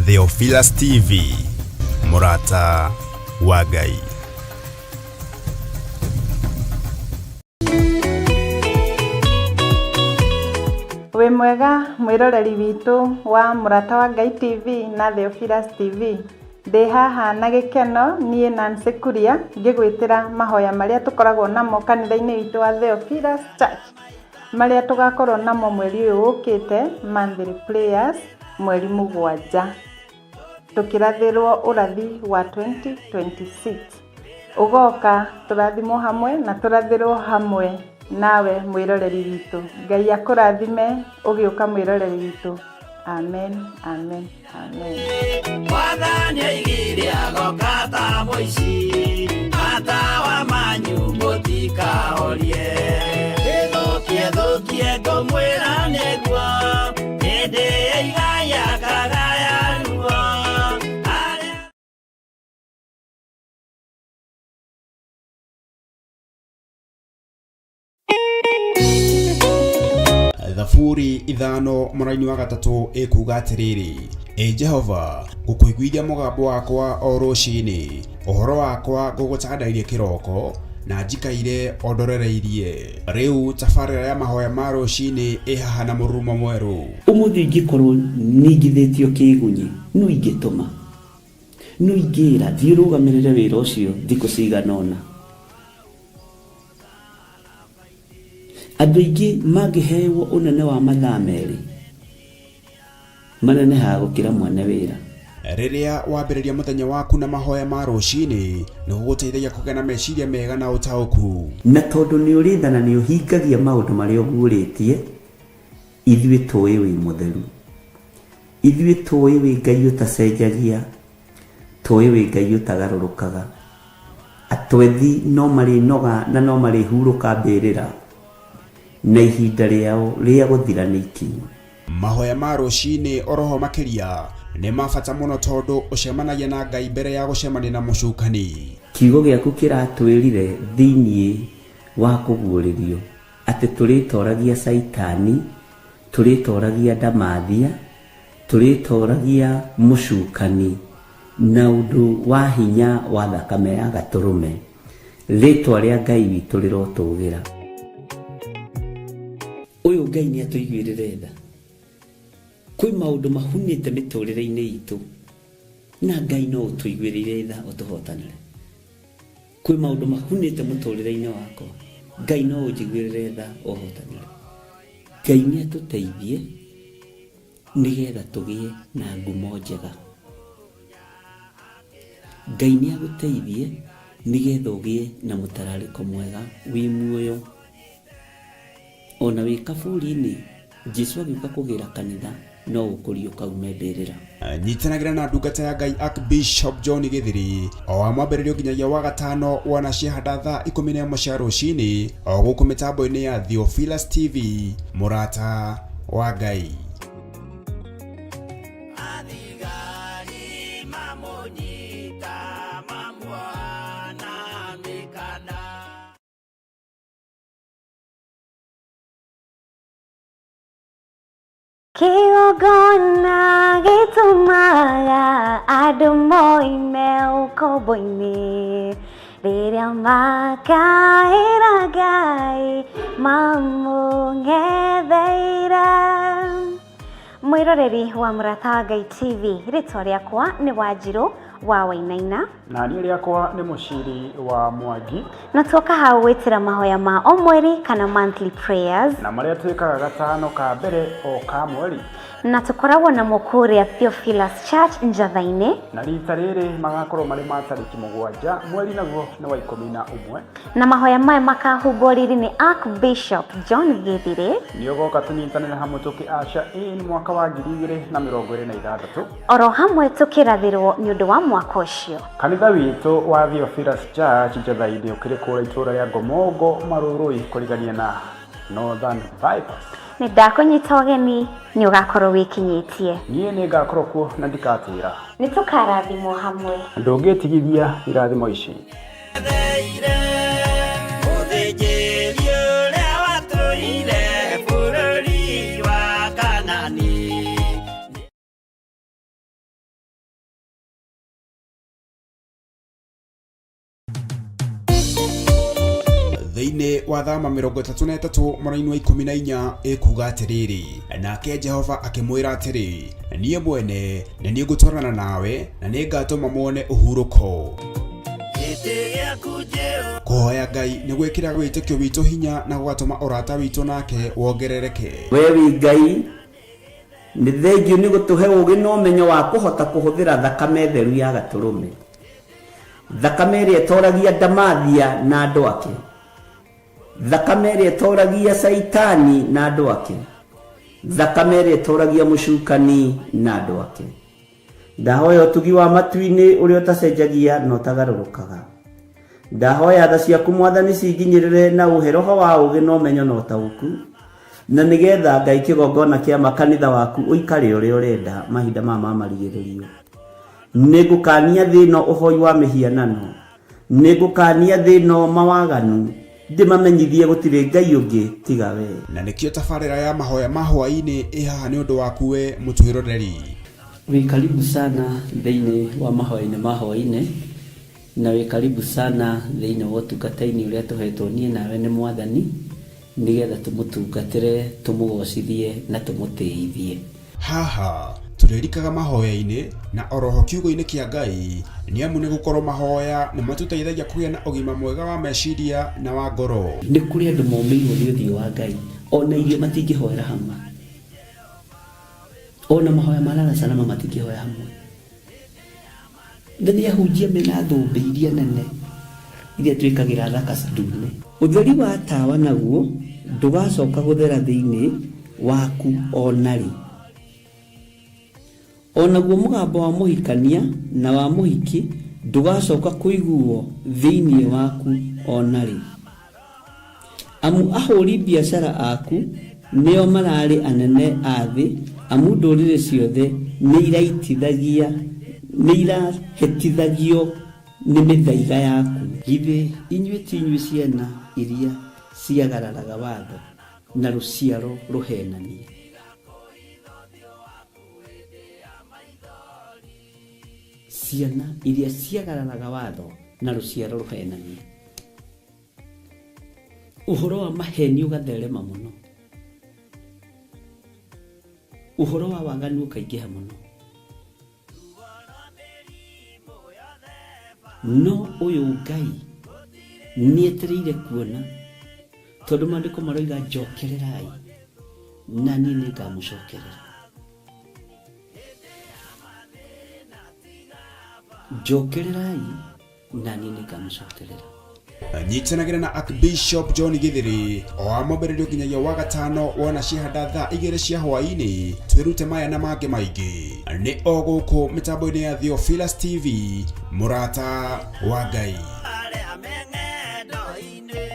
Theophilus TV, mũrata wa Ngai. Wĩ mwega mwĩroreri witũ wa Mũrata wa Ngai TV na Theophilus TV. Ndĩ haha na gĩkeno niĩ Nancy Kuria ngĩgwĩtĩra mahoya marĩa tũkoragwo namo kanitha-inĩ witũ wa Theophilus Church, marĩa tũgakorwo namo mweri ũyũ ũkĩte, monthly prayers, mweri 7, tũkĩrathĩrwo ũrathi wa 2026. Ũgoka tũrathimwo hamwe na tũrathĩrwo hamwe nawe mwĩroreri witũ. Ngai akũrathime ũgĩũka mwĩroreri witũ. Amen, amen, amen. Mwathani aigire agoka ta mũici, matawa manyu mũtikahorie. Ĩthũkie thũkie ngũmwĩra nĩguo, hĩndĩ ya igaya kagaya ruo. Arĩa Thaburi 5 mũraini wa 3 ĩkuga atĩrĩrĩ, Ĩ Jehova, ngũkũiguithia mũgambo wakwa o rũcinĩ, ũhoro wakwa ngũgũtandairie kĩroko, na njikaire o ndorereirie. Rĩu tabarĩra ya mahoya ma rũcinĩ ĩ haha na mũrurumo mwerũ. Ũmũthĩ ingĩkorwo ningithĩtio kĩgunyi, nũ ingĩtũma? Nũ ingĩra thiĩ ũrũgamĩrĩre wĩra ũcio thikũ cigana ũna? Andũ aingĩ mangĩhewo ũnene wa mathaa 2, manenehaga gũkĩra mwene wĩra. Rĩrĩa wambĩrĩria mũthenya waku na mahoya ma rũcinĩ, nĩ gũgũteithagia kũgĩa na meciria mega na ũtaũku. Na tondũ nĩ ũrĩ tha na nĩ ũhingagia maũndũ marĩa ũguũrĩtie, ithuĩ tũĩ wĩ mũtheru. Ithuĩ tũĩ wĩ Ngai ũtacenjagia, tũĩ wĩ Ngai ũtagarũrũkaga. Atwethi no marĩnoga na no marĩhurũka mbĩrĩra, na ihinda rĩao rĩa gũthira nĩ ikinyu. Mahoya ma rũcinĩ oroho makĩria nĩ ma bata mũno tondũ ũcemanagia na Ngai mbere ya gũcemania na mũcukani. Kiugo gĩaku kĩratwĩrire thĩinĩ wa kũguũrĩrio atĩ tũrĩtoragia Caitani, tũrĩtoragia ndamathia, tũrĩtoragia mũcukani na ũndũ wa hinya wa thakame ya gatũrũme. Rĩtwa rĩa Ngai witũ rĩrotũgĩra. Ũyũ Ngai nĩ atũiguĩrĩre tha. Kwĩ maũndũ mahunĩte mĩtũrĩre-inĩ itũ na Ngai no ũtũiguĩrĩire tha ũtũhotanĩre. Kwĩ maũndũ mahunĩte mũtũrĩre-inĩ wakwa, Ngai no ũnjiguĩrĩre tha ũhotanĩre. Ngai nĩ atũteithie nĩgetha tũgĩe na ngumo njega. Ngai nĩ agũteithie nĩgetha ũgĩe na mũtararĩko mwega wĩ muoyo. Ona wĩ kaburi-inĩ, Jesu agĩũka kũgĩra kanitha no ũkũriũka ume mbĩrĩra. Nyitanagĩra na ndungata ya Ngai Archbishop John Gĩthiri o wa mwambĩrĩrio nginyagia wa gatano wana ciahanda thaa 11 cia rũcinĩ o gũkũ mĩtambo-inĩ ya Theophilus TV, mũrata wa Ngai. Athigari mamũnyita mamuoha na mĩkanda. Kĩgongona gĩtũmaga andũ moime ũkombo-inĩ, rĩrĩa makaĩra Ngai mamũng'etheire. Mwĩroreri wa Mũrata wa Ngai TV, rĩtwa rĩakwa nĩ Wanjirũ wa Wainaina. Na niĩ rĩakwa nĩ Mũciri wa Mwangi. Na tuoka hau gwĩtĩra mahoya ma o mweri kana monthly prayers. Na marĩa twĩkaga gatano ka mbere o ka mweri. Na tũkoragwo namo kũrĩa Theophilus Church Njatha-inĩ. Na rita rĩrĩ magakorwo marĩ ma tarĩki 7, mweri naguo nĩ wa 11. Na mahoya maya makahumbwo riri nĩ Archbishop John Gĩthirĩ. Nĩ ũgoka tũnyitanĩre hamwe tũkĩ usher in mwaka wa 2026. Oro hamwe tũkĩrathĩrwo nĩ ũndũ wa mwaka ũcio. Kanitha witũ wa Theophilus Church Njatha-inĩ ũkĩrĩ kũrĩa itũũra rĩa Ngomongo Marũrũi kũrigania na Northern Bypass. Nĩ ndakũnyita ũgeni, nĩ ũgakorwo wĩkinyĩtie. Niĩ nĩ ngakorwo kuo na ndikatĩra. Nĩ tũkarathimwo hamwe. Ndũngĩtigithia irathimo ici. Mũthĩnjĩri ũrĩa watũire bũrũri wa Kanani. Thĩinĩ wa Thama 33 mũraini wa 14 ĩkuga atĩrĩrĩ, nake Jehova akĩmwĩra atĩrĩ, niĩ mwene nĩ niĩ ngũtwarana nawe na nĩ ngatũma muone ũhurũko. Gĩtĩ gĩaku Jehova. Kũhoya Ngai nĩ gwĩkĩraga wĩtĩkio witũ hinya na gũgatũma ũrata witũ nake wongerereke. We wĩ Ngai, nĩ thengiũ nĩ gũtũhe ũũgĩ na ũmenyo wa kũhota kũhũthĩra thakame theru ya Gatũrũme, thakame ĩrĩa ĩtoragia ndamathia na andũ ake, thakame ĩrĩa ĩtoragia Caitani na andũ ake, thakame ĩrĩa ĩtoragia mũcukani na andũ ake. Ndahoya ũtugi wa matu-inĩ ũrĩa ũtacenjagia na ũtagarũrũkaga. Ndahoya tha ciaku Mwathani cinginyĩrĩre na ũhe roho wa ũũgĩ na ũmenyo na ũtaũku, na nĩgetha Ngai kĩgongona kĩa ma kanitha waku ũikare ũrĩa ũrenda mahinda maya ma marigĩrĩrio. Nĩngũkania thĩ ĩno ũhoi wa mĩhianano, nĩngũkania thĩ ĩno mawaganu, ndĩmamenyithie gũtirĩ Ngai ũngĩ tiga we. Na nĩkĩo tabarĩra ya mahoya ma hwaĩ-inĩ ĩ haha nĩ ũndũ waku we mũtwĩroreri. Wĩ karibu sana thĩinĩ wa mahoya-inĩ ma hwaĩ-inĩ, na wĩ karibu sana thĩinĩ wa ũtungata-inĩ ũrĩa tũhetwo niĩ nawe nĩ Mwathani, nĩgetha tũmũtungatĩre, tũmũgocithie na tũmũtĩithie. Haha tũrĩrikaga mahoya-inĩ na oroho kiugo-inĩ kĩa Ngai, nĩ amu nĩ gũkorwo mahoya nĩ matũteithagia kũgĩa na ũgima mwega wa meciria na wa ngoro. Nĩ kũrĩ andũ momĩirwo nĩ ũthiũ wa Ngai, ona irio matingĩhoera hamwe, ona mahoya ma lala salama matingĩhoya hamwe. Na nĩ ahunjia mena thũmbĩ iria nene iria twĩkagĩra thaka ndune. Ũtheri wa tawa naguo ndũgacoka gũthera thĩinĩ waku o na rĩ. O naguo mũgambo wa mũhikania na wa mũhiki ndũgacoka kũiguo thĩinĩ waku o na rĩ. Amu ahũri biacara aku nĩo mararĩ anene a thĩ, amu ndũrĩrĩ ciothe nĩiraitithagia nĩirahĩtithagio nĩ mĩthaiga yaku. Githĩ inyuĩ ti inyuĩ ciana iria ciagararaga watho, na rũciaro rũheenania? Ciana iria ciagararaga watho, na rũciaro rũheenania. Ũhoro wa maheni ũgatherema mũno, ũhoro wa waganu ũkaingĩha mũno. No ũyũ Ngai nĩetereire kuona, tondũ maandĩko maroiga njokererai na niĩ nĩngamũcokerera. Njokererai na niĩ nĩngamũcokerera. Nyitanagĩra na Archbishop John Githiri o wa mwambĩrĩrio nginyagia wa gatano wona ciahanda thaa 2 cia hwaĩ-inĩ, twĩrute maya na mangĩ maingĩ nĩ o gũkũ mĩtambo-inĩ ya Theophilus TV, mũrata wa Ngai. Arĩa me ng'endo-inĩ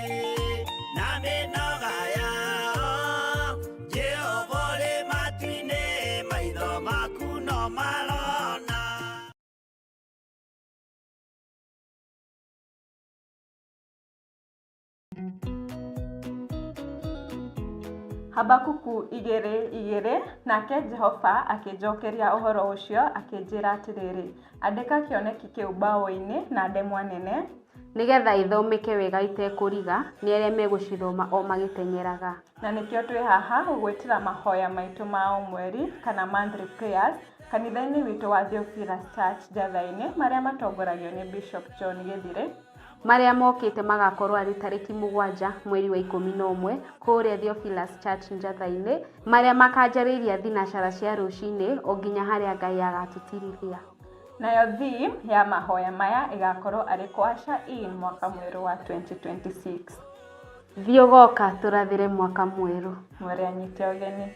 na mĩnoga yao, Jehova ũrĩ matu-inĩ, maitho maku no marona. Habakuku 2:2, Nake Jehova akĩnjokeria ũhoro ũcio, akĩnjĩra atĩrĩrĩ, Andĩka kĩoneki kĩu mbaũ-inĩ na ndemwa nene, Nĩgetha ithomeke wega itekũriga nĩ arĩa megũcithoma o magĩteng'eraga. Na nĩkĩo twĩ haha gũgwĩtĩra mahoya maitũ ma o mweri kana monthly prayers kanitha-inĩ witũ wa Theophilus Church Njatha-inĩ marĩa matongoragio nĩ Bishop John Gĩthirĩ. Marĩa mokĩte magakorwo arĩ tarĩki 7 mweri wa 11 kũrĩa Theophilus Church Njatha-inĩ, marĩa makanjarĩria thinacara cia rũcinĩ o nginya harĩa Ngai agatũtirithia. Nayo theme ya mahoya maya ĩgakorwo arĩ kũ-usher in mwaka mwerũ wa 2026. Thiĩ ũgoka tũrathĩre mwaka mwerũ. Mwere anyite ũgeni.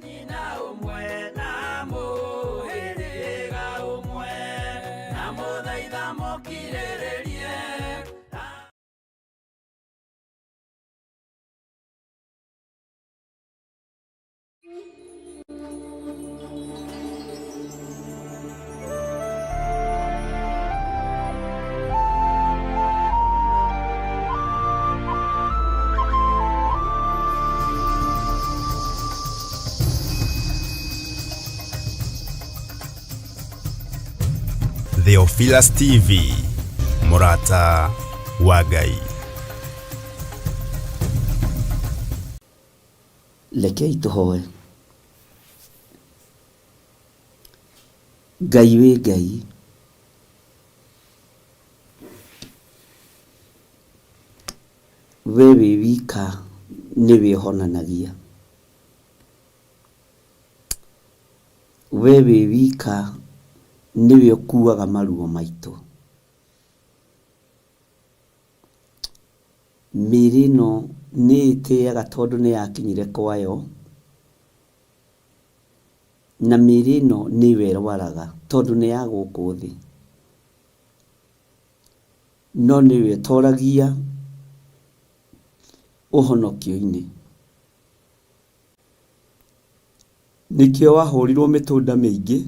Nyina ũmwe na mũhĩrĩga ũmwe, na mũthaitha mũkirĩrĩrie. Theophilus TV, mũrata wa Ngai. Rekei tũhoe. Ngai wĩ Ngai. We wĩ wika nĩwe ũhonanagia. We wĩ wika nĩwe ũkuaga maruo maitũ. Mĩĩrĩ ĩno nĩ ĩtĩaga tondũ nĩ yakinyire kwayo, na mĩĩrĩ ĩno nĩyo ĩrwaraga tondũ nĩ ya gũkũ thĩ. No nĩwe ĩtoragia ũhonokio-inĩ. Nĩkĩo wahũrirwo mĩtũnda mĩingĩ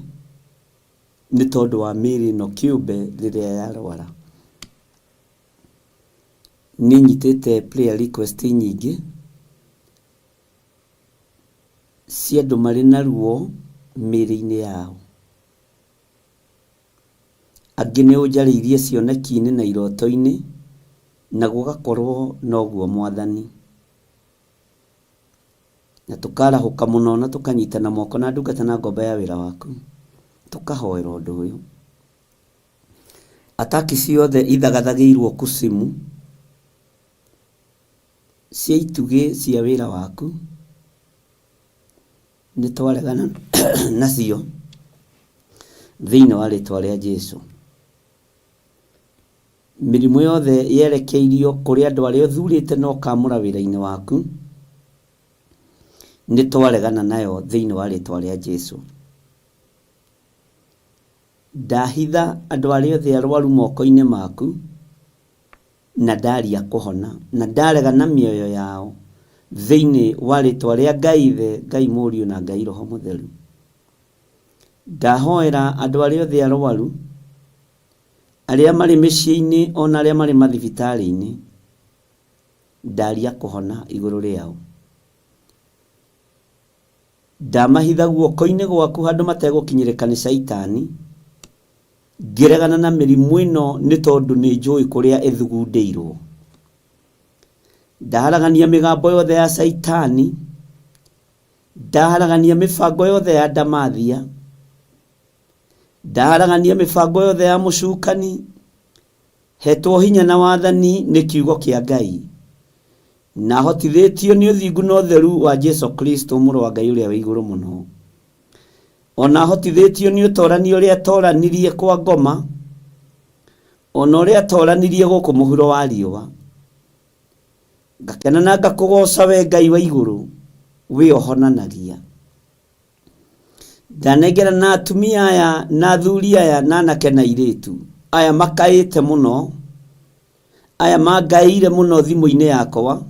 nĩ tondũ wa mĩĩrĩ ĩno kĩũmbe rĩrĩa yarwara. Nĩ nyitĩte prayer request nyingĩ cia andũ marĩ na ruo mĩĩrĩ-inĩ yao. Angĩ nĩ ũnjarĩirie cioneki-inĩ na iroto-inĩ na gũgakorwo noguo Mwathani. Na tũkarahũka mũno na tũkanyitana moko na ndungata na ngombo ya wĩra waku, tũkahoera ũndũ ũyũ. Ataki ciothe ithagathagĩirwo kusimu cia itugĩ cia wĩra waku, nĩ twaregana nacio thĩinĩ wa rĩtwa rĩa Jesu. Mĩrimũ yothe yerekeirio kũrĩ andũ arĩa ũthurĩte na ũkamũra wĩra-inĩ waku, nĩ twaregana nayo thĩinĩ wa rĩtwa rĩa Jesu. Ndahitha andũ arĩa othe arwaru moko-inĩ maku, na ndaria kũhona, na ndarega na mĩoyo yao thĩinĩ wa rĩtwa rĩa Ngai Ithe, Ngai Mũriũ na Ngai Roho Mũtheru. Ndahoera andũ arĩa othe arwaru, arĩa marĩ mĩciĩ-inĩ ona arĩa marĩ mathibitarĩ-inĩ, ndaria kũhona igũrũ rĩao. Ndamahitha guoko-inĩ gwaku handũ mategũkinyĩrĩka nĩ Caitani, ngĩregana na mĩrimũ ĩno nĩ tondũ nĩ njũĩ kũrĩa ĩthugundĩirwo. Ndaharagania mĩgambo yothe ya Caitani, ndaharagania mĩbango yothe ya ndamathia, ndaharagania mĩbango yothe ya mũcukani, hetwo hinya na wathani nĩ kiugo kĩa Ngai, na hotithĩtio nĩ ũthingu na ũtheru wa Jesu Kristo mũrũ wa Ngai ũrĩa wĩ igũrũ mũno. Ona hotithĩtio nĩ ũtorani ũrĩa atoranirie kwa ngoma, ona ũrĩa atoranirie gũkũ mũhuro wa riũa. Ngakena na ngakũgoca we Ngai wa igũrũ, wĩ ũhonanagia. Ndanengera na atumia aya na athuri aya na anake na airĩtu aya makaĩte mũno, aya mangaĩire mũno thimũ-inĩ yakwa,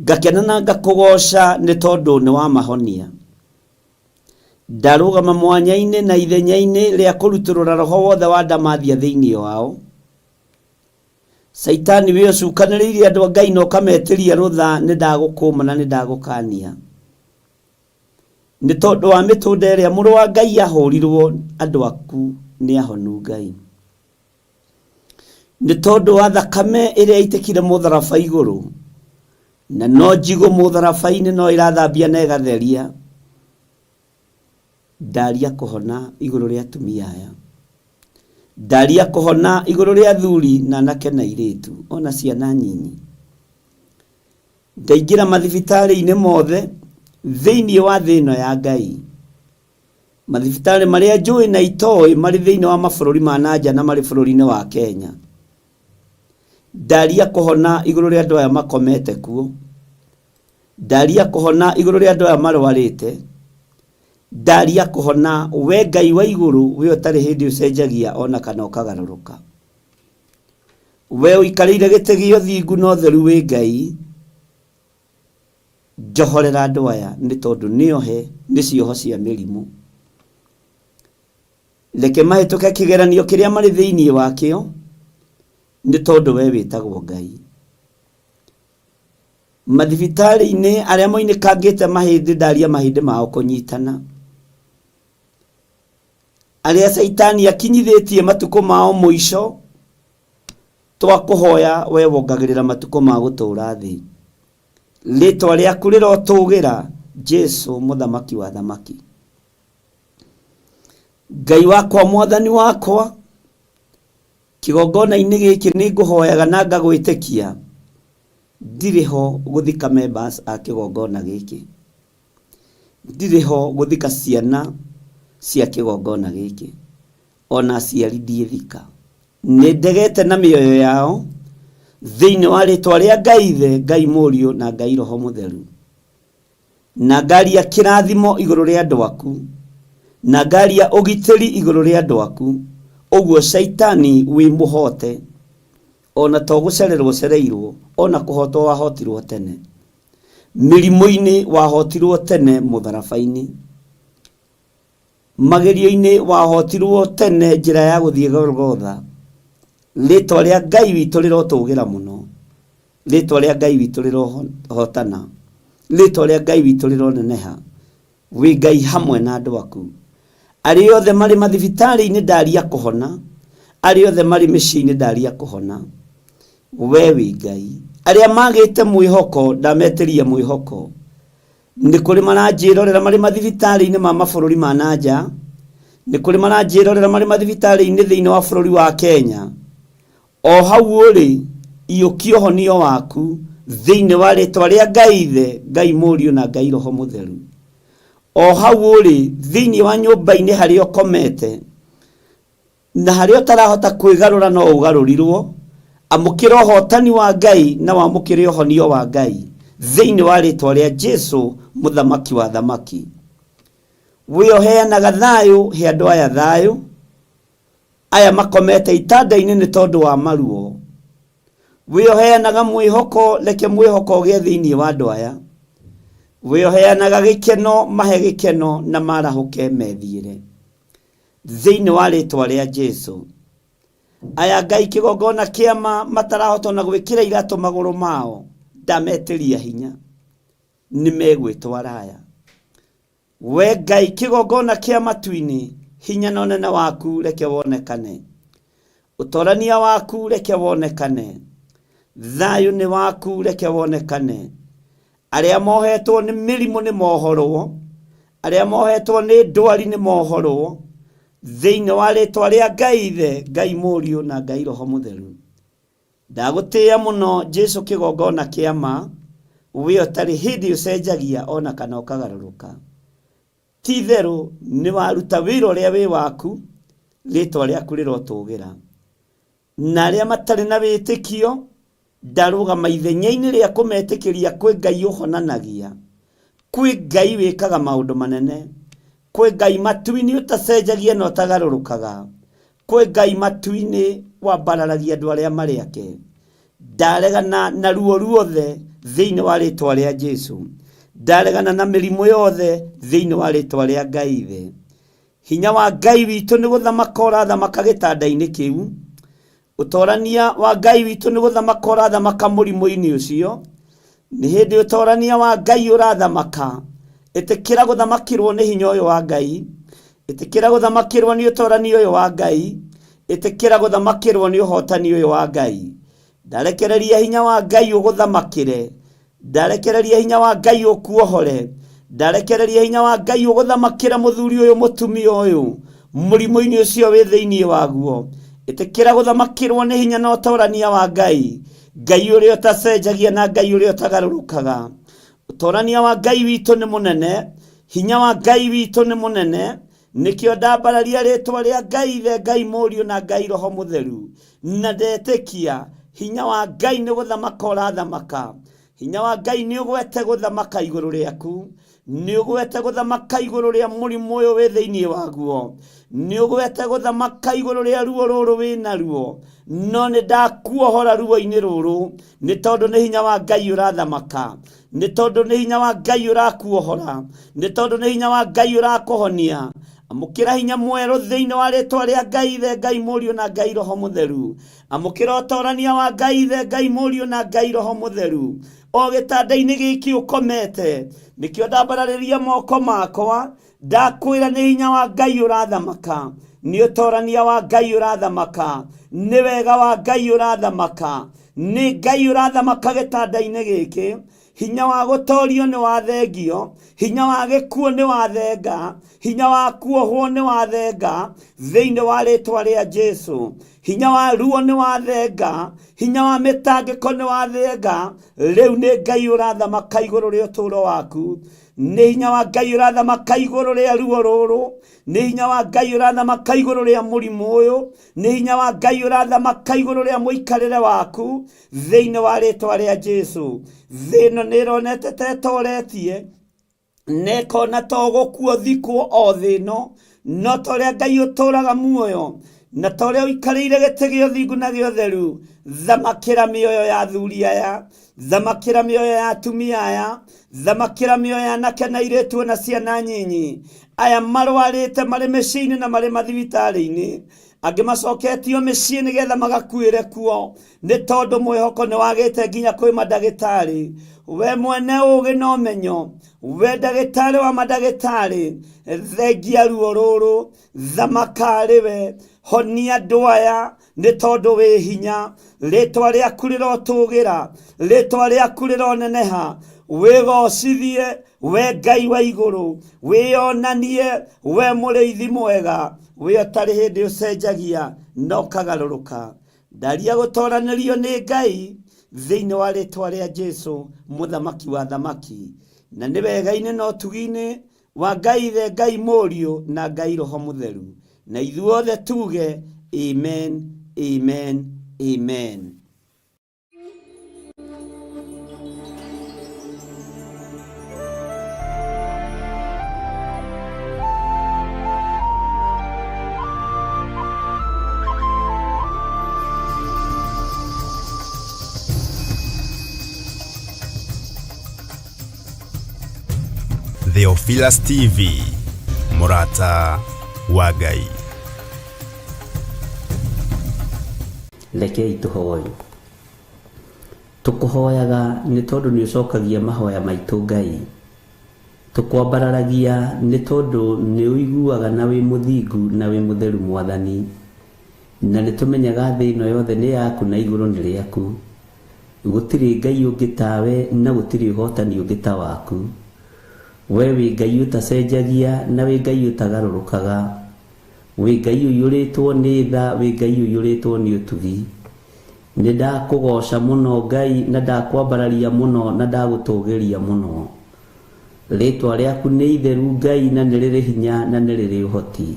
ngakena na ngakũgoca nĩ tondũ nĩ wamahonia. Ndarũgama mwanya-inĩ na ithenya-inĩ rĩa kũrutũrũra roho wothe wa ndamathia thĩinĩ wao. Caitani wĩ ũcukanĩrĩirie andũ a Ngai na ũkametĩria rũtha, nĩ ndagũkũma na nĩ ndagũkania. Nĩ tondũ wa mĩtũnda ĩrĩa mũrũ wa Ngai ahũrirwo, andũ aku nĩ ahonu Ngai. Nĩ tondũ wa thakame ĩrĩa ĩitĩkire mũtharaba igũrũ, na no njigũ mũtharaba-inĩ no ĩrathambia na ĩgatheria. Ndaria kũhona igũrũ rĩa atumia aya. Ndaria kũhona igũrũ rĩa athuri na anake na airĩtu, ona ciana nyinyi. Ndaingĩra mathibitarĩ-inĩ mothe thĩinĩ wa thĩ ĩno ya Ngai. Mathibitarĩ marĩa njũĩ na itoĩ marĩ thĩinĩ wa mabũrũri ma na nja na marĩ bũrũri-inĩ wa Kenya. Ndaria kũhona igũrũ rĩa andũ aya makomete kuo. Ndaria kũhona igũrũ rĩa andũ aya marwarĩte. Ndaria kũhona we Ngai wa igũrũ, we ũtarĩ hĩndĩ ũcenjagia ona kana ũkagarũrũka. We ũikarĩire gĩtĩ gĩa ũthingu na ũtheru wĩ Ngai, njohorera andũ aya nĩ tondũ nĩohe nĩ cioho cia mĩrimũ. Reke mahĩtũke kĩgeranio kĩrĩa marĩ thĩinĩ wakĩo, nĩ tondũ we wĩtagwo Ngai. Mathibitarĩ-inĩ arĩa moinĩkangĩte mahĩndĩ, ndaria mahĩndĩ mao kũnyitana. Arĩa Caitani akinyithĩtie matukũ mao mũico, twakũhoya we wongagĩrĩra matukũ ma gũtũũra thĩ. Rĩtwa rĩaku rĩrotũgĩra, Jesu mũthamaki wa thamaki. Ngai wakwa, mwathani wakwa, kĩgongona-inĩ gĩkĩ nĩ ngũhoyaga na ngagwĩtĩkia. Ndirĩ ho gũthika members a kĩgongona gĩkĩ. Ndirĩ ho gũthika ciana cia kĩgongona gĩkĩ. Ona aciari ndiĩthika. Nĩ ndegete na mĩoyo yao thĩinĩ wa rĩtwa rĩa Ngai Ithe, Ngai Mũriũ na Ngai Roho Mũtheru. Na ngaria kĩrathimo igũrũ rĩa andũ aku, na ngaria ũgitĩri igũrũ rĩa andũ aku, ũguo Shaitani wĩ mũhote, ona to gũcererwo ũcereirwo, ona kũhotwo wahotirwo tene. Mĩrimũ-inĩ wahotirwo tene mũtharaba-inĩ. Magerio-inĩ wahotirwo tene njĩra ya gũthiĩ Golgotha. Rĩtwa rĩa Ngai witũ rĩrotũgĩra mũno. Rĩtwa rĩa Ngai witũ rĩrohotana. Rĩtwa rĩa Ngai witũ rĩroneneha. Wĩ Ngai hamwe na andũ aku. Arĩa othe marĩ mathibitarĩ-inĩ ndaria kũhona. Arĩa othe marĩ mĩciĩ-inĩ ndaria kũhona. We wĩ Ngai. Arĩa magĩte mwĩhoko ndametĩria mwĩhoko. Nĩ kũrĩ maranjĩrorera marĩ mathibitarĩ-inĩ ma mabũrũri ma na nja. Nĩ kũrĩ maranjĩrorera marĩ mathibitarĩ-inĩ thĩinĩ wa bũrũri wa Kenya. O hau ũrĩ, iyũkia ũhonio waku thĩinĩ wa rĩtwa rĩa Ngai Ithe, Ngai Mũriũ na Ngai Roho Mũtheru. O hau ũrĩ, thĩinĩ wa nyũmba-inĩ harĩa ũkomete, na harĩa ũtarahota kwĩgarũra no ũgarũrirwo, amũkĩra ũhotani wa Ngai na wamũkĩre ũhonio wa Ngai thĩinĩ wa rĩtwa rĩa Jesu mũthamaki wa thamaki. We ũheanaga thayũ, he andũ aya thayũ, aya makomete itanda-inĩ nĩ tondũ wa maruo. We ũheanaga mwĩhoko, reke mwĩhoko ũgĩe thĩinĩ wa andũ aya. We ũheanaga gĩkeno, mahe gĩkeno na marahũke methiĩre. Thĩinĩ wa rĩtwa rĩa Jesu. Aya Ngai kĩgongona kĩama matarahota ona gwĩkĩra iratũ magũrũ mao, ndametĩria hinya, nĩ megwĩtwara aya. We Ngai kĩgongona kĩa matu-inĩ, hinya na ũnene waku reke wonekane. Ũtorania waku reke wonekane. Thayũ nĩ waku reke wonekane. Arĩa mohetwo nĩ mĩrimũ nĩ mohorwo. Arĩa mohetwo nĩ ndwari nĩ mohorwo. Thĩinĩ wa rĩtwa rĩa Ngai Ithe, Ngai Mũriũ na Ngai Roho Mũtheru. Ndagũtĩĩa mũno Jesu kĩgongona kĩa ma, we ũtarĩ hĩndĩ ũcenjagia ona kana ũkagarũrũka. Ti itherũ nĩ waruta wĩra ũrĩa wĩ waku, rĩtwa rĩaku rĩrotũgĩra. Na arĩa matarĩ na wĩtĩkio, ndarũgama ithenya-inĩ rĩa kũmetĩkĩria kwĩ Ngai ũhonanagia, kwĩ Ngai wĩkaga maũndũ manene, kwĩ Ngai matu-inĩ ũtacenjagia na ũtagarũrũkaga, kwĩ Ngai matu-inĩ wambararagia andũ arĩa marĩ ake. Ndaregana na ruo ruothe thĩinĩ wa rĩtwa rĩa Jesu. Ndaregana na mĩrimũ yothe thĩinĩ wa rĩtwa rĩa Ngai Ithe. Hinya wa Ngai witũ nĩ gũthamaka ũrathamaka gĩtanda-inĩ kĩu. Ũtorania wa Ngai witũ nĩ gũthamaka ũrathamaka mũrimũ-inĩ ũcio. Nĩ hĩndĩ ũtorania wa Ngai ũrathamaka. Ĩtĩkĩra gũthamakĩrwo nĩ hinya ũyũ wa Ngai. Ĩtĩkĩra gũthamakĩrwo nĩ ũtorania ũyũ wa Ngai. Ĩtĩkĩra gũthamakĩrwo nĩ ũhotani ũyũ wa Ngai. Ndarekereria hinya wa Ngai ũgũthamakĩre. Ndarekereria hinya wa Ngai ũkuohore. Ndarekereria hinya wa Ngai ũgũthamakĩre mũthuri ũyũ mũtumia ũyũ mũrimũ-inĩ ũcio wĩ thĩinĩ waguo. Ĩtĩkĩra gũthamakĩrwo nĩ hinya na ũtorania wa Ngai. Ngai ũrĩa ũtacenjagia na Ngai ũrĩa ũtagarũrũkaga. Ũtorania wa Ngai witũ nĩ mũnene. Hinya wa Ngai witũ nĩ mũnene. Nĩkĩo ndambararia rĩtwa rĩa Ngai Ithe, Ngai Mũriũ na Ngai Roho Mũtheru. Na ndetĩkia hinya wa Ngai nĩ gũthamaka ũrathamaka. Hinya wa Ngai nĩ ũgwete gũthamaka igũrũ rĩaku. Nĩ ũgwete gũthamaka igũrũ rĩa mũrimũ ũyũ wĩ thĩinĩ waguo. Nĩ ũgwete gũthamaka igũrũ rĩa ruo rũrũ wĩ naruo. No nĩ ndakuohora ruo-inĩ rũrũ, nĩ tondũ nĩ hinya wa Ngai ũrathamaka. Nĩ tondũ nĩ hinya wa Ngai ũrakuohora. Nĩ tondũ nĩ hinya wa Ngai ũrakũhonia. Amũkĩra hinya mwerũ thĩinĩ wa rĩtwa rĩa Ngai Ithe, Ngai Mũriũ na Ngai Roho Mũtheru. Amũkĩra ũtorania wa Ngai Ithe, Ngai Mũriũ na Ngai Roho Mũtheru. O gĩtanda-inĩ gĩkĩ ũkomete, nĩkĩo ndambararĩria moko makwa, ndakwĩra nĩ hinya wa Ngai ũrathamaka, nĩ ũtorania wa Ngai ũrathamaka, nĩ wega wa Ngai ũrathamaka, nĩ Ngai ũrathamaka gĩtanda-inĩ gĩkĩ. Hinya wa gũtorio nĩ wathengio, hinya wa gĩkuũ nĩ wathenga, hinya wa kuohwo nĩ wathenga thĩinĩ wa rĩtwa rĩa Jesu. Hinya wa ruo nĩ wathenga, hinya wa mĩtangĩko nĩ wathenga. Rĩu nĩ Ngai ũrathamaka igũrũ rĩa ũtũũro waku, nĩ hinya wa Ngai ũrathamaka igũrũ rĩa ruo rũrũ, nĩ hinya wa Ngai ũrathamaka igũrũ rĩa mũrimũ ũyũ, nĩ hinya wa Ngai ũrathamaka igũrũ rĩa mũikarĩre waku thĩinĩ wa rĩtwa rĩa Jesu. Thĩ ĩno nĩ ĩronete ta ĩtoretie, nekona to gũkuo thikwo o thĩ ĩno, no ta ũrĩa Ngai ũtũũraga muoyo na ta ũrĩa ũikarĩire gĩtĩ gĩa ũthingu na gĩa ũtheru, thamakĩra mĩoyo ya athuri aya, thamakĩra mĩoyo ya atumia aya, thamakĩra mĩoyo ya anake na airĩtu na ciana nyinyi aya marwarĩte marĩ mĩciĩ-inĩ na marĩ mathibitarĩ-inĩ, angĩ macoketio mĩciĩ nĩgetha magakuĩre kuo nĩ tondũ mwĩhoko nĩ wagĩte nginya kwĩ mandagĩtarĩ. We mwene ũgĩ na ũmenyo, we ndagĩtarĩ wa mandagĩtarĩ, thengia ruo rũrũ, thamaka rĩwe, honia andũ aya nĩ tondũ wĩ hinya. Rĩtwa rĩaku rĩrotũgĩra, rĩtwa rĩaku rĩroneneha, wĩgocithie we Ngai wa igũrũ, wĩyonanie we mũrĩithi mwega, we ũtarĩ hĩndĩ ũcenjagia na ũkagarũrũka. Ndaria gũtoranĩrio nĩ Ngai thĩinĩ wa rĩtwa rĩa Jesu, mũthamaki wa thamaki, na nĩ wega-inĩ na ũtugi-inĩ wa Ngai Ithe, Ngai Mũriũ na Ngai Roho Mũtheru, na ithuothe tuge amen, amen, amen. Theophilus TV, mũrata wa Ngai. Rekei tũhoe. Tũkũhoyaga nĩ tondũ nĩ ũcokagia mahoya maitũ Ngai. Tũkwambararagia nĩ tondũ nĩ ũiguaga na wĩ mũthingu na wĩ mũtheru Mwathani. Na nĩ tũmenyaga thĩ ĩno yothe nĩ yaku na igũrũ nĩ rĩaku. Gũtirĩ Ngai ũngĩ tawe na gũtirĩ ũhotani ũngĩ ta waku. We wĩ Ngai ũtacenjagia na wĩ Ngai ũtagarũrũkaga. Wĩ Ngai ũiyũrĩtwo nĩ tha, wĩ Ngai ũiyũrĩtwo nĩ ũtugi. Nĩ ndakũgoca mũno Ngai na ndakwambararia mũno na ndagũtũgĩria mũno. Rĩtwa rĩaku nĩ itheru Ngai na nĩ rĩrĩ hinya na nĩ rĩrĩ ũhoti.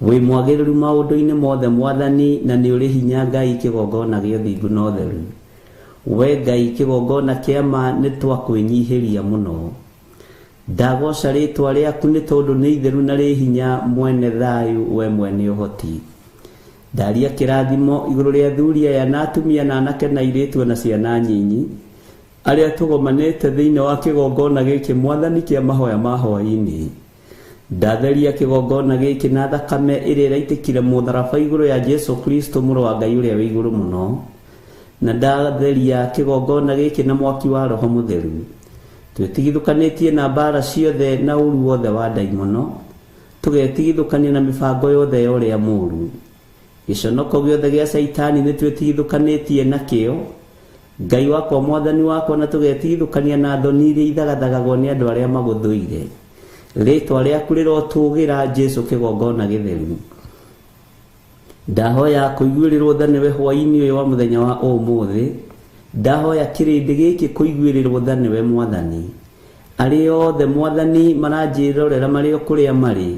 Wĩ mwagĩrĩru maũndũ-inĩ mothe Mwathani na nĩ ũrĩ hinya Ngai kĩgongona gĩa ũthingu na ũtheru. We Ngai kĩgongona kĩa ma nĩ twakwĩnyihĩria mũno. Ndagoca rĩtwa rĩaku nĩ tondũ nĩ itheru na rĩ hinya, mwene thayũ, we mwene ũhoti. Ndaria kĩrathimo igũrũ rĩa athuri aya na atumia na anake na airĩtu na ciana nyinyi arĩa tũgomanĩte thĩinĩ wa kĩgongona gĩkĩ Mwathani kĩa mahoya ma hwaĩ-inĩ. Ndatheria kĩgongona gĩkĩ na thakame ĩrĩa ĩraitĩkire mũtharaba igũrũ ya Jesu Kristo mũrũ wa Ngai ũrĩa wĩ igũrũ mũno, na ndatheria kĩgongona gĩkĩ na mwaki wa Roho Mũtheru. Twĩtigithũkanĩtie na mbara ciothe na ũru wothe wa ndaimono, tũgetigithũkania na mĩbango yothe ya ũrĩa mũũru. Gĩconoko gĩothe gĩa Caitani nĩ twĩtigithũkanĩtie nakĩo, Ngai wakwa Mwathani wakwa, na tũgetigithũkania na thoni iria ithagathagagwo nĩ andũ arĩa magũthũire. Rĩtwa rĩaku rĩrotũgĩra Jesu kĩgongona gĩtheru. Ndahoya kũiguĩrĩrwo tha nĩwe hwaĩ-inĩ ũyũ wa mũthenya wa ũmũthĩ. Ndahoya kĩrĩndĩ gĩkĩ kũiguĩrĩrwo tha nĩwe Mwathani. Arĩa othe Mwathani maranjĩrorera marĩ o kũrĩa marĩ,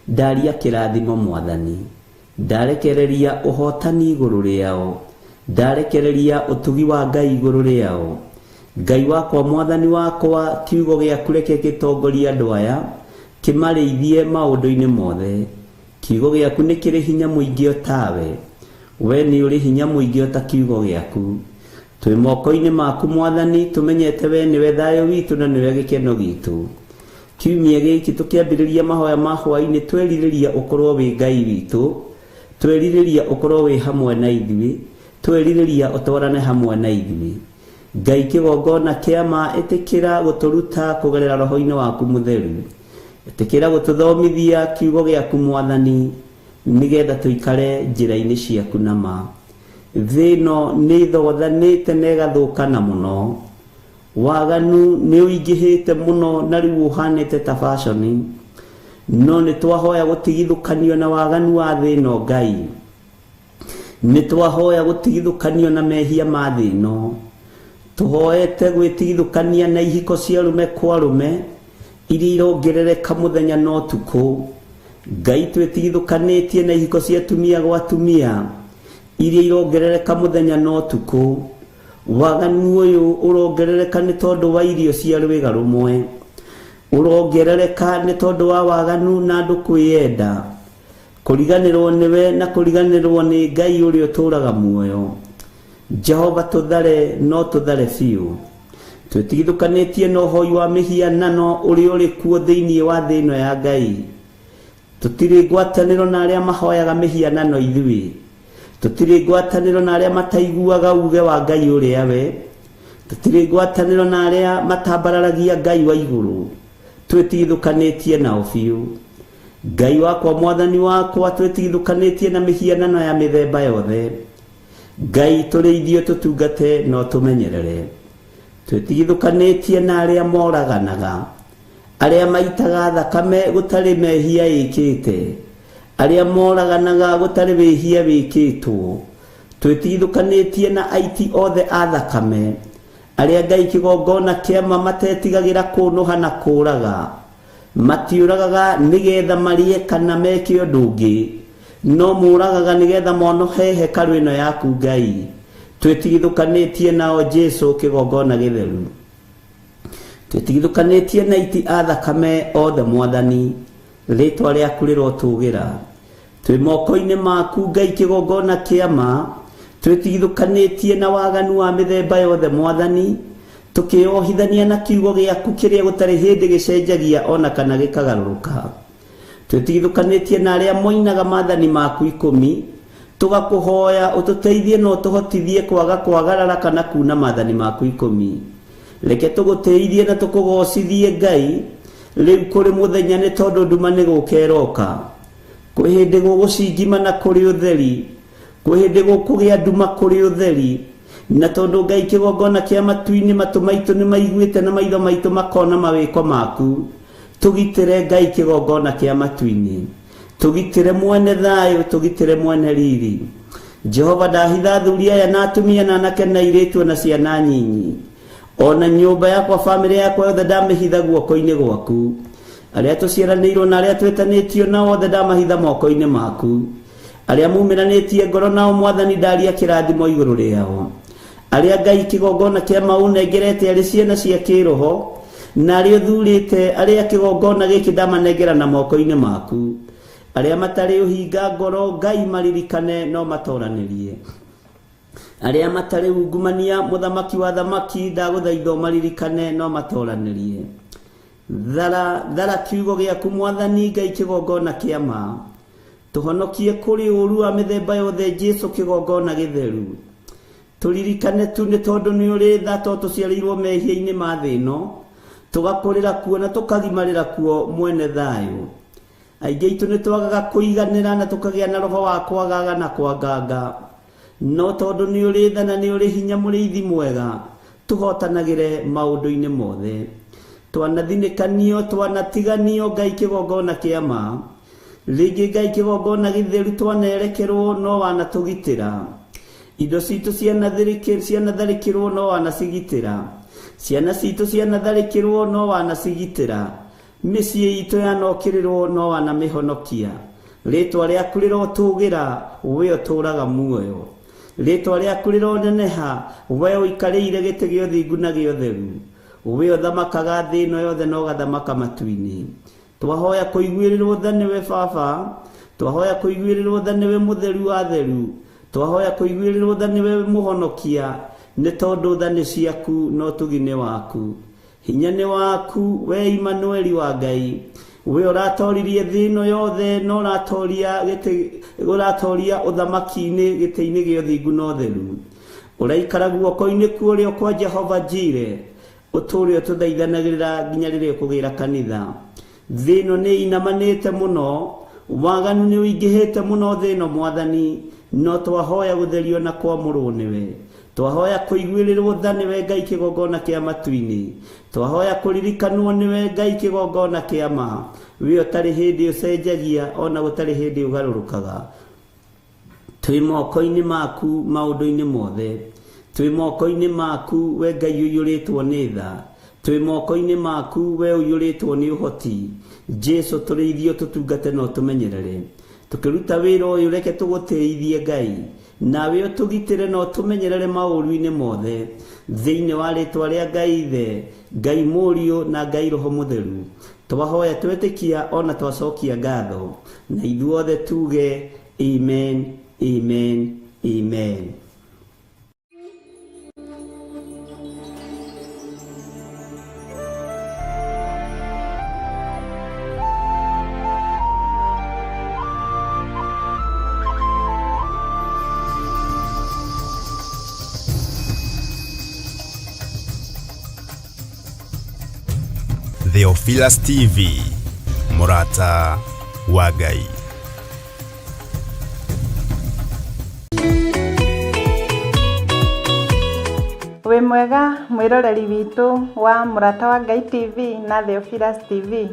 ndaria kĩrathimo Mwathani. Ndarekereria ũhotani igũrũ rĩao, ndarekereria ũtugi wa Ngai igũrũ rĩao. Ngai wakwa Mwathani wakwa, kiugo gĩaku reke gĩtongorie andũ aya, kĩmarĩithie maũndũ-inĩ mothe. Kiugo gĩaku nĩ kĩrĩ hinya mũingĩ o tawe. We nĩ ũrĩ hinya mũingĩ o ta kiugo gĩaku. Twĩ moko-inĩ maku Mwathani, tũmenyete we nĩwe thayũ witũ na nĩwe gĩkeno gitũ. Kiumia gĩkĩ tũkĩambĩrĩria mahoya ma hwaĩ-inĩ, twerirĩria ũkorwo wĩ Ngai witũ, twerirĩria ũkorwo wĩ hamwe na ithuĩ, twerirĩria ũtwarane hamwe na ithuĩ. Ngai kĩgongona kĩa ma, ĩtĩkĩra gũtũruta kũgerera roho-inĩ waku mũtheru. Ĩtĩkĩra gũtũthomithia kiugo gĩaku Mwathani, nĩgetha tũikare njĩra-inĩ ciaku na ma. Thĩ ĩno nĩ ĩthothanĩte na ĩgathũkana mũno. Waganu nĩ ũingĩhĩte mũno na rĩu ũhanĩte ta fashion, no nĩ twahoya gũtigithũkanio na waganu wa thĩ ĩno Ngai. Nĩ twahoya gũtigithũkanio na mehia ma thĩ ĩno. Tũhoete gwĩtigithũkania na ihiko cia arũme kwa arũme iria irongerereka mũthenya na ũtukũ. Ngai twĩtigithũkanĩtie na ihiko cia atumia gwa atumia iria irongerereka mũthenya na ũtukũ. Waganu ũyũ ũrongerereka nĩ tondũ wa irio cia rwĩga rũmwe, ũrongerereka nĩ tondũ wa waganu na andũ kwĩyenda, kũriganĩrwo nĩwe na kũriganĩrwo nĩ Ngai ũrĩa ũtũũraga muoyo. Jehova tũthare no tũthare biũ. Twĩtigithũkanĩtie na ũhoi wa mĩhianano ũrĩa ũrĩ kuo thĩinĩ wa thĩ ĩno ya Ngai. Tũtirĩ ngwatanĩro na arĩa mahoyaga mĩhianano ithuĩ. Tũtirĩ ngwatanĩro na arĩa mataiguaga uge wa Ngai ũrĩa we. Tũtirĩ ngwatanĩro na arĩa matambararagia Ngai wa igũrũ. Twĩtigithũkanĩtie nao biũ. Ngai wakwa mwathani wakwa, twĩtigithũkanĩtie na mĩhianano ya mĩthemba yothe. Ngai tũrĩithio tũtungate no tũmenyerere. Twĩtigithũkanĩtie na arĩa moraganaga, arĩa maitaga thakame gũtarĩ mehia ĩkĩte, arĩa moraganaga gũtarĩ wĩhia wĩkĩtwo. Twĩtigithũkanĩtie na aiti othe a thakame, arĩa Ngai kĩgongona kĩama matetigagĩra kũnũha na kũũraga. Matiũragaga nĩgetha marĩe kana meke ũndũ ũngĩ, no mũragaga nĩgetha monohe hekarũ ĩno yaku Ngai. Twĩtigithũkanĩtie nao Jesũ kĩgongona gĩtheru. Twĩtigithũkanĩtie na aiti a thakame othe mwathani, rĩtwa rĩaku rĩrotũgĩra. Twĩ moko-inĩ maku Ngai kĩgongona kĩama, twĩtigithũkanĩtie na waganu wa mĩthemba yothe mwathani, tũkĩohithania na kiugo gĩaku kĩrĩa gũtarĩ hĩndĩ gĩcenjagia ona kana gĩkagarũrũka. Twĩtigithũkanĩtie na arĩa moinaga maathani maku 10, tũgakũhoya ũtũteithie na ũtũhotithie kwaga kwagarara kana kuna maathani maku 10. Reke tũgũtĩithie na tũkũgocithie Ngai rĩu kũrĩ mũthenya, nĩ tondũ nduma nĩ gũka ĩroka. Kwĩ hĩndĩ gũgũcingima na kũrĩ ũtheri, kwĩ hĩndĩ gũkũgĩa nduma kũrĩ ũtheri. Na tondũ Ngai kĩgongona kĩa matu-inĩ, matũ maitũ nĩ maiguĩte na maitho maitũ makona mawĩko maku. Tũgitĩre Ngai kĩgongona kĩa matu-inĩ, tũgitĩre mwene thayũ, tũgitĩre mwene riri. Jehova ndahitha athuri aya na atumia na anake na airĩtu na ciana nyinyi, ona nyũmba yakwa, bamĩrĩ yakwa yothe ndamĩhitha guoko-inĩ gwaku. Arĩa tũciaranĩirwo na arĩa twĩtanĩtio nao othe ndamahitha moko-inĩ maku. Arĩa mumĩranĩtie ngoro nao mwathani ndaria kĩrathimo igũrũ rĩao. Arĩa Ngai kĩgongona kĩa maũnengerete arĩ ciana cia kĩroho, na arĩa ũthurĩte, arĩa kĩgongona gĩkĩ ndamanengera na moko-inĩ maku. Arĩa matarĩ ũhinga ngoro Ngai maririkane no matoranĩrie. Arĩa matarĩ ungumania mũthamaki wa thamaki ndagũthaitha ũmaririkane no matoranĩrie. Thara thara kiugo gĩaku mwathani Ngai kĩgongona kĩa ma. Tũhonokie kũrĩ ũũru wa mĩthemba yothe Jesũ kĩgongona gĩtheru. Tũririkane tu nĩ tondũ nĩ ũrĩ tha, to tũciarĩirwo mehia-inĩ ma thĩ ĩno, tũgakũrĩra kuo na tũkagimarĩra kuo mwene thayũ. Aingĩ aitũ nĩ twagaga kũiganĩra na tũkagĩa na roho wa kwagaga na kwanganga, no tondũ nĩ ũrĩ tha na nĩ ũrĩ hinya mũrĩithi mwega, tũhotanagĩre maũndũ-inĩ mothe. Twanathinĩkanio, twanatiganio Ngai kĩgongona kĩa ma. Rĩngĩ Ngai kĩgongona gĩtheru twanerekerwo no wanatũgitĩra. Indo citũ cianatharĩkĩrwo no wanacigitĩra. Ciana citũ cianatharĩkĩrwo no wanacigitĩra. Mĩciĩ itũ yanokĩrĩrwo no wanamĩhonokia. Rĩtwa rĩaku rĩrotũgĩra, we ũtũũraga muoyo. Rĩtwa rĩaku rĩroneneha, we ũikarĩire gĩtĩ gĩa ũthingu na gĩa ũtheru. We ũthamakaga thĩ ĩno yothe na ũgathamaka matu-inĩ. Twahoya kũiguĩrĩrwo tha nĩwe Baba, twahoya kũiguĩrĩrwo tha nĩwe mũtheru wa theru, twahoya kũiguĩrĩrwo tha nĩwe mũhonokia, nĩ tondũ tha nĩ ciaku na ũtugi nĩ waku. Hinya nĩ waku we Imanueli wa Ngai, we ũratoririe thĩ ĩno yothe na ũratoria gĩtĩ, ũratoria ũthamaki-inĩ gĩtĩ-inĩ gĩa ũthingu na ũtheru. Ũraikara guoko-inĩ kuo ũrĩa kwa Jehova Jire, ũtũũre ũtũthaithanagĩrĩra nginya rĩrĩa ũkũgĩra kanitha. Thĩ ĩno nĩ inamanĩte mũno, waganu nĩ ũingĩhĩte mũno thĩ ĩno mwathani, No twahoya gũtherio na kwamũrwo nĩwe. Twahoya kũiguĩrĩrwo tha nĩwe Ngai kĩgongona kĩa matu-inĩ. Twahoya kũririkanwo nĩwe Ngai kĩgongona kĩa ma. We ũtarĩ hĩndĩ ũcenjagia ona gũtarĩ hĩndĩ ũgarũrũkaga. Twĩ moko-inĩ maku maũndũ-inĩ mothe. Twĩ moko-inĩ maku we Ngai ũiyũrĩtwo nĩ tha. Twĩ moko-inĩ maku we ũiyũrĩtwo nĩ ũhoti. Jesu tũrĩithio tũtungate na ũtũmenyerere. Tũkĩruta wĩra ũyũ reke tũgũtĩithie Ngai. Nawe ũtũgitĩre na ũtũmenyerere maũru-inĩ mothe. Thĩinĩ wa rĩtwa rĩa Ngai Ithe, Ngai Mũriũ na Ngai Roho Mũtheru. Twahoya twetĩkia ona twacokia ngatho. Na ithuothe tuge amen, amen, amen. Theophilus TV, mũrata wa Ngai. Wĩ mwega mwĩroreri witũ wa Mũrata wa Ngai TV na Theophilus TV.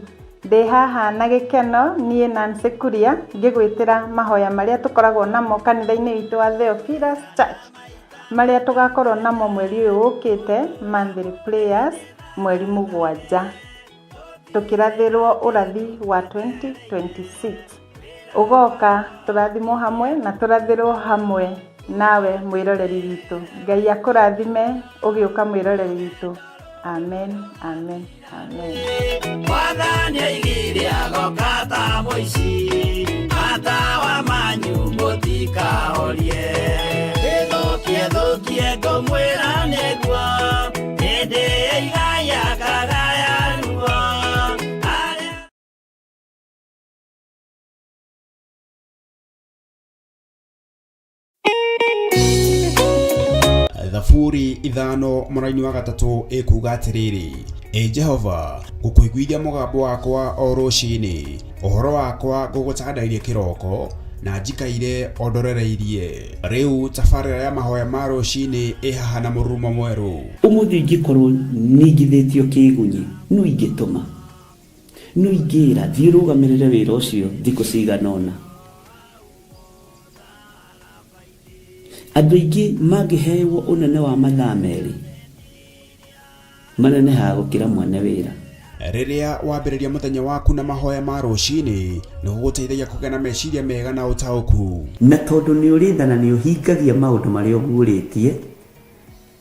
Ndĩ haha na gĩkeno niĩ Nancy Kuria ngĩgwĩtĩra mahoya marĩa tũkoragwo namo kanitha-inĩ witũ wa Theophilus Church, marĩa tũgakorwo namo mweri ũyũ ũkĩte, monthly prayers, mweri 7, tũkĩrathĩrwo ũrathi wa 2026. Ũgoka tũrathimwo hamwe na tũrathĩrwo hamwe nawe mwĩroreri witũ. Ngai akũrathime ũgĩũka mwĩroreri witũ. Amen, amen, amen. Mwathani aigire agoka ta mũici, matawa manyu mũtikahorie. Ĩthũkie thũkie ngũmwĩra nĩguo, hĩndĩ ĩigaya kagaya ruo. Arĩa Thaburi 5 mũraini wa 3 ĩkuga atĩrĩrĩ, Ĩ Jehova, ngũkũiguithia mũgambo wakwa o rũcinĩ, ũhoro wakwa ngũgũtandairie kĩroko, na njikaire o ndorereirie. Rĩu tabarĩra ya mahoya ma rũcinĩ ĩ haha na mũrurumo mwerũ. Ũmũthĩ ingĩkorwo ningithĩtio kĩgunyi, no ingĩtũma, no ingĩra thiĩ ũrũgamĩrĩre wĩra ũcio thikũ cigana ũna. Andũ aingĩ mangĩhewo ũnene wa mathaa 2, manenehaga gũkĩra mwene wĩra. Rĩrĩa wambĩrĩria mũthenya waku na mahoya ma rũcinĩ, nĩ gũgũteithagia kũgĩa na meciria mega na ũtaũku. Na tondũ nĩ ũrĩ tha na nĩ ũhingagia maũndũ marĩa ũguũrĩtie,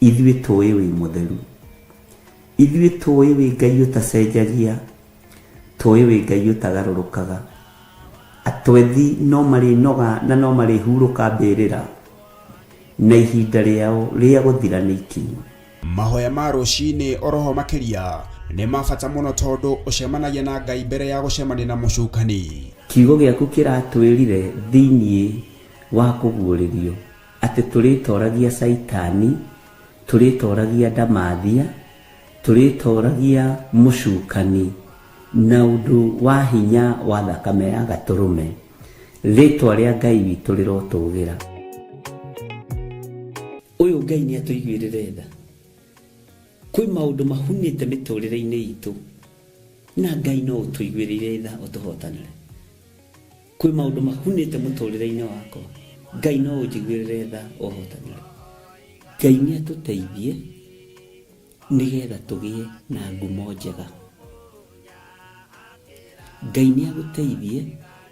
ithuĩ tũĩ wĩ mũtheru. Ithuĩ tũĩ wĩ Ngai ũtacenjagia, tũĩ wĩ Ngai ũtagarũrũkaga. Atwethi no marĩnoga na no marĩhurũka mbĩrĩra, na ihinda rĩao rĩa gũthira nĩ ikinyu. Mahoya ma rũcinĩ oroho makĩria nĩ ma bata mũno tondũ ũcemanagia na Ngai mbere ya gũcemania na mũcukani. Kiugo gĩaku kĩratwĩrire thĩinĩ wa kũguũrĩrio atĩ tũrĩtoragia Caitani, tũrĩtoragia ndamathia, tũrĩtoragia mũcukani na ũndũ wa hinya wa thakame ya gatũrũme. Rĩtwa rĩa Ngai witũ rĩrotũgĩra. Ũyũ Ngai nĩ atũiguĩrĩre tha. Kwĩ maũndũ mahunĩte mĩtũrĩre-inĩ itũ, na Ngai no ũtũiguĩrĩire tha ũtũhotanĩre. Kwĩ maũndũ mahunĩte mũtũrĩre-inĩ wakwa, Ngai no ũnjiguĩrĩre tha ũhotanĩre. Ngai nĩ atũteithie nĩgetha tũgĩe na ngumo njega. Ngai nĩ agũteithie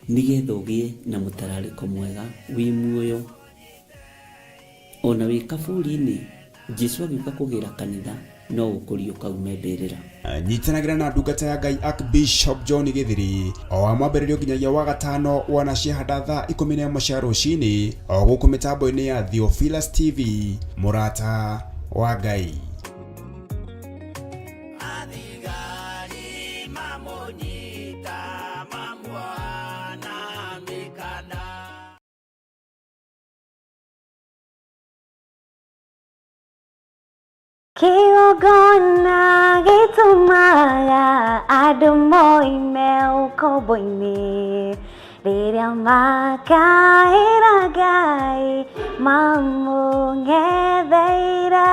nĩgetha ũgĩe na mũtararĩko mwega wĩ muoyo. Ona wĩ kaburi-inĩ, Jesu agĩũka kũgĩra kanitha no ũkũriũka ume mbĩrĩra. Nyitanagĩra na ndungata ya Ngai Archbishop John Gĩthiri o wa mwambĩrĩrio nginyagia wa gatano wona ciahanda thaa 11 cia rũcinĩ o gũkũ mĩtambo-inĩ ya Theophilus TV, mũrata wa Ngai. Athigari mamũnyita mamuoha na mĩkanda. Kĩgongona gĩtũmaga andũ moime ũkombo-inĩ. Rĩrĩa makaĩra Ngai mamũng'etheire.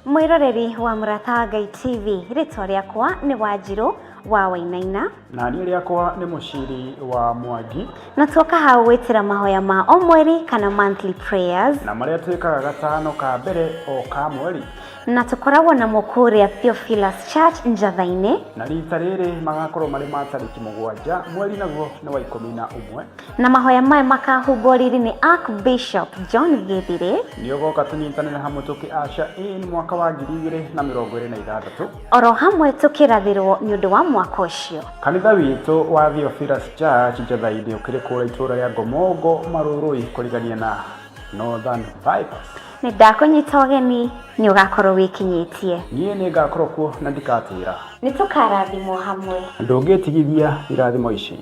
Mwĩroreri wa Mũrata wa Ngai TV, rĩtwa rĩakwa nĩ Wanjirũ wa Wainaina. Na niĩ rĩakwa nĩ Mũciri wa Mwangi. Na tuoka hau gwĩtĩra mahoya ma o mweri kana monthly prayers. Na marĩa twĩkaga gatano ka mbere o ka mweri. Na tũkoragwo namo kũrĩa Theophilus Church Njatha-inĩ. Na rita rĩrĩ magakorwo marĩ ma tarĩki 7 mweri naguo nĩ wa 11. Na mahoya maya makahumbwo riri nĩ Archbishop John Githire. Nĩ ũgoka tũnyitanĩre hamwe tũkĩ usher in mwaka wa 2026. Oro hamwe tũkĩrathĩrwo nĩ ũndũ wa mwaka ũcio. Kanitha witũ wa Theophilus Church Njatha-inĩ ũkĩrĩ kũrĩa itũũra rĩa Ngomongo Marũrũi kũrigania na Northern Bypass. Nĩ ndakũnyita ũgeni nĩ ũgakorwo wĩkinyĩtie. Niĩ nĩ ngakorwo kuo na ndikatĩra. Nĩ tũkarathimwo hamwe. Ndũngĩtigithia irathimo ici.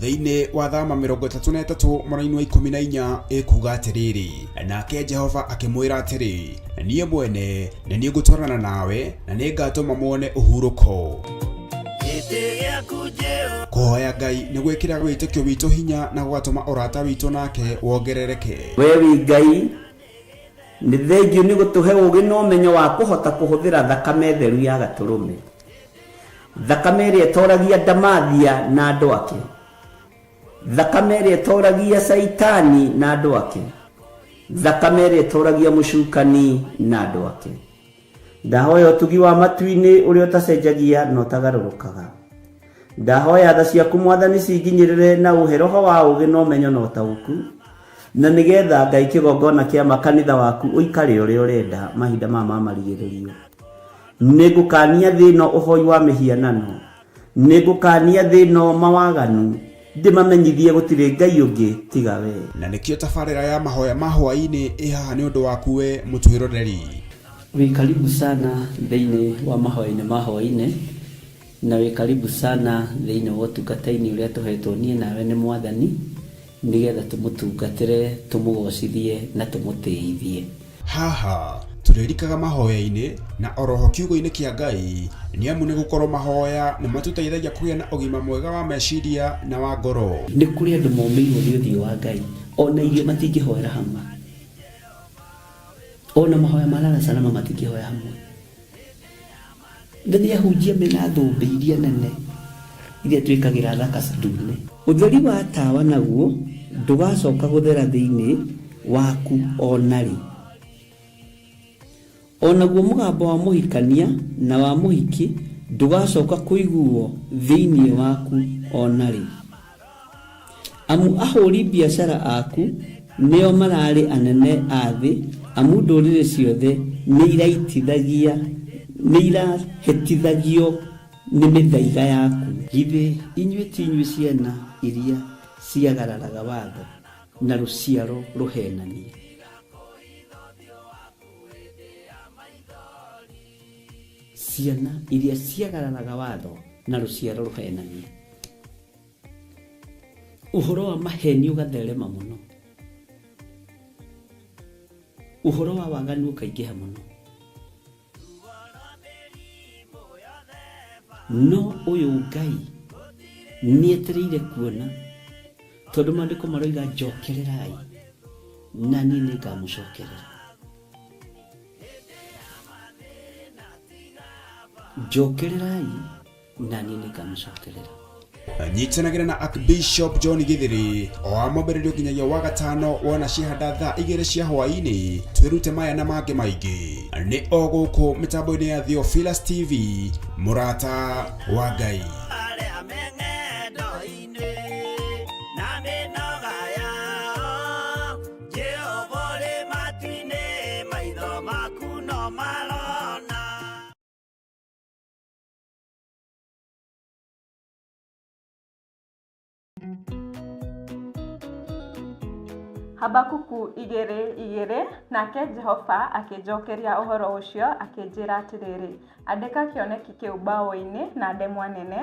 Thĩinĩ wa thama 33 mũraini wa 14 ĩkuga atĩrĩrĩ, nake Jehova akĩmwĩra atĩrĩ, niĩ mwene nĩ niĩ ngũtwarana nawe na nĩ ngatũma muone ũhurũko. Kũhoya Ngai nĩ gwĩkĩra wĩtĩkio witũ hinya na gũgatũma ũrata witũ nake wongerereke. We wĩ Ngai nĩ thengio nĩ gũtũhe ũũgĩ na ũmenyo wa kũhota kũhũthĩra thakame theru ya gatũrũme, thakame ĩrĩa ĩtoragia ndamathia na andũ ake, thakame ĩrĩa ĩtoragia Caitani na andũ ake, thakame ĩrĩa ĩtoragia mũcukani na andũ ake. Ndahoya ũtugi wa matu-inĩ ũrĩa ũtacenjagia na ũtagarũrũkaga. Ndahoya tha ciaku Mwathani cinginyĩrĩre na ũhe roho wa ũũgĩ na ũmenyo na ũtaũku, na nĩgetha Ngai kĩgongona kĩa makanitha waku ũikare ũrĩa ũrenda mahinda maya ma marigĩrĩrio. Nĩngũkania thĩ ĩno ũhoi wa mĩhianano, nĩngũkania thĩ ĩno mawaganu, ndĩmamenyithie gũtirĩ Ngai ũngĩ tiga we. Na nĩkĩo tabarĩra ya mahoya ma hwaĩ-inĩ ĩ haha nĩ ũndũ waku we mũtwĩroreri. Wĩ karibu sana thĩinĩ wa mahoya-inĩ ma hwaĩ-inĩ, na wĩ karibu sana thĩinĩ wa ũtungata-inĩ ũrĩa tũhetwo niĩ nawe nĩ Mwathani, nĩgetha tũmũtungatĩre, tũmũgocithie na tũmũtĩithie. Haha tũrĩrikaga mahoya-inĩ na oroho kiugo-inĩ kĩa Ngai, nĩ amu nĩ gũkorwo mahoya nĩ matũteithagia kũgĩa na ũgima mwega wa meciria na wa ngoro. Nĩ kũrĩ andũ momĩirwo nĩ ũthiũ wa Ngai, ona irio matingĩhoera hamwe, ona mahoya ma lala salama matingĩhoya hamwe. Na nĩ ahunjia mena thũmbĩ iria nene iria twĩkagĩra thaka ndune. Ũtheri wa tawa naguo ndũgacoka gũthera thĩinĩ waku ona rĩ. Onaguo mũgambo wa mũhikania na wa mũhiki ndũgacoka kũiguo thĩinĩ waku ona rĩ. Amu ahũri biacara aku nĩo mararĩ anene a thĩ, amu ndũrĩrĩ ciothe nĩ irahĩtithagio nĩ mĩthaiga yaku. Githĩ inyuĩ ti inyuĩ ciana iria ciagararaga watho na rũciaro rũhenanie? Ciana iria ciagararaga watho na rũciaro rũhenanie. Ũhoro wa maheni ũgatherema mũno, ũhoro wa waganu ũkaingĩha mũno, no ũyũ Ngai nĩetereire kuona, tondũ maandĩko maroiga njokererai na niĩ nĩngamũcokerera. Njokererai na niĩ nĩngamũcokerera. Nyitanagĩra na Archbishop John Githiri o wa mwambĩrĩrio nginyagia wa gatano wona ciahanda thaa 2 cia hwaĩ-inĩ, twĩrute maya na mangĩ maingĩ. Nĩ o gũkũ mĩtambo-inĩ ya Theophilus TV, mũrata wa Ngai. Habakuku 2:2 nake Jehova akĩnjokeria ũhoro ũcio akĩnjĩra atĩrĩrĩ, andĩka kĩoneki kĩu mbaũ-inĩ na ndemwa nene,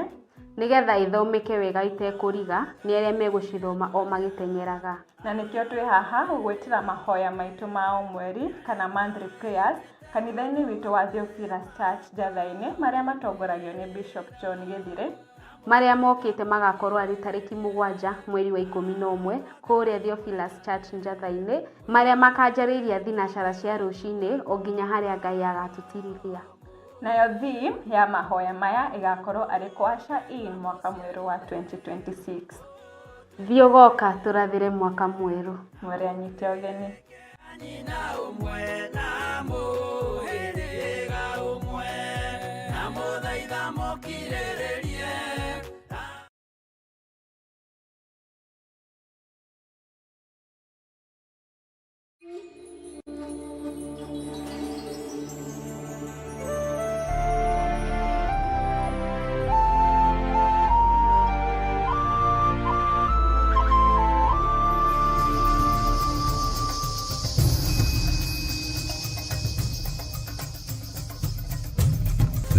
Nĩgetha ĩthomeke wega itekũriga nĩ arĩa megũcithoma o magĩteng'eraga. Na nĩkĩo twĩ haha gũgwĩtĩra mahoya maitũ ma o mweri kana monthly prayers kanitha-inĩ witũ wa Theophilus Church Njatha-inĩ, marĩa matongoragio nĩ Bishop John Gĩthirĩ. Marĩa mokĩte magakorwo arĩ tarĩki 7 mweri wa 11 kũrĩa Theophilus Church Njatha-inĩ, marĩa makanjarĩria thinacara cia rũcinĩ o nginya harĩa Ngai agatũtirithia. Nayo theme ya mahoya maya ĩgakorwo arĩ kũ-usher in mwaka mwerũ wa 2026. Thiĩ ũgoka tũrathĩre mwaka mwerũ. Mwere anyite ũgeni. Nyina ũmwe na mũhĩrĩga ũmwe na mũthaitha mũkirĩrĩrie.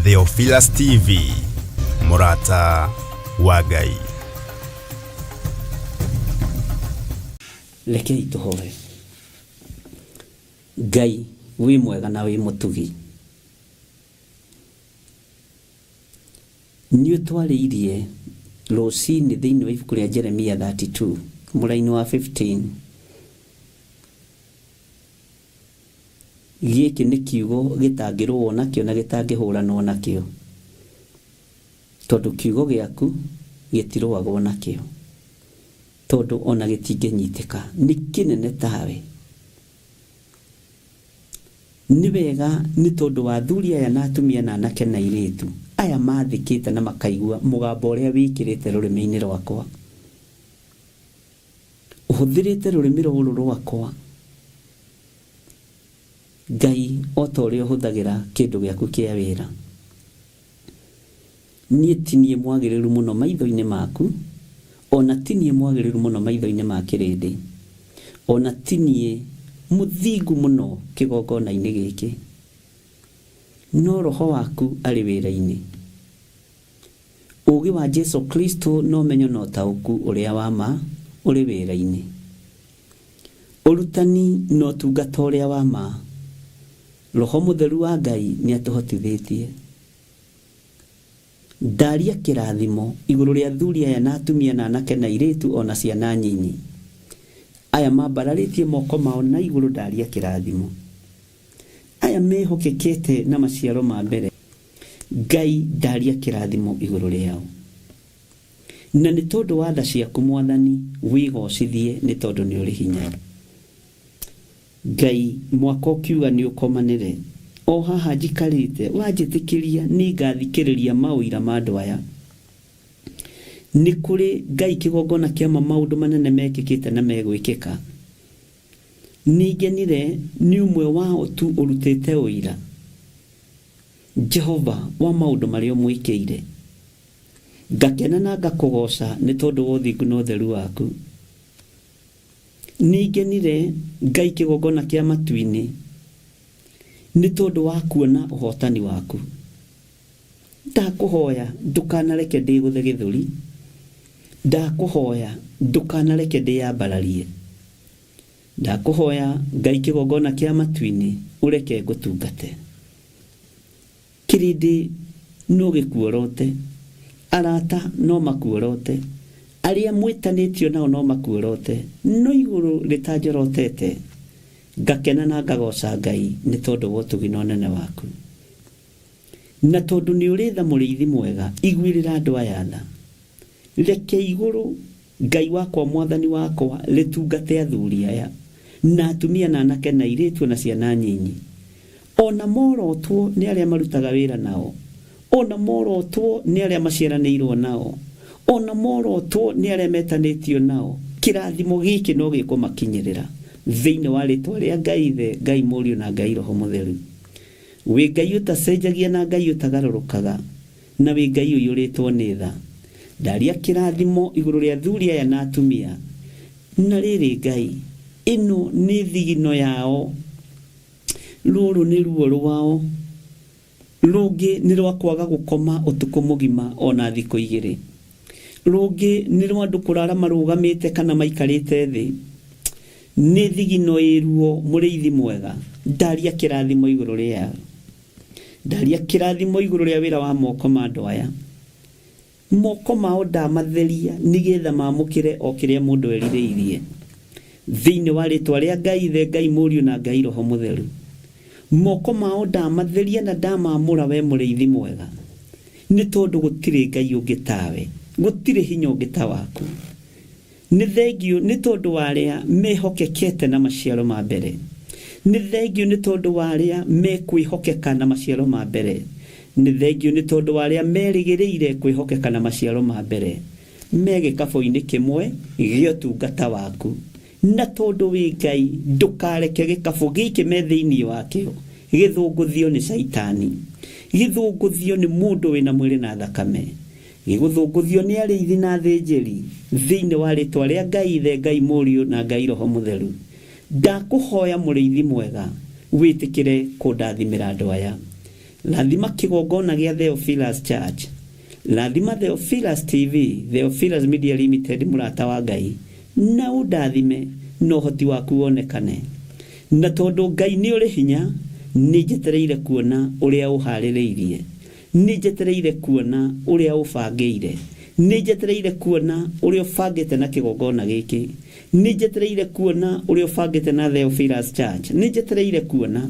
Theophilus TV, mũrata wa Ngai. Rekei tũhoe. Ngai wĩ mwega na wĩ mũtugi, nĩ ũtwarĩirie rũcinĩ thĩinĩ wa ibuku rĩa Jeremia 32 mũraini wa 15. Gĩkĩ nĩ kiugo gĩtangĩrũo nakĩo na gĩtangĩhũranwo nakĩo, tondũ kiugo gĩaku gĩtirũagwo nakĩo, tondũ ona gĩtingĩnyitĩka, nĩ kĩnene tawe. Nĩ wega nĩ tondũ wa athuri aya na atumia na anake na airĩtu aya mathĩkĩte na makaigua mũgambo ũrĩa wĩkĩrĩte rũrĩmĩ-inĩ rwakwa. Ũhũthĩrĩte rũrĩmĩ rũrũ rwakwa, Ngai, o ta ũrĩa ũhũthagĩra kĩndũ gĩaku kĩa wĩra. Niĩ ti niĩ mwagĩrĩru mũno maitho-inĩ maku, o na ti niĩ mwagĩrĩru mũno maitho-inĩ ma kĩrĩndĩ, o na ti niĩ mũthingu mũno kĩgongona-inĩ gĩkĩ, no Roho waku arĩ wĩra-inĩ. Ũũgĩ wa Jesu Kristo na ũmenyo na ũtaũku ũrĩa wa ma ũrĩ wĩra-inĩ. Ũrutani na ũtungata ũrĩa wa ma, Roho Mũtheru wa Ngai nĩ atũhotithĩtie. Ndaria kĩrathimo igũrũ rĩa athuri aya na atumia na anake na airĩtu o na ciana nyinyi. Aya mambararĩtie moko mao na igũrũ, ndaria kĩrathimo. Aya mehokekete na maciaro ma mbere, Ngai, ndaria kĩrathimo igũrũ rĩao. Na nĩ tondũ wa tha ciaku Mwathani, wĩgocithie nĩ tondũ nĩ ũrĩ hinya. Ngai, mwaka ũkiuga nĩ ũkomanĩre, o haha njikarĩte, wanjĩtĩkĩria nĩngathikĩrĩria maũira ma andũ aya. Nĩ kũrĩ Ngai kĩgongona kĩa ma maũndũ manene mekĩkĩte na megwĩkĩka. Nĩngenire nĩ ũmwe wao tu ũrutĩte ũira, Jehova, wa maũndũ marĩa ũmwĩkĩire. Ngakena na ngakũgooca nĩ tondũ wa ũthingu na ũtheru waku. Nĩngenire Ngai kĩgongona kĩa matu-inĩ nĩ tondũ wa kuona ũhotani waku. Ndakũhoya ndũkanareke ndĩgũthe gĩthũri, ndakũhoya ndũkanareke ndĩyambararie. Ndakũhoya Ngai kĩgongona kĩa matu-inĩ ũreke ngũtungate. Kĩrĩndĩ no gĩkuorote, arata no makuorote, arĩa mwĩtanĩtio nao no makuorote, no igũrũ rĩtanjorotete, ngakena na ngagooca Ngai nĩ tondũ wa ũtugi na ũnene waku. Na tondũ nĩ ũrĩ tha mũrĩithi mwega, iguĩrĩra andũ aya tha. Reke igũrũ, Ngai wakwa Mwathani wakwa, rĩtungate athuri aya, na atumia na anake na airĩtu o na ciana nyinyi. O na morotwo nĩ arĩa marutaga wĩra nao, o na morotwo nĩ arĩa maciaranĩirwo nao, o na morotwo nĩ arĩa metanĩtio nao, kĩrathimo gĩkĩ no gĩkũmakinyĩrĩra, thĩinĩ wa rĩtwa rĩa Ngai Ithe, Ngai Mũriũ na Ngai Roho Mũtheru. Wĩ Ngai ũtacenjagia na Ngai ũtagarũrũkaga, na wĩ Ngai ũiyũrĩtwo nĩ tha. Ndaria kĩrathimo igũrũ rĩa athuri aya na atumia. Na rĩrĩ, Ngai, ĩno nĩ thigino yao, rũrũ nĩ ruo rwao. Rũngĩ nĩ rwa kwaga gũkoma ũtukũ mũgima ona thikũ igĩrĩ. Rũngĩ nĩ rwa andũ kũrara marũgamĩte kana maikarĩte thĩ. Nĩ thigino ĩ ruo mũrĩithi mwega, ndaria kĩrathimo igũrũ rĩao. Ndaria kĩrathimo igũrũ rĩa wĩra wa moko ma andũ aya. Moko mao ndamatheria nĩgetha mamũkĩre o kĩrĩa mũndũ erirĩirie. Thĩinĩ wa rĩtwa rĩa Ngai Ithe, Ngai Mũriũ na Ngai Roho Mũtheru. Moko mao ndamatheria na ndamamũra we mũrĩithi mwega. Nĩ tondũ gũtirĩ Ngai ũngĩ tawe, gũtirĩ hinya ũngĩ ta waku. Nĩ thengiũ nĩ tondũ wa arĩa mehokekete na maciaro ma mbere. Nĩ thengiũ nĩ tondũ wa arĩa mekwĩhokeka na maciaro ma mbere. Nĩ thengiũ nĩ tondũ wa arĩa merĩgĩrĩire kwĩhokeka na maciaro ma mbere me gĩkabũ-inĩ kĩmwe gĩa ũtungata waku. Na tondũ wĩ Ngai, ndũkareke gĩkabũ gĩkĩ me thĩinĩ wakĩo gĩthũngũthio nĩ Caitani, gĩthũngũthio nĩ mũndũ wĩna mwĩrĩ na thakame, Gĩgũthũngũthio nĩ arĩithi na athĩnjĩri, thĩinĩ wa rĩtwa rĩa Ngai Ithe, Ngai Mũriũ, na Ngai Roho Mũtheru. Ndakũhoya Mũrĩithi mwega, wĩtĩkĩre kũndathimĩra andũ aya. Rathima kĩgongona gĩa Theophilus Church. Rathima Theophilus TV, Theophilus Media Limited mũrata wa Ngai, na ũndathime na ũhoti waku wonekane. Na tondũ Ngai nĩ ũrĩ hinya, nĩnjetereire kuona ũrĩa ũharĩrĩirie. Nĩ njetereire kuona ũrĩa ũbangĩire. Nĩ njetereire kuona ũrĩa ũbangĩte na kĩgongona gĩkĩ. Nĩ njetereire kuona ũrĩa ũbangĩte na Theophilus Church. Nĩ njetereire kuona.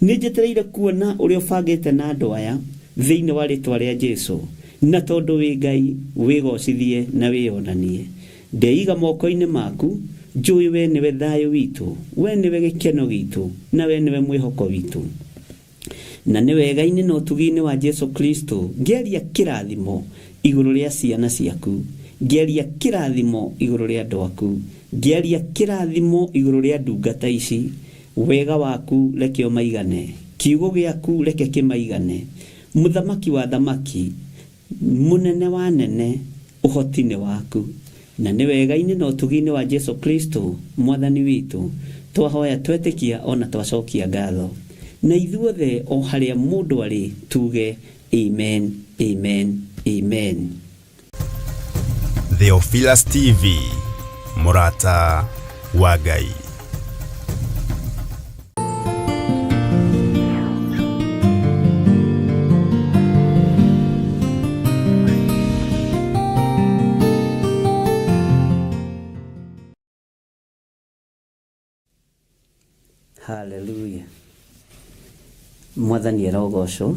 Nĩ njetereire kuona ũrĩa ũbangĩte na andũ aya, thĩinĩ wa rĩtwa rĩa Jesu. Na tondũ wĩ Ngai, wĩgocithie na wĩyonanie. Ndeiga moko-inĩ maku, njũĩ we nĩwe thayũ witũ, we nĩwe gĩkeno gitũ, na we nĩwe mwĩhoko witũ. Na nĩ wega-inĩ na ũtugi-inĩ wa Jesu Kristo ngĩaria kĩrathimo igũrũ rĩa ciana ciaku, ngĩaria kĩrathimo igũrũ rĩa andũ aku, ngĩaria kĩrathimo igũrũ rĩa ndungata ici. Wega waku reke ũmaigane, kiugo gĩaku reke kĩmaigane. Mũthamaki wa athamaki, Mũnene wa anene, ũhoti nĩ waku. Na nĩ wega-inĩ na ũtugi-inĩ wa Jesu Kristo, Mwathani witũ, twahoya twetĩkia o na twacokia ngatho. Na ithuothe o harĩa mũndũ arĩ tuge, Amen, amen, amen. Theophilus TV, mũrata wa Ngai. Haleluya. Mwathani arogocwo.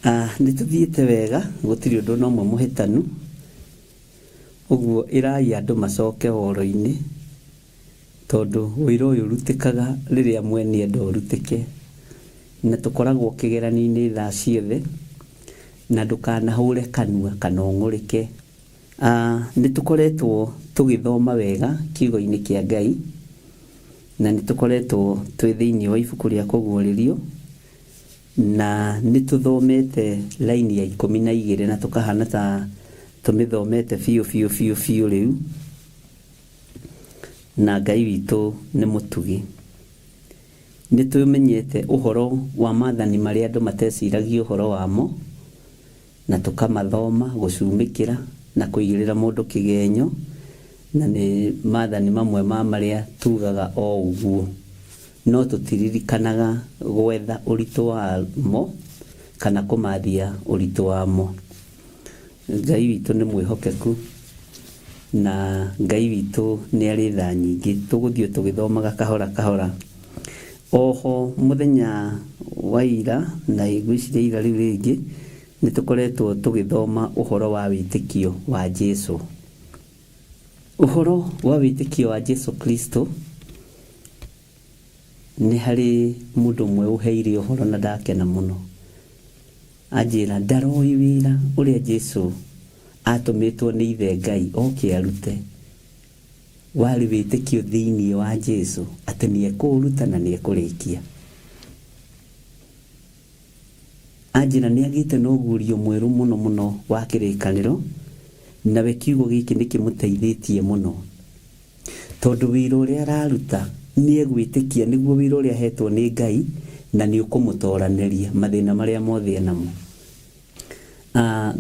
Ah, nĩ tũthiĩte wega gũtirĩ ũndũ na ũmwe mũhĩtanu. Ũguo ĩrai andũ macoke woro-inĩ. Tondũ ũira ũyũ ũrutĩkaga rĩrĩa mwene enda ũrutĩke, na tũkoragwo kĩgeranio-inĩ thaa ciothe, na ndũkanahũre kanua kana ũng'ũrĩke. Nĩ tũkoretwo tũgĩthoma wega kiugo-inĩ kĩa Ngai, na nĩ tũkoretwo twĩ thĩinĩ wa ibuku rĩa Kũguũrĩrio, na nĩ tũthomete raini ya 12 na tũkahana ta tũmĩthomete biũ biũ biũ biũ rĩu. Na Ngai witũ nĩ mũtugi. Nĩ tũmenyete ũhoro wa maathani marĩa andũ mateciragia ũhoro wamo, na tũkamathoma, gũcumĩkĩra na kũigĩrĩra mũndũ kĩgenyo, na nĩ maathani mamwe ma marĩa tugaga o ũguo, no tũtiririkanaga gwetha ũritũ wamo kana kũmathia ũritũ wamo. Ngai witũ nĩ mwĩhokeku na Ngai witũ nĩ arĩ tha nyingĩ. Tũgũthiĩ o tũgĩthomaga kahora kahora. Oho mũthenya wa ira na ngwĩciria ira rĩu rĩngĩ nĩ tũkoretwo tũgĩthoma ũhoro wa wĩtĩkio wa Jesu. Ũhoro wa wĩtĩkio wa Jesu Kristo nĩ harĩ mũndũ ũmwe ũheire ũhoro na ndakena mũno. Anjĩra ndaroĩ wĩra ũrĩa Jesu atũmĩtwo nĩ ithe Ngai oke arute, warĩ wĩtĩkio thĩinĩ wa Jesu atĩ nĩekũũruta na nĩekũrĩkia. Anjĩra nĩagĩte na ũguũrio mwerũ mũno mũno wa kĩrĩkanĩro, nawe kiugo gĩkĩ nĩkĩmũteithĩtie mũno. Tondũ wĩra ũrĩa araruta nĩ egwĩtĩkia nĩguo wĩra ũrĩa ahetwo nĩ Ngai, Na nĩ ũkũmũtoranĩria mathĩna marĩa mothe enamo.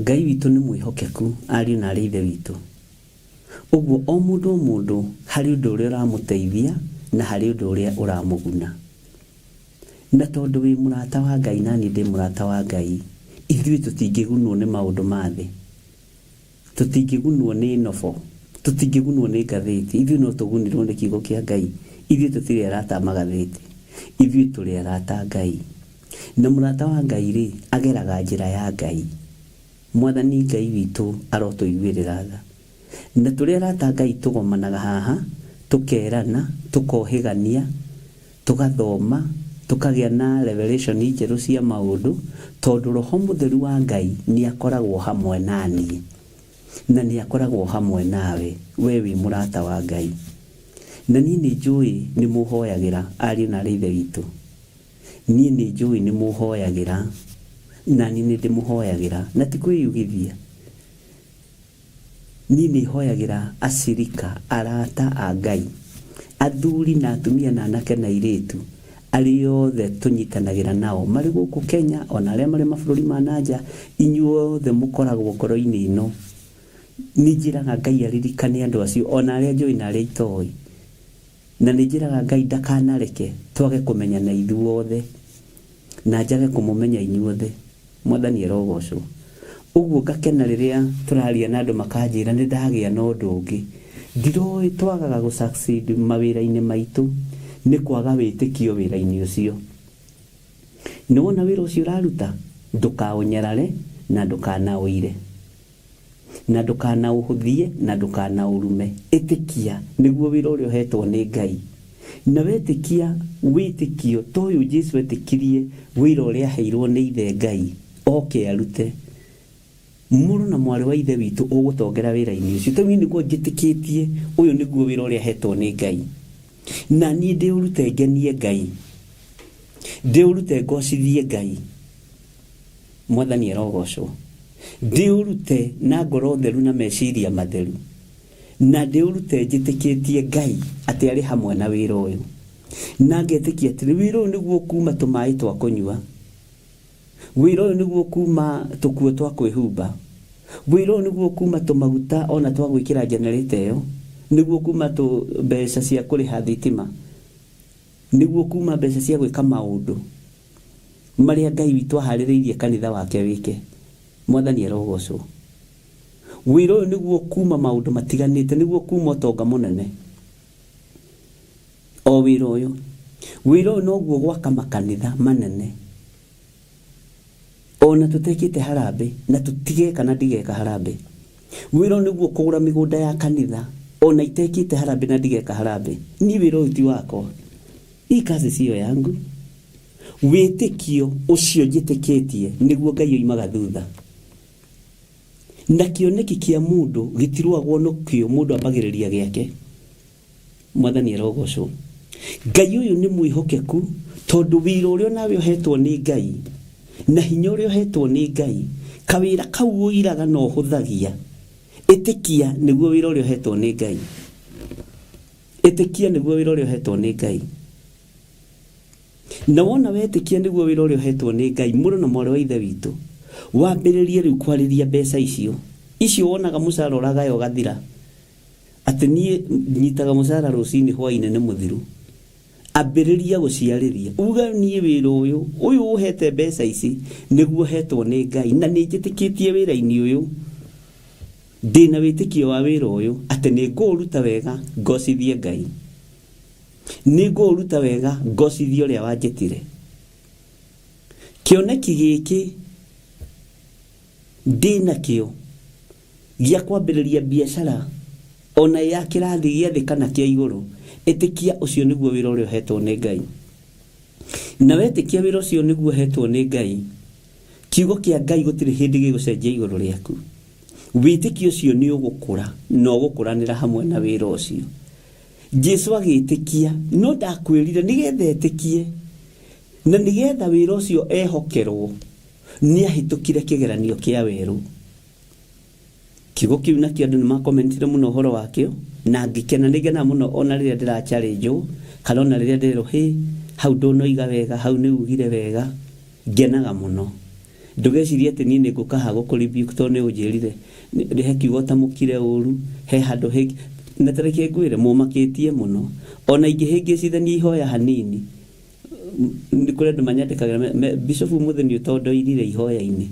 Ngai witũ nĩ mwĩhokeku ariũ na arĩ ithe witũ. Ũguo o mũndũ o mũndũ harĩ ũndũ ũrĩa ũramũteithia na harĩ ũndũ ũrĩa ũramũguna. Na tondũ wĩ mũrata wa Ngai na niĩ ndĩ mũrata wa Ngai, ithuĩ tũtingĩgunwo nĩ maũndũ ma thĩ. Tũtingĩgunwo nĩ nobo, tũtingĩgunwo nĩ ngathĩti, ithuĩ no tũgunirwo nĩ kiugo kĩa Ngai. Ithuĩ tũtirĩ arata a magathĩti, ithuĩ tũrĩ arata a Ngai. Na mũrata wa Ngai rĩ, ageraga njĩra ya Ngai. Mwathani Ngai witũ arotũiguĩrĩra tha. Na tũrĩ arata a Ngai tũgomanaga haha, tũkerana, tũkohĩgania, tũgathoma, tũkagĩa na revelation njerũ cia maũndũ, tondũ Roho Mũtheru wa Ngai nĩ akoragwo hamwe na niĩ, na nĩ akoragwo hamwe nawe, we wĩ mũrata wa Ngai. Na niĩ nĩ njũĩ nĩ mũhoyagĩra ariũ na arĩ ithe witũ. Niĩ nĩ njũĩ nĩ mũhoyagĩra, na niĩ nĩ ndĩmũhoyagĩra, na ti kwĩyugithia. Niĩ nĩ hoyagĩra acirika, arata a Ngai, athuri na atumia na anake na airĩtu, arĩa othe tũnyitanagĩra nao marĩ gũkũ Kenya ona arĩa marĩ mabũrũri ma na nja, inyuothe mũkoragwo ngoro-inĩ ĩno. Nĩ njĩraga Ngai aririkane andũ acio ona arĩa njũĩ na arĩa itoĩ. Na nĩ njĩraga Ngai ndakanareke twage kũmenyana ithuothe na njage kũmũmenya inyuothe. Mwathani arogocwo. Ũguo ngakena rĩrĩa tũraria na andũ makanjĩra nĩ ndagĩa na ũndũ ũngĩ. Ndiroĩ twagaga gũ succeed mawĩra-inĩ maitũ nĩ kwaga wĩtĩkio wĩra-inĩ ũcio. Nĩ wona wĩra ũcio ũraruta? Ndũkaũnyarare na ndũkanaũire. Na ndũkanaũhũthie na ndũkanaũrume. Ĩtĩkia nĩguo wĩra ũrĩa ũhetwo nĩ Ngai. Na wetĩkia wĩtĩkio ta ũyũ Jesu etĩkirie wĩra ũrĩa aheirwo nĩ ithe Ngai oke arute. Mũrũ na mwarĩ wa ithe witũ ũgũtongera wĩra-inĩ ũcio. Tondũ niĩ nĩguo njĩtĩkĩtie ũyũ nĩguo wĩra ũrĩa hetwo nĩ Ngai. Na niĩ ndĩũrute ngenie Ngai. Ndĩũrute ngocithie Ngai. Mwathani arogocwo. Ndĩũrute na ngoro theru na meciria matheru. Na ndĩũrute njĩtĩkĩtie Ngai atĩ arĩ hamwe na wĩra ũyũ. Na ngetĩkia atĩ wĩra ũyũ nĩguo kuma tũmaĩ twa kũnyua. Wĩra ũyũ nĩguo kuma tũkuo twa kwĩhumba. Wĩra ũyũ nĩguo kuma tũmaguta ona twa gwĩkĩra generator ĩyo. Nĩguo kuma tũ mbeca cia kũrĩha thitima. Nĩguo kuma mbeca cia gwĩka maũndũ marĩa Ngai witũ aharĩrĩirie kanitha wake wĩke. Mwathani arogocwo. Wĩra ũyũ nĩguo kuma maũndũ matiganĩte, nĩguo kuma ũtonga mũnene. O wĩra ũyũ. Wĩra ũyũ noguo gwaka makanitha manene. Ona tũtekĩte harambĩ, na tũtigeka na ndigeka harambĩ. Wĩra ũyũ nĩguo kũgũra mĩgũnda ya kanitha, ona itekĩte harambĩ na ndigeka harambĩ. Niĩ wĩra ũyũ ti wakwa. Hii kazi siyo yangu. Wĩtĩkio ũcio njĩtĩkĩtie nĩguo Ngai oimaga thutha. Na kĩoneki kĩa mũndũ gĩtirũagwo nĩkĩo, mũndũ ambagĩrĩria gĩake. Mwathani arogocwo. Ngai ũyũ nĩ mwĩhokeku tondũ wĩra ũrĩa onawe ũhetwo nĩ Ngai na hinya ũrĩa ũhetwo nĩ Ngai, kawĩra kau ũiraga na ũhũthagia, ĩtĩkia nĩguo wĩra ũrĩa ũhetwo nĩ Ngai. Ĩtĩkia nĩguo wĩra ũrĩa ũhetwo nĩ Ngai. Na wona wetĩkia nĩguo wĩra ũrĩa ũhetwo nĩ Ngai, mũrũ na mwarĩ wa ithe witũ, wambĩrĩrie rĩu kwarĩria mbeca icio. Icio wonaga mũcara ũragaya ũgathira. Atĩ niĩ nyitaga mũcara rũcinĩ hwainĩ nĩ mũthiru. Ambĩrĩria gũciarĩria. Uga niĩ wĩra ũyũ, ũyũ ũhete mbeca ici, nĩguo hetwo nĩ Ngai na nĩ njĩtĩkĩtie wĩra-inĩ ũyũ. Ndĩna wĩtĩkio wa wĩra ũyũ atĩ nĩ ngũũruta wega ngocithie Ngai. Nĩ ngũũruta wega ngocithie ũrĩa wanjĩtire. Kĩoneki gĩkĩ ndĩnakĩo gĩa kwambĩrĩria biacara ona ya kĩrathi gĩa thĩ kana kĩa igũrũ, ĩtĩkia ũcio nĩguo wĩra ũrĩa ũhetwo nĩ Ngai. Na wetĩkia wĩra ũcio nĩguo ũhetwo nĩ Ngai, kiugo kĩa Ngai gũtirĩ hĩndĩ gĩgũcenjia igũrũ rĩaku. Wĩtĩkio ũcio nĩ ũgũkũra na ũgũkũranĩra hamwe na wĩra ũcio. Jesu agĩtĩkia, no ndakwĩrire nĩgetha etĩkie na nĩgetha wĩra ũcio ehokerwo, nĩ ahĩtũkire kĩgeranio kĩa werũ. Kiugo kĩu nakĩo andũ nĩ makomentire mũno ũhoro wakĩo na ngĩkena. Nĩ ngenaga mũno ona rĩrĩa ndĩra challenge kana ona rĩrĩa ndĩrerwo hĩ Hau ndũnoiga wega, hau nĩ ugire wega. Ngenaga mũno. Ndũgecirie atĩ niĩ nĩ ngũka haha gũkũ rebuke tondũ nĩ ũnjĩrire he kiugo ũtamũkire ũru, he handũ he na ta reke ngwĩre mũmakĩtie mũno. Ona ingĩhĩngĩcithania ihoya hanini, nĩ kũrĩ andũ manyandĩkagĩra Bishop ũmũthĩ nĩ ũtondoirire ihoya-inĩ.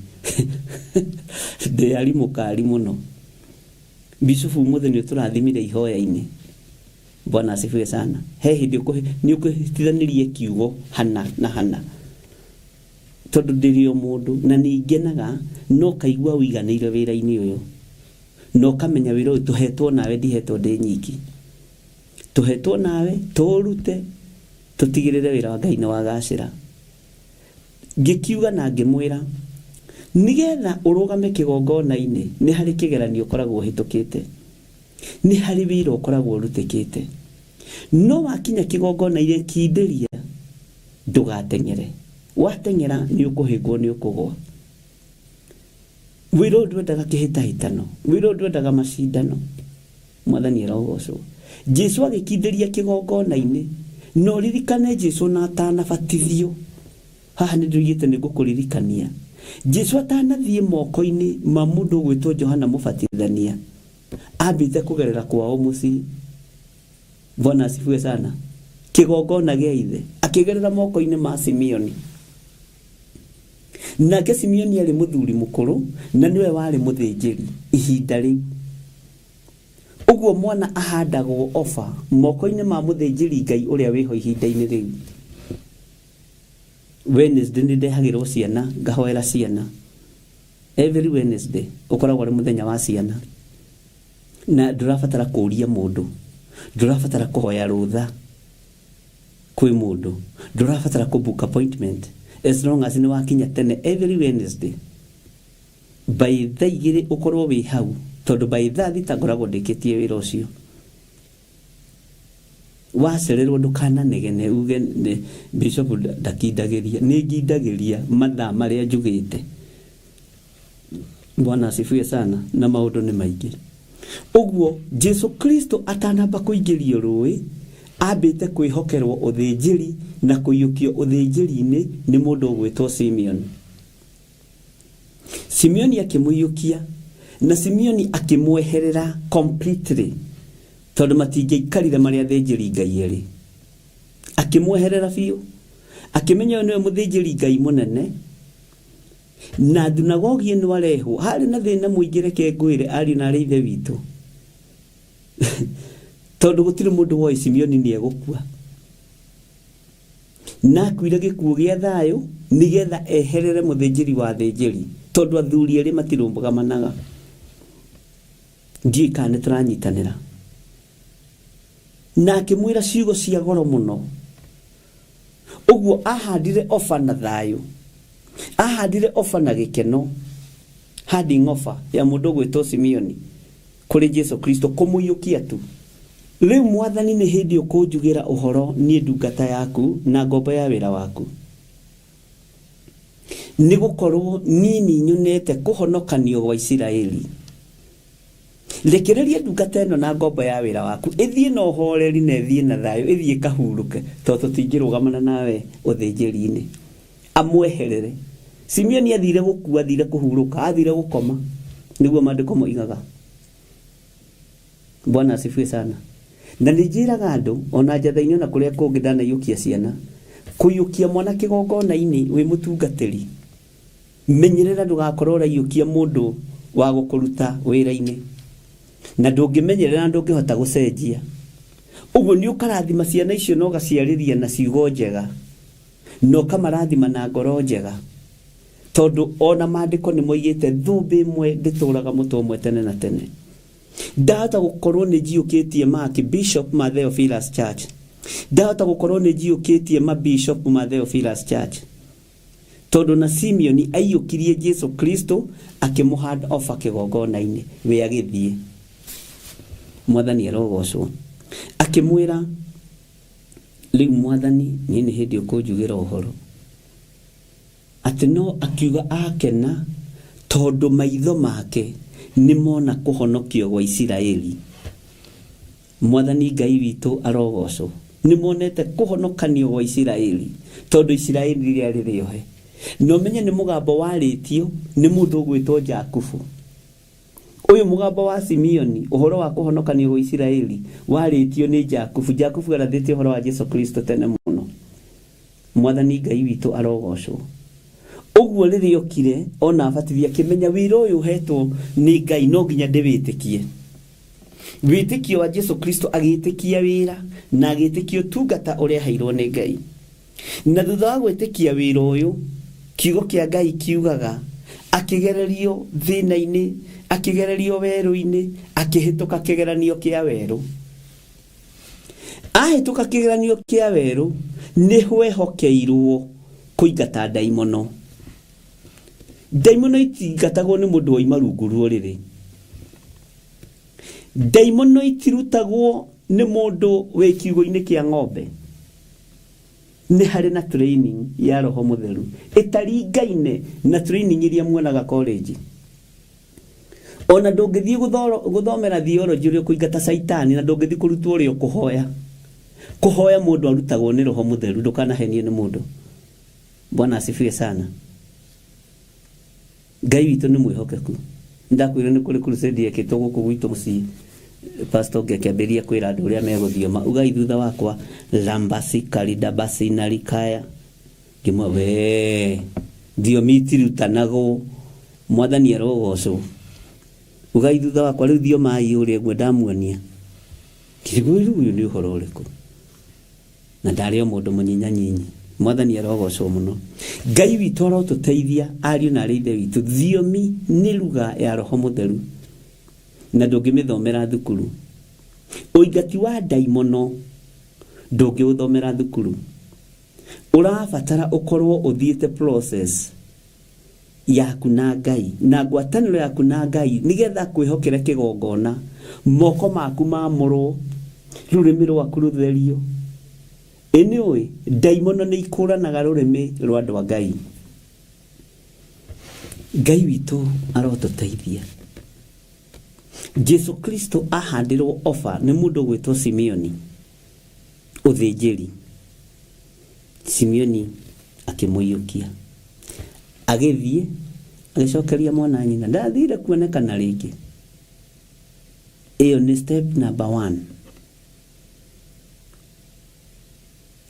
Ndĩ arimũ kari mũno. Bishop ũmũthĩ nĩ ũtũrathimire ihoya-inĩ. Bwana asifiwe sana. He hĩndĩ nĩ ũkũhĩtithanirie kiugo hana na hana. Tondũ ndĩrĩ o mũndũ na nĩ ngenaga no kaigua ũiganĩire wĩra-inĩ ũyũ. Na ũkamenya wĩra ũyũ tũhetwo nawe, ndihetwo ndĩ nyiki. Tũhetwo nawe, tũũrute, tũtigĩrĩre wĩra wa Ngai nĩ wagacĩra. Ngĩkiuga na ngĩmwĩra, nĩgetha ũrũgame kĩgongona-inĩ, nĩ harĩ kĩgeranio ũkoragwo ũhĩtũkĩte. Nĩ harĩ wĩra ũkoragwo ũrutĩkĩte. No wakinya kĩgongona-inĩ kindĩria, ndũgateng'ere. Wateng'era nĩ ũkũhĩngwo, nĩ ũkũgwa. Wĩra ũyũ ndwendaga kĩhĩtahĩtano, wĩra ũyũ ndwendaga macindano. Mwathani arogocwo. Jesu agĩkindĩria kĩgongona-inĩ, na ũririkane Jesu ona atanabatithio. Haha nĩ ndĩroigĩte nĩ ngũkũririkania. Jesu atanathiĩ moko-inĩ ma mũndũ ũgwĩtwo Johana Mũbatithania, ambĩte kũgerera kwao mũciĩ. Bwana asifiwe sana. Kĩgongona gĩa ithe, akĩgerera moko-inĩ ma Simeoni. Nake Simeoni arĩ mũthuri mũkũrũ na nĩwe warĩ mũthĩnjĩri ihinda rĩu. Ũguo mwana ahandagwo oba moko-inĩ ma mũthĩnjĩri Ngai ũrĩa wĩho ihinda-inĩ rĩu. Wednesday nĩ ndehagĩrwo ciana, ngahoera ciana. Every Wednesday ũkoragwo ũrĩ mũthenya wa ciana. Na ndũrabatara kũũria mũndũ, ndũrabatara kũhoya rũtha kwĩ mũndũ, ndũrabatara kũ book appointment, as long as nĩ wakinya tene every Wednesday. By thaa igĩrĩ ũkorwo wĩ hau, tondũ by thaa thita ngoragwo ndĩkĩtie wĩra ũcio. Wacererwo ndũkananegene uge nĩ bishop ndakindagĩria. Nĩ ngindagĩria mathaa marĩa njugĩte. Bwana asifiwe sana. Na maũndũ nĩ maingĩ. Ũguo Jesu Kristo atanamba kũingĩrio rũĩ, ambĩte kwĩhokerwo ũthĩnjĩri na kũiyũkio ũthĩnjĩri-inĩ nĩ mũndũ ũgwĩtwo Simeon. Simeoni akĩmũiyũkia na Simeoni akĩmweherera completely, tondũ matingĩaikarire marĩ athĩnjĩri Ngai erĩ. Akĩmweherera biũ, akĩmenya ũyũ nĩwe mũthĩnjĩri Ngai mũnene, na thunagogi ĩno arehwo harĩ na thĩna mũingĩ. Reke ngwĩre ariũ na arĩ ithe witũ, tondũ gũtirĩ mũndũ woĩ Simeoni nĩ egũkua, na akuire gĩkuũ gĩa thayũ nĩgetha eherere mũthĩnjĩri wa athĩnjĩri, tondũ athuri erĩ matirũgamanaga. Ndiũĩ kana nĩ tũranyitanĩra. Na akĩmwĩra ciugo cia goro mũno. Ũguo ahandire oba na thayũ, ahandire oba na gĩkeno, handing over ya mũndũ ũgwĩtwo Simeoni kũrĩ Jesu Kristo, kũmũiyũkia tu. Rĩu Mwathani nĩ hĩndĩ ũkũnjugĩra ũhoro niĩ ndungata yaku na ngombo ya wĩra waku, nĩ gũkorwo niĩ nĩ nyonete kũhonokanio gwa Isiraeli. Rekereria ndungata ĩno na ngombo ya wĩra waku ĩthiĩ na ũhoreri na ĩthiĩ na thayũ, ĩthiĩ ĩkahurũke, tondũ tũtingĩrũgamana nawe ũthĩnjĩri-inĩ. Amweherere. Simeoni athire gũkua, athire kũhurũka, athire gũkoma, nĩguo maandĩko moigaga. Bwana asifiwe sana. Na nĩ njĩraga andũ ona njatha-inĩ ona kũrĩa kũngĩ ndanaiyũkia ciana, kũiyũkia mwana kĩgongona-inĩ wĩ mũtungatĩri, menyerera ndũgakorwo ũraiyũkia mũndũ wa gũkũruta wĩra-inĩ, na ndũngĩmenyerera ndũngĩhota gũcenjia. Ũguo nĩ ũkarathima ciana icio na ũgaciarĩria na ciugo njega, na ũkamarathima na ngoro njega, tondũ ona maandĩko nĩ moigĩte thũmbĩ ĩmwe ndĩtũraga mũtwe ũmwe tene na tene. Ndahota gũkorwo nĩ njiyũkĩtie ma Bishop ma Theophilus Church, ndahota gũkorwo nĩ njiyũkĩtie ma Bishop ma Theophilus Church, tondũ na Simeoni aiyũkirie Jesu Kristo akĩmũ hand over kĩgongona-inĩ, we agĩthiĩ. Mwathani arogocwo. Akĩmwĩra, rĩu Mwathani niĩ nĩ hĩndĩ ũkũnjugĩra ũhoro. Atĩ no akiuga akena tondũ maitho make nĩ mona kũhonokio gwa Isiraeli. Mwathani Ngai witũ arogocwo. Nĩ monete kũhonokanio gwa Isiraeli, tondũ Isiraeli rĩarĩ rĩohe. Na ũmenye nĩ mũgambo warĩtio nĩ mũndũ ũgwĩtwo Jakubu. Ũyũ mũgambo wa Simeoni, ũhoro wa kũhonokanio gwa Isiraeli, warĩtio nĩ Jakubu. Jakubu arathĩte ũhoro wa Jesu Kristo tene mũno. Mwathani Ngai witũ arogocwo. Ũguo rĩrĩa okire ona abatithia akĩmenya wĩra ũyũ ũhetwo nĩ Ngai no nginya ndĩwĩtĩkie. Wĩtĩkio wa Jesu Kristo agĩtĩkia wĩra na agĩtĩkia ũtungata ũrĩa aheirwo nĩ Ngai. Na thutha wa gwĩtĩkia wĩra ũyũ, kiugo kĩa Ngai kiugaga akĩgererio thĩna-inĩ, akĩgererio werũ-inĩ, akĩhĩtũka kĩgeranio kĩa werũ. Ahĩtũka kĩgeranio kĩa werũ, nĩho ehokeirwo kũingata ndaimono. Ndaimono itingatagwo nĩ mũndũ waima rungu rwa ũrĩrĩ. Ndaimono itirutagwo nĩ mũndũ wĩ kiugũ-inĩ kĩa ng'ombe. Nĩ harĩ na training ya Roho Mũtheru ĩtaringaine na training iria muonaga college. Ona ndũngĩthiĩ gũthomera theology ũrĩa ũkũingata caitani na ndũngĩthiĩ kũrutwo ũrĩa ũkũhoya. Kũhoya mũndũ arutagwo nĩ Roho Mũtheru, ndũkanahenio nĩ mũndũ. Bwana asifiwe sana. Ngai witũ nĩ mwĩhokeku. Ndakwĩra nĩ kũrĩ crusade yekĩtwo gũkũ gwitũ mũciĩ. Pastor ũngĩ akĩambĩrĩria kwĩra andũ ũrĩa megũthioma. Ugai thutha wakwa lambasi karidabasi na rikaya. Ngĩmwe we thiomi itirutanagwo. Mwathani arogocwo. Ugai thutha wakwa rĩu thiomai ũrĩa ũguo ndamuonia. Ngĩrigwo rĩu ũyũ nĩ ũhoro ũrĩkũ? Na ndarĩ o mũndũ mũnyinyanyinyi. Mwathani arogocwo mũno. Ngai witũ arotũteithia ariũ na arĩ ithe witũ. Thiomi nĩ lugha ya Roho Mũtheru na ndũngĩmĩthomera thukuru. Ũingati wa ndaimono ndũngĩũthomera thukuru. Ũrabatara ũkorwo ũthiĩte process yaku na Ngai na ngwatanĩro yaku na Ngai nĩgetha kwĩhokere kĩgongona, moko maku mamũrwo, rũrĩmĩ rwaku rũtherio. Ĩ nĩ ũĩ ndaimono nĩ ikũranaga rũrĩmĩ rwa andũ a Ngai. Ngai witũ arotũteithia. Jesu Kristo ahandirwo ofa nĩ mũndũ ũgwĩtwo Simeoni ũthĩnjĩri. Simeoni akĩmũiyũkia. Agĩthiĩ agĩcokeria mwana nyina ndathire kuonekana rĩngĩ. Ĩyo nĩ step number one.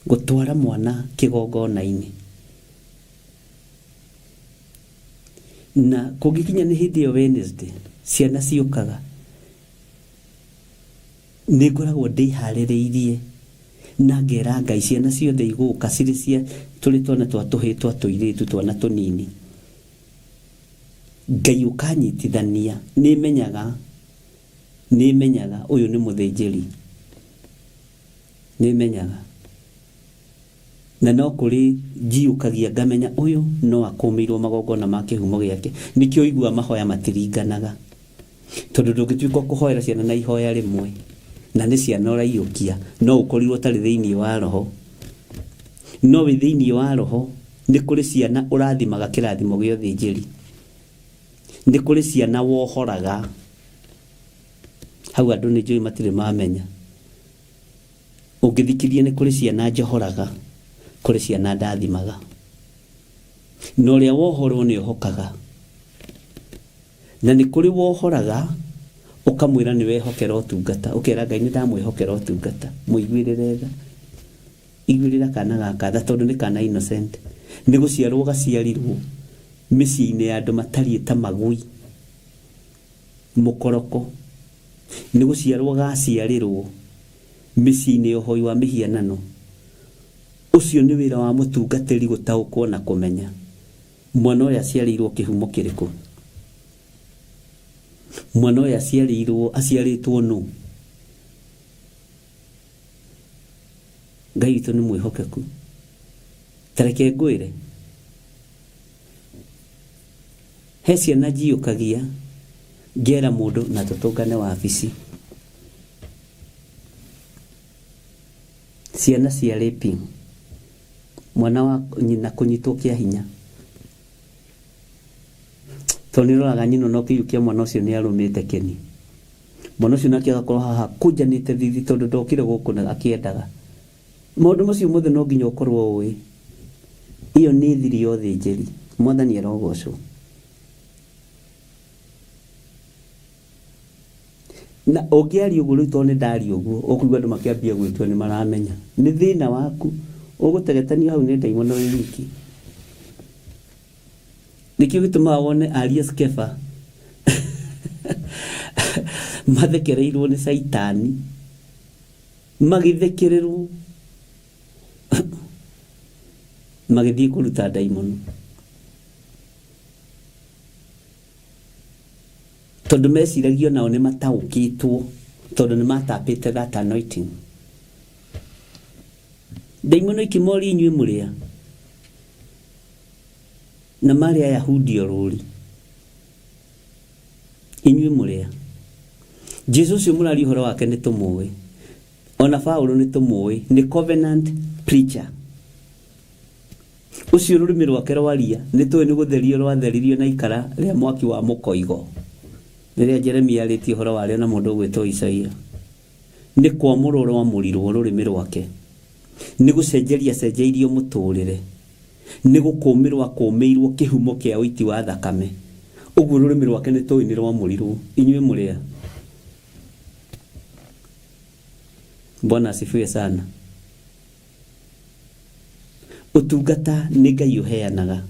Gũtwara mwana kĩgongona-inĩ. Na kũngĩkinya nĩ hĩndĩ ĩyo Wednesday, ciana ciũkaga, nĩ ngoragwo ndĩharĩrĩirie na ngera Ngai ciana ciothe igũka cirĩ cia tũrĩ twana twa tũhĩĩ twa tũirĩtu twana tũnini. Ngai ũkanyitithania, nĩ menyaga, nĩ menyaga ũyũ nĩ mũthĩnjĩri. Nĩ menyaga. Na no kũrĩ njiyũkagia ngamenya ũyũ no akũmĩirwo magongona ma kĩhumo gĩake. Nĩkĩo ũiguaga mahoya matiringanaga. Tondũ ndũngĩtuĩka ũkũhoera ciana na ihoya rĩmwe, na nĩ ciana ũraiyũkia, no ũkorirwo ũtarĩ thĩinĩ wa roho. No wĩ thĩinĩ wa roho, nĩ kũrĩ ciana ũrathimaga kĩrathimo gĩa ũthĩnjĩri. Nĩ kũrĩ ciana wohoraga. Hau andũ nĩ njũĩ matirĩ mamenya. Ũngĩthikĩrĩria nĩ kũrĩ ciana njohoraga, kũrĩ ciana ndathimaga. Na ũrĩa wohorwo nĩ ohokaga. Na nĩ kũrĩ wohoraga ũkamwĩra nĩ wehokera ũtungata, ũkera Ngai nĩ ndamwĩhokera ũtungata, mũiguĩrĩre tha. Iguĩrĩra kana gaka tha tondũ nĩ kana innocent. Nĩ gũciarwo gaciarirwo mĩciĩ-inĩ ya andũ matariĩ ta magui, mũkoroko. Nĩ gũciarwo gaciarĩrwo mĩciĩ-inĩ ya ũhoi wa mĩhianano. Ũcio nĩ wĩra wa mũtungatĩri gũtaũkwo na kũmenya mwana ũyũ aciarĩirwo kĩhumo kĩrĩkũ. Mwana ũyũ aciarĩirwo, aciarĩtwo nũ. Ngai witũ nĩ mwĩhokeku. Ta reke ngwĩre, he ciana njiyũkagia ngera mũndũ na tũtũngane wabici. Ciana cia raping, mwana wa nyina kũnyitwo kĩa hinya. Tondũ nĩ ũroraga nyina ona ũkĩiyũkia mwana ũcio nĩ arũmĩte kĩni. Mwana ũcio nake agakorwo haha akũnjanĩte thithi tondũ ndokire gũkũ na akĩendaga. Maũndũ macio mothe no nginya ũkorwo ũĩ. Ĩyo nĩ thiri ya ũthĩnjĩri. Mwathani arogocwo. Na ũngĩaria ũguo rĩu tondũ nĩ ndaria ũguo, ũkũigua andũ makĩambia gwĩtua nĩ maramenya. Nĩ thĩna waku. Ũgũtegetanio hau nĩ ndaimono wĩ wiki. Nĩkĩo gĩtũmaga wone ariũ a Skefa mathekereirwo nĩ Caitani, magĩthekererwo magĩthiĩ kũruta ndaimono. Tondũ meciragia onao nĩ mataũkĩtwo tondũ nĩ matapĩte that anointing. Ndaimono ikĩmoria inyuĩ mũrĩ a? Na marĩ Ayahudi orũri. Inyuĩ mũrĩ a? Jesu ũcio mũraria ũhoro wake nĩ tũmũĩ. Ona Paulo nĩ tũmũĩ, nĩ covenant preacher. Ũcio rũrĩmĩ rwake rwaria, nĩ tũĩ nĩ gũtherio rwatheririo na ikara rĩa mwaki wa mũkoigo, rĩrĩa Jeremia arĩtie ũhoro warĩo na mũndũ ũgwĩtwo Isaia. Nĩ kwamũrwo rwamũrirwo rũrĩmĩ rwake, nĩ gũcenjeria acenjeirio mũtũrĩre, nĩ gũkũmĩrwo akũmĩirwo kĩhumo kĩa ũiti wa thakame. Ũguo rũrĩmĩ rwake nĩ tũĩ nĩ rwamũrirwo. Inyuĩ mũrĩ a? Bwana asifiwe sana. Ũtungata nĩ Ngai ũheanaga.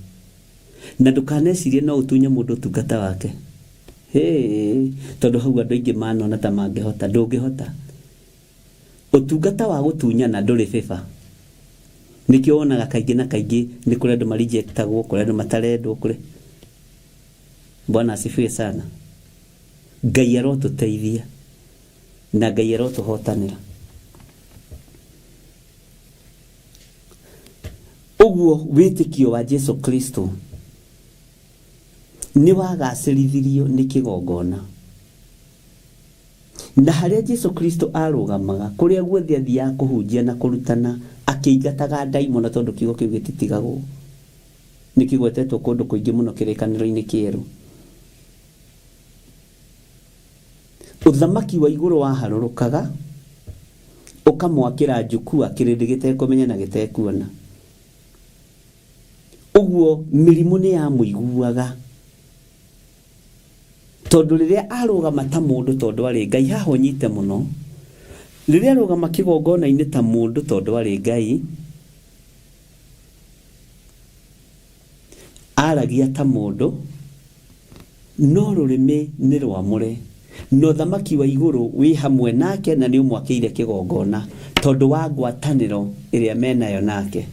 Na ndũkanecirie no ũtunye mũndũ ũtungata wake. Hĩĩ, tondũ hau andũ aingĩ manona ta mangĩhota. Ndũngĩhota. Ũtungata wa gũtunyana ndũrĩ favor. Nĩkĩo wonaga kaingĩ na kaingĩ nĩ kũrĩ andũ ma reject agwo, kũrĩ andũ matarendwo, kũrĩ... Bwana asifiwe sana. Ngai arotũteithia na Ngai arotũhotanĩra. Ũguo wĩtĩkio wa Jesu Kristo nĩ wagacĩrithirio nĩ kĩgongona. Na harĩa Jesu Kristo arũgamaga, kũrĩa guothe athiaga kũhunjia na kũrutana, akĩingataga ndaimono tondũ kiugo kĩu gĩtitigagwo. Nĩ kĩgwetetwo kũndũ kũingĩ mũno kĩrĩkanĩro-inĩ kĩerũ. Ũthamaki wa igũrũ waharũrũkaga ũkamwakĩra njukua kĩrĩndĩ gĩtekũmenya na gĩtekuona. Ũguo mĩrimũ nĩ yamũiguaga tondũ rĩrĩa arũgama ta mũndũ tondũ arĩ Ngai, haha ũnyite mũno, rĩrĩa arũgama kĩgongona-inĩ ta mũndũ tondũ arĩ Ngai, Aragia ta mũndũ, no rũrĩmĩ nĩ rwamũre, na ũthamaki wa igũrũ wĩ hamwe nake na nĩũmwakĩire kĩgongona tondũ wa ngwatanĩro ĩrĩa me nayo nake.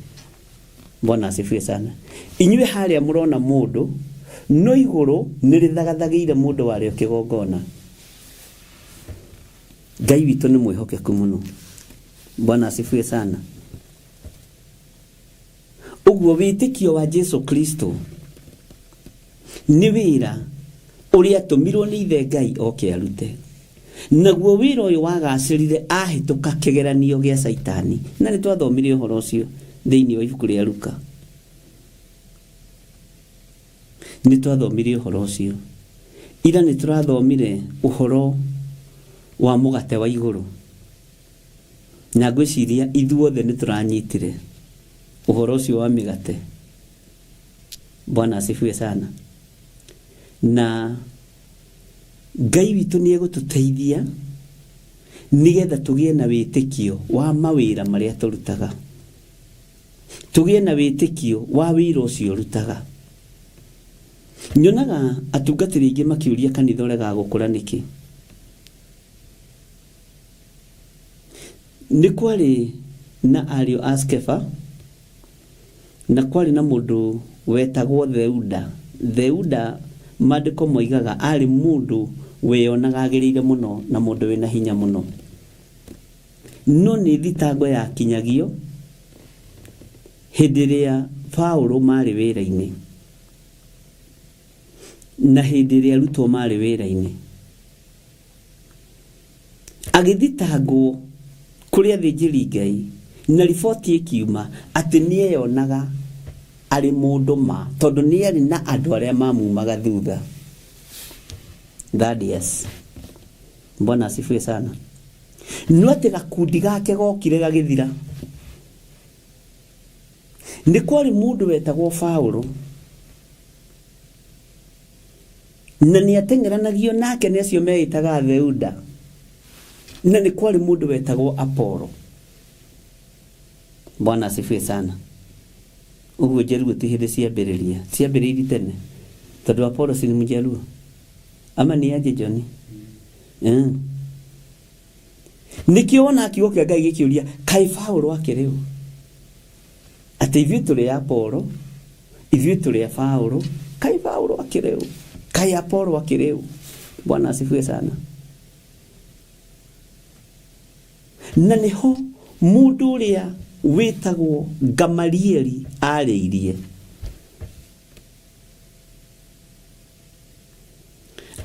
Bwana asifiwe sana. Inyuĩ harĩa mũrona mũndũ, no igũrũ nĩrĩthagathagĩire mũndũ warĩo kĩgongona. Ngai witũ nĩ mwĩhokeku mũno. Bwana asifiwe sana. Ũguo wĩtĩkio wa Jesu Kristo nĩ wĩra ũrĩa atũmirwo nĩ ithe Ngai oke arute. Naguo wĩra ũyũ wagacĩrire ahĩtũka kĩgeranio gĩa Caitani. Na nĩ twathomire ũhoro ũcio thĩinĩ wa ibuku rĩa Luka. Nĩ twathomire ũhoro ũcio. Ira nĩ tũrathomire ũhoro wa mũgate wa igũrũ. Na ngwĩciria ithuothe nĩ tũranyitire ũhoro ũcio wa mĩgate. Bwana asifiwe sana. Na Ngai witũ nĩ egũtũteithia nĩgetha tũgĩe na wĩtĩkio wa mawĩra marĩa tũrutaga. Tũgĩe na wĩtĩkio wa wĩra ũcio ũrutaga. Nyonaga atungatĩri aingĩ makĩũria kanitha ũregaga gũkũra nĩkĩ. Nĩ kwarĩ na ariũ a Skefa, na kwarĩ na mũndũ wetagwo Theuda. Theuda, maandĩko moigaga, aarĩ mũndũ weyonaga agĩrĩire mũno na mũndũ wĩna hinya mũno. No nĩ thitango yakinyagio hĩndĩ ĩrĩa Paulo maarĩ wĩra-inĩ na hĩndĩ ĩrĩa arutwo maarĩ wĩra-inĩ. Agĩthitangwo kũrĩ athĩnjĩri Ngai na riboti ĩkiuma atĩ nĩeyonaga arĩ mũndũ ma tondũ nĩarĩ na andũ arĩa mamumaga thutha. Thaddeus. Bwana asifiwe sana. No atĩ gakundi gake gokire gagĩthira. Nĩ kwarĩ mũndũ wetagwo Paũlũ, na nĩ ateng'eranagio nake nĩ acio meĩtaga Theuda, na nĩ kwarĩ mũndũ wetagwo Apolo. Bwana asifiwe sana. Ũguo Njaruo ti hĩndĩ ciambĩrĩria, ciambĩrĩirie tene, tondũ Apolo si ni Mjaluo ama ni aje Johnny? Mm. Nĩkĩo wonaga kiugo kĩa Ngai gĩkĩũria kaĩ Paũlũ akĩrĩ ũ? Atĩ ithuĩ tũrĩ a Apolo, ithuĩ tũrĩ a Paũlũ, kaĩ Paũlũ akĩrĩ ũ? Kaĩ Apolo akĩrĩ ũ? Bwana asifiwe sana. Na nĩho mũndũ ũrĩa wĩtagwo Gamalieli arĩirie.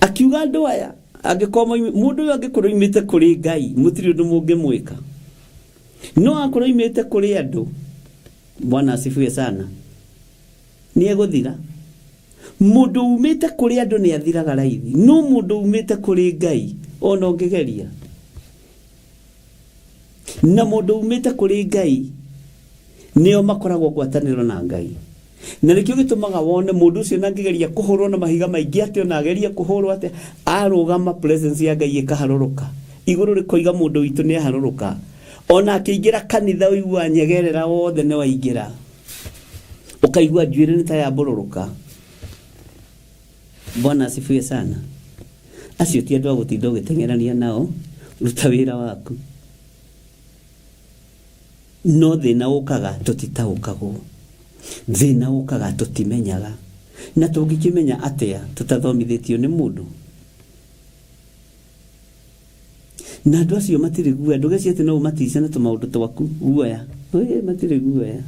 Akiuga andũ aya angĩkorwo mũndũ ũyũ angĩkorwo oimĩte kũrĩ Ngai mũtirĩ ũndũ mũngĩmwĩka, no akorwo oimĩte kũrĩ andũ, Bwana asifiwe sana, nĩ egũthira. Mũndũ umĩte kũrĩ andũ nĩ athiraga raithi, no mũndũ umĩte kũrĩ Ngai ona ũngĩgeria. Na mũndũ umĩte kũrĩ Ngai nĩo makoragwo ngwatanĩro na Ngai. Na nĩkĩo gĩtũmaga wone mũndũ ũcio na angĩgeria kũhũrwo na mahiga maingĩ atĩa, ona agerie kũhũrwo atĩa, arũgama presence ya Ngai ĩkaharũrũka. Igũrũ rĩkoiga mũndũ witũ nĩ aharũrũka. Ona akĩingĩra kanitha ũiguaga nyegerera wothe nĩ waingĩra. Ũkaigua njuĩrĩ nĩ ta yambũrũrũka. Bwana asifiwe sana. Acio ti andũ a gũtinda ũgĩteng'erania nao, ruta wĩra waku. No thĩna ũkaga tũtitaũkagwo. Thĩna ũkaga tũtimenyaga. Na tũngĩkĩmenya atĩa tũtathomithĩtio nĩ mũndũ? Na andũ acio matirĩ guoya, ndũgecirie atĩ no ũmatice na tũmaũndũ twaku guoya. Ĩĩ matirĩ guoya.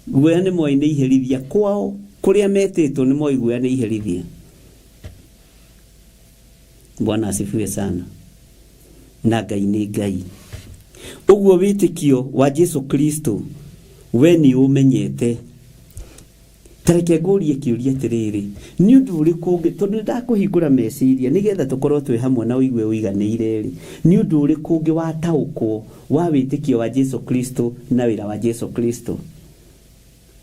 Guoya nĩ moĩ nĩ iherithia kwao kũrĩa metĩtwo nĩ moĩ guoya nĩ iherithia. Bwana asifiwe sana. Na Ngai nĩ Ngai. Ũguo wĩtĩkio wa Jesu Kristo we nĩ ũmenyete. Ta reke ngũrie kĩũria atĩrĩrĩ, nĩ ũndũ ũrĩkũ ũngĩ, tondũ nĩ ndakũhingũra meciria nĩgetha tũkorwo twĩ hamwe na ũigue ũiganĩire-rĩ, nĩ ũndũ ũrĩkũ ũngĩ wataũkwo wa wĩtĩkio wa Jesu Kristo na wĩra wa Jesu Kristo?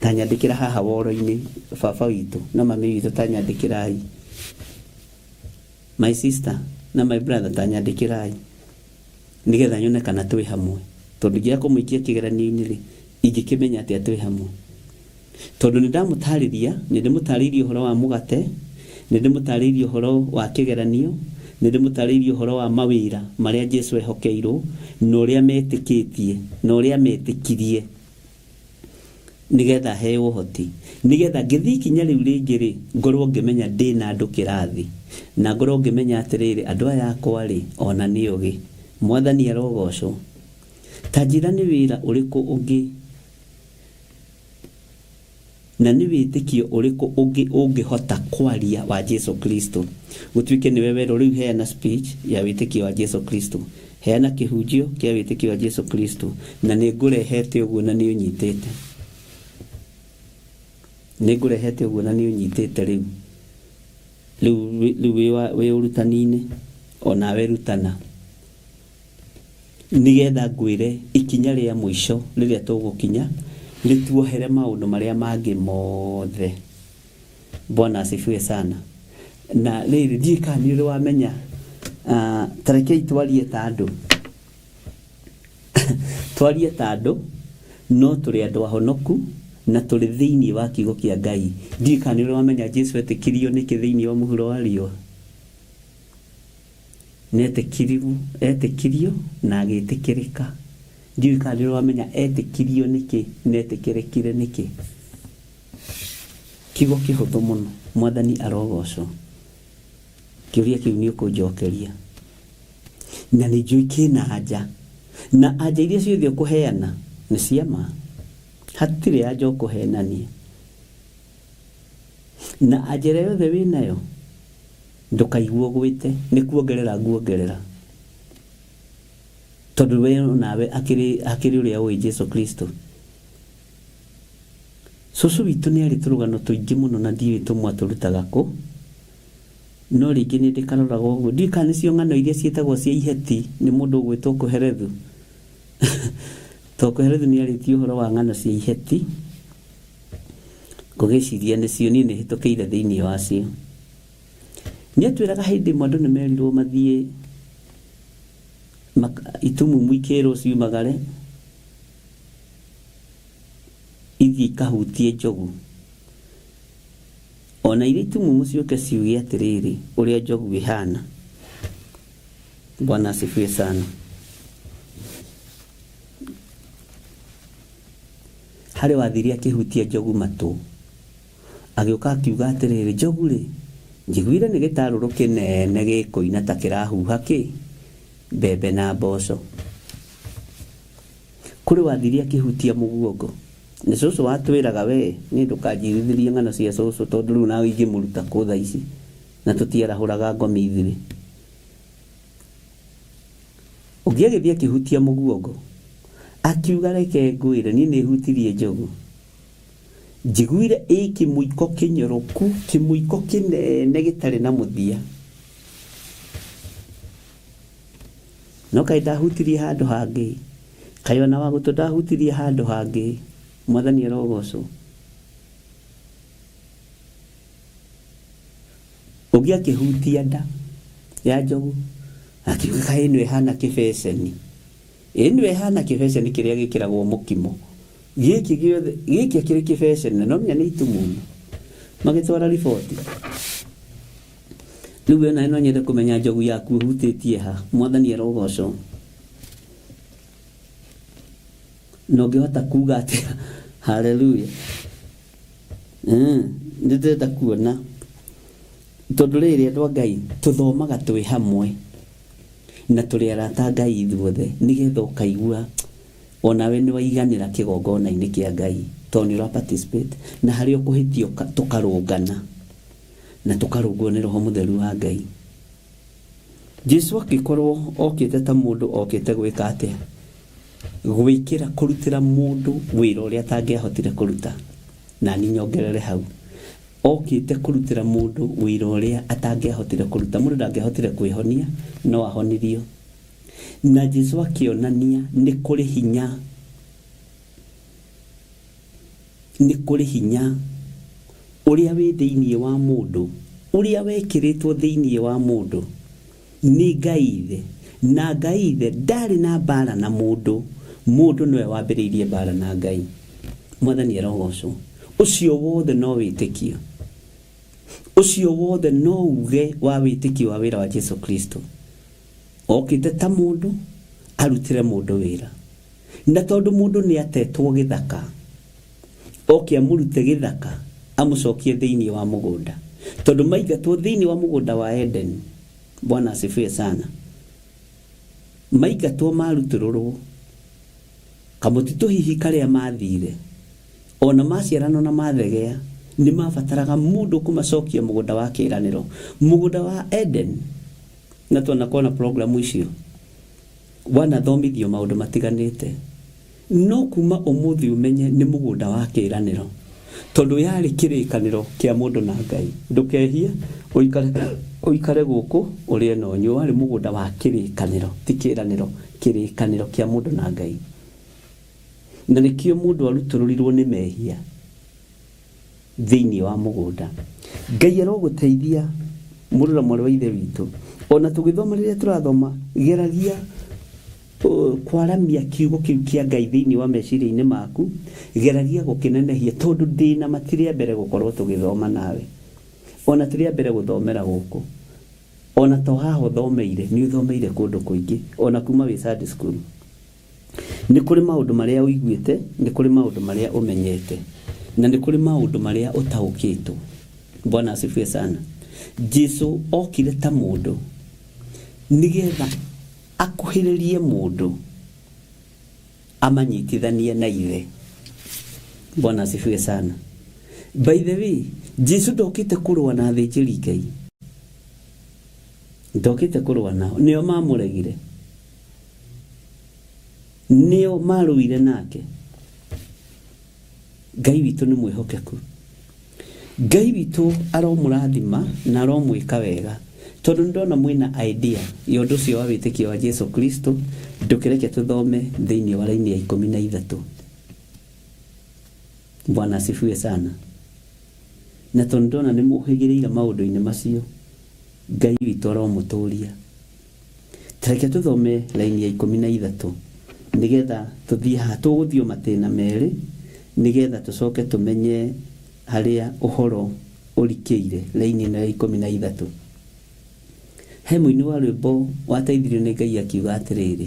Ta nyandĩkĩra haha woro-inĩ, baba witũ na mami witũ, ta nyandĩkĩrai. My sister na my brother, ta nyandĩkĩrai nĩgetha nyone kana twĩ hamwe. Tondũ ingĩaga kũmũikia kĩgeranio-inĩ rĩ, ingĩkĩmenya atĩa twĩ hamwe? Tondũ nĩ ndamũtarĩria, nĩ ndĩmũtarĩirie ũhoro wa mũgate, nĩ ndĩmũtarĩirie ũhoro wa kĩgeranio, nĩ ndĩmũtarĩirie ũhoro wa mawĩra marĩa Jesu ehokeirwo, na ũrĩa metĩkĩtie, na ũrĩa metĩkirie, nĩgetha heo ũhoti, nĩgetha ngĩthiĩ ikinya rĩu rĩngĩ-rĩ, ngorwo ngĩmenya ndĩna andũ kĩrathi, na ngorwo ngĩmenya atĩrĩrĩ, andũ aya akwa-rĩ, ona nĩ ogĩ. Mwathani arogocwo. Ta njĩra nĩ wĩra ũrĩkũ ũngĩ Na nĩ wĩtĩkio ũrĩkũ ũngĩ ũngĩhota kwaria wa Jesu Kristo? Gũtuĩke nĩwe werwo rĩu heana speech ya wĩtĩkio wa Jesu Kristo. Heana kĩhunjio kĩa wĩtĩkio wa Jesu Kristo. Na nĩ ngũrehete ũguo na nĩ ũnyitĩte. Nĩ ngũrehete ũguo na nĩ ũnyitĩte rĩu. Rĩu rĩu wĩ ũrutani-inĩ o nawe rutana. Nĩgetha ngwĩre ikinya rĩa mũico rĩrĩa tũgũkinya rĩtuohere maũndũ marĩa mangĩ mothe. Bwana asifiwe sana. Na rĩrĩ, ndiũĩ kana nĩ ũrĩ wamenya, ah, ta rekei twarie ta andũ, twarie ta andũ, no tũrĩ andũ ahonoku na tũrĩ thĩinĩ wa kiugo kĩa Ngai. Ndiũĩ kana nĩ ũrĩ wamenya Jesu etĩkirio nĩkĩ thĩinĩ wa mũhuro wa riũa. Nĩetĩkiriwo, etĩkirio na agĩtĩkĩrĩka. Ndiũĩ kana nĩ ũrĩ wamenya etĩkirio nĩkĩ na etĩkĩrĩkire nĩkĩ. Kiugo kĩhũthũ mũno. Mwathani arogocwo. Kĩũria kĩu nĩ ũkũnjokeria. Na nĩ njũĩ kĩna anja. Na anja iria ciothe ũkũheana nĩ cia ma. Hatirĩ anja ũkũhenania. Na anja ĩrĩa yothe wĩnayo Ndũkaigue ũgwĩte, nĩ kuongerera nguongerera. Tondũ we nawe akĩrĩ, hakĩrĩ ũrĩa ũĩ Jesu Kristo. Cũcũ witũ nĩ arĩ tũrũgano tũingĩ mũno na ndiũĩ tũmwe atũrutaga kũ. No rĩngĩ nĩ ndĩkaroraga ũguo. Ndiũĩ kana nĩcio ng'ano iria ciĩtagwo cia iheti nĩ mũndũ ũgwĩtwo Kohelethu. To Kohelethu nĩ arĩtie ũhoro wa ng'ano cia iheti, ngũgĩciria nĩcio niĩ nĩ hĩtũkĩire thĩinĩ wacio. Nĩ atwĩraga hĩndĩ ĩmwe andũ nĩ merirwo mathiĩ itumumu ikĩrwo ciumagare ithiĩ ikahutie njogu. Ona iria itumumu ciũke ciuge atĩrĩrĩ ũrĩa njogu ĩhana. Bwana asifiwe sana. Harĩ wathire akĩhutia njogu matũ, agĩũka akiuga atĩrĩrĩ, njogu rĩ, njiguire nĩ gĩtarũrũ kĩnene gĩkũina ta kĩrahuha kĩ mbembe na mboco. Kũrĩ wathire akĩhutia mũguongo. Nĩ cũcũ watwĩraga we, niĩ ndũkanjirithĩrie ng'ano cia cũcũ tondũ rĩu nawe ingĩmũruta kũ thaa ici na tũtiarahũraga ngomi ithuĩ. Ũngĩ agĩthiĩ akĩhutia mũguongo, akiuga reke ngwĩre niĩ nĩ hutirie njogu. Njiguire ĩ kĩmũiko kĩnyoroku, kĩmũiko kĩnene gĩtarĩ na mũthia. No kaĩ ndahutirie handũ hangĩ, kaĩ ona wa gũtũ ndahutirie handũ hangĩ. Mwathani arogocwo. Ũngĩ akĩhutia nda ya njogu, akiuga kaĩ ĩno ĩhana kĩbeceni. Ĩno ĩhana kĩbeceni kĩrĩa gĩkĩragwo mũkimo. Gĩkĩ gĩothe, gĩkĩ akĩrĩ kĩbeceni na no menya nĩ itumumu. Magĩtwara riboti. Rĩu we nawe no nyende kũmenya njogu yaku ĩhutĩtie ha. Mwathani arogocwo. Na ũngĩhota kuga atĩa? Haleluya. Nĩ ndĩrenda kuona tondũ rĩrĩ andũ a Ngai tũthomaga twĩ hamwe na tũrĩ arata a Ngai ithuothe nĩgetha ũkaigua onawe nĩ waiganĩra kĩgongona-inĩ kĩa Ngai tondũ nĩ ũra participate na harĩa ũkũhĩtia tũkarũngana na tũkarũngwo nĩ Roho Mũtheru wa Ngai. Jesu akĩkorwo okĩte ta mũndũ okĩte gwĩka atĩa? Gwĩkĩra, kũrutĩra mũndũ wĩra ũrĩa atangĩahotire kũruta. Na niĩ nyongerere hau, okĩte kũrutĩra mũndũ wĩra ũrĩa atangĩahotire kũruta. Mũndũ ndangĩahotire kwĩhonia, no ahonirio. Na Jesu akĩonania nĩ kũrĩ hinya, nĩ kũrĩ hinya ũrĩa wĩ thĩinĩ wa mũndũ, ũrĩa wekĩrĩtwo thĩinĩ wa mũndũ nĩ Ngai Ithe. Na Ngai Ithe ndarĩ na mbara na mũndũ, mũndũ nĩwe wambĩrĩirie mbara na Ngai. Mwathani arogocwo. Ũcio wothe no wĩtĩkio. Ũcio wothe no uge wa wĩtĩkio wa wĩra wa Jesu Kristo. Okĩte ta mũndũ, arutĩre mũndũ wĩra. Na tondũ mũndũ nĩ atetwo gĩthaka, oke amũrute gĩthaka, amũcokie thĩinĩ wa mũgũnda. Tondũ maingatwo thĩinĩ wa mũgũnda wa Edeni, Bwana asifiwe sana, maingatwo marutũrũrwo, kamũtitũ hihi karĩa mathire, ona maciarano na mathegea, nĩ mabataraga mũndũ kũmacokia mũgũnda wa kĩĩranĩro, mũgũnda wa Eden. Na twanakorwo na programu icio, wanathomithio maũndũ matiganĩte, no kuma ũmũthĩ ũmenye nĩ mũgũnda wa kĩĩranĩro, tondũ yarĩ kĩrĩkanĩro kĩa mũndũ na Ngai. Ndũkehie, ũikare ũikare gũkũ ũrĩe na ũnyue. Warĩ mũgũnda wa kĩrĩkanĩro, ti kĩĩranĩro, kĩrĩkanĩro kĩa mũndũ na Ngai. Na nĩkĩo mũndũ arutũrũrirwo nĩ mehia thĩinĩ wa mũgũnda. Ngai arogũteithia mũrũ na mwarĩ wa ithe witũ. Ona tũgĩthoma rĩrĩa tũrathoma, geragia kwaramia kiugo kĩu kĩa Ngai thĩinĩ wa meciria-inĩ maku, geragia gũkĩnenehia tondũ ndĩna ma ti rĩa mbere gũkorwo tũgĩthoma nawe. Ona ti rĩa mbere gũthomera gũkũ. Ona to haha ũthomeire, nĩ ũthomeire kũndũ kũingĩ, ona kuma wĩ Sunday school. Nĩ kũrĩ maũndũ marĩa ũiguĩte, nĩ kũrĩ maũndũ marĩa ũmenyete, na nĩ kũrĩ maũndũ marĩa ũtaũkĩtwo. Bwana asifiwe sana. Jesu okire ta mũndũ nĩgetha akuhĩrĩrie mũndũ amanyitithanie na ithe. Bwana asifiwe sana. By the way, Jesu ndokĩte kũrũa na athĩnjĩri Ngai, ndokĩte kũrũa nao, nĩo mamũregire. Nĩo marũire nake. Ngai witũ nĩ mwĩhokeku. Ngai witũ aromũrathima na aromwĩka wega. Tondũ nĩndona mwĩna idea ya ũndũ ũcio wa wĩtĩkio wa Jesu Kristo, ndũkĩreke tũthome thĩinĩ wa raini ya 13. Bwana asifiwe sana. Na tondũ ndona nĩ mũhĩgĩrĩire maũndũ-inĩ macio, Ngai witũ aromũtũria. Tareke tũthome raini ya 13 nĩgetha tũthiĩ haha, tũgũthiĩ o matĩna merĩ nĩgetha tũcoke tũmenye harĩa ũhoro ũrikĩire raini ĩno ya 13. He mũini wa rwĩmbo wateithirio nĩ Ngai akiuga atĩrĩrĩ,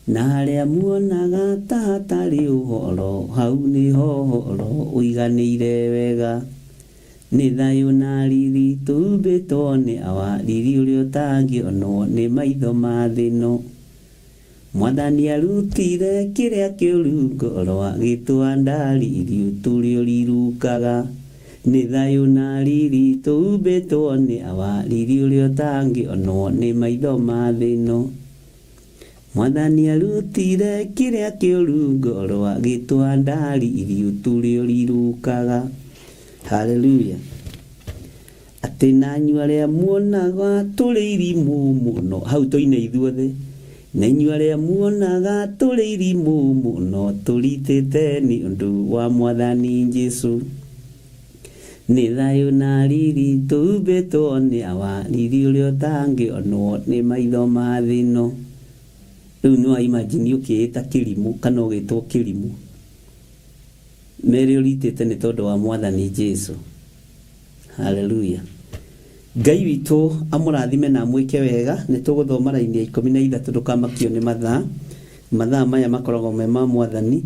na harĩa muonaga ta hatarĩ ũhoro, hau nĩho ũhoro ũiganĩire wega. Nĩ thayũ na riri tũhumbĩtwo nĩ awa, riri ũrĩa ũtangĩonwo nĩ maitho ma thĩ ĩno. Mwathani arutire kĩrĩa kĩũru ngoro, agĩtũhanda riri ũtũrĩ ũrirũkaga. Nĩ thayũ na riri tũhumbĩtwo nĩ awa, riri ũrĩa ũtangĩonwo nĩ maitho ma thĩ ĩno. Mwathani arutire kĩrĩa kĩũru ngoro, agĩtũhanda riri ũtũrĩ ũrirũkaga. Haleluya. Atĩ nanyu arĩa muonaga tũrĩ irimũ mũno, hau tũine ithuothe. Na inyuĩ arĩa muonaga tũrĩ irimũ mũno, tũritĩte nĩ ũndũ wa Mwathani Jesu. Nĩ thayũ na riri tũhumbĩtwo nĩ awa, riri ũrĩa ũtangĩonwo nĩ maitho ma thĩ ĩno. Rĩu nĩ wa imagine ũkĩĩta kĩrimũ kana ũgĩtwo kĩrimũ. Merĩ ũritĩte nĩ tondũ wa Mwathani Jesu. Haleluya. Ngai witũ amũrathime na amwĩke wega. Nĩ tũgũthoma raini ya 13, ndũkamakio nĩ mathaa. Mathaa maya makoragwo me ma Mwathani,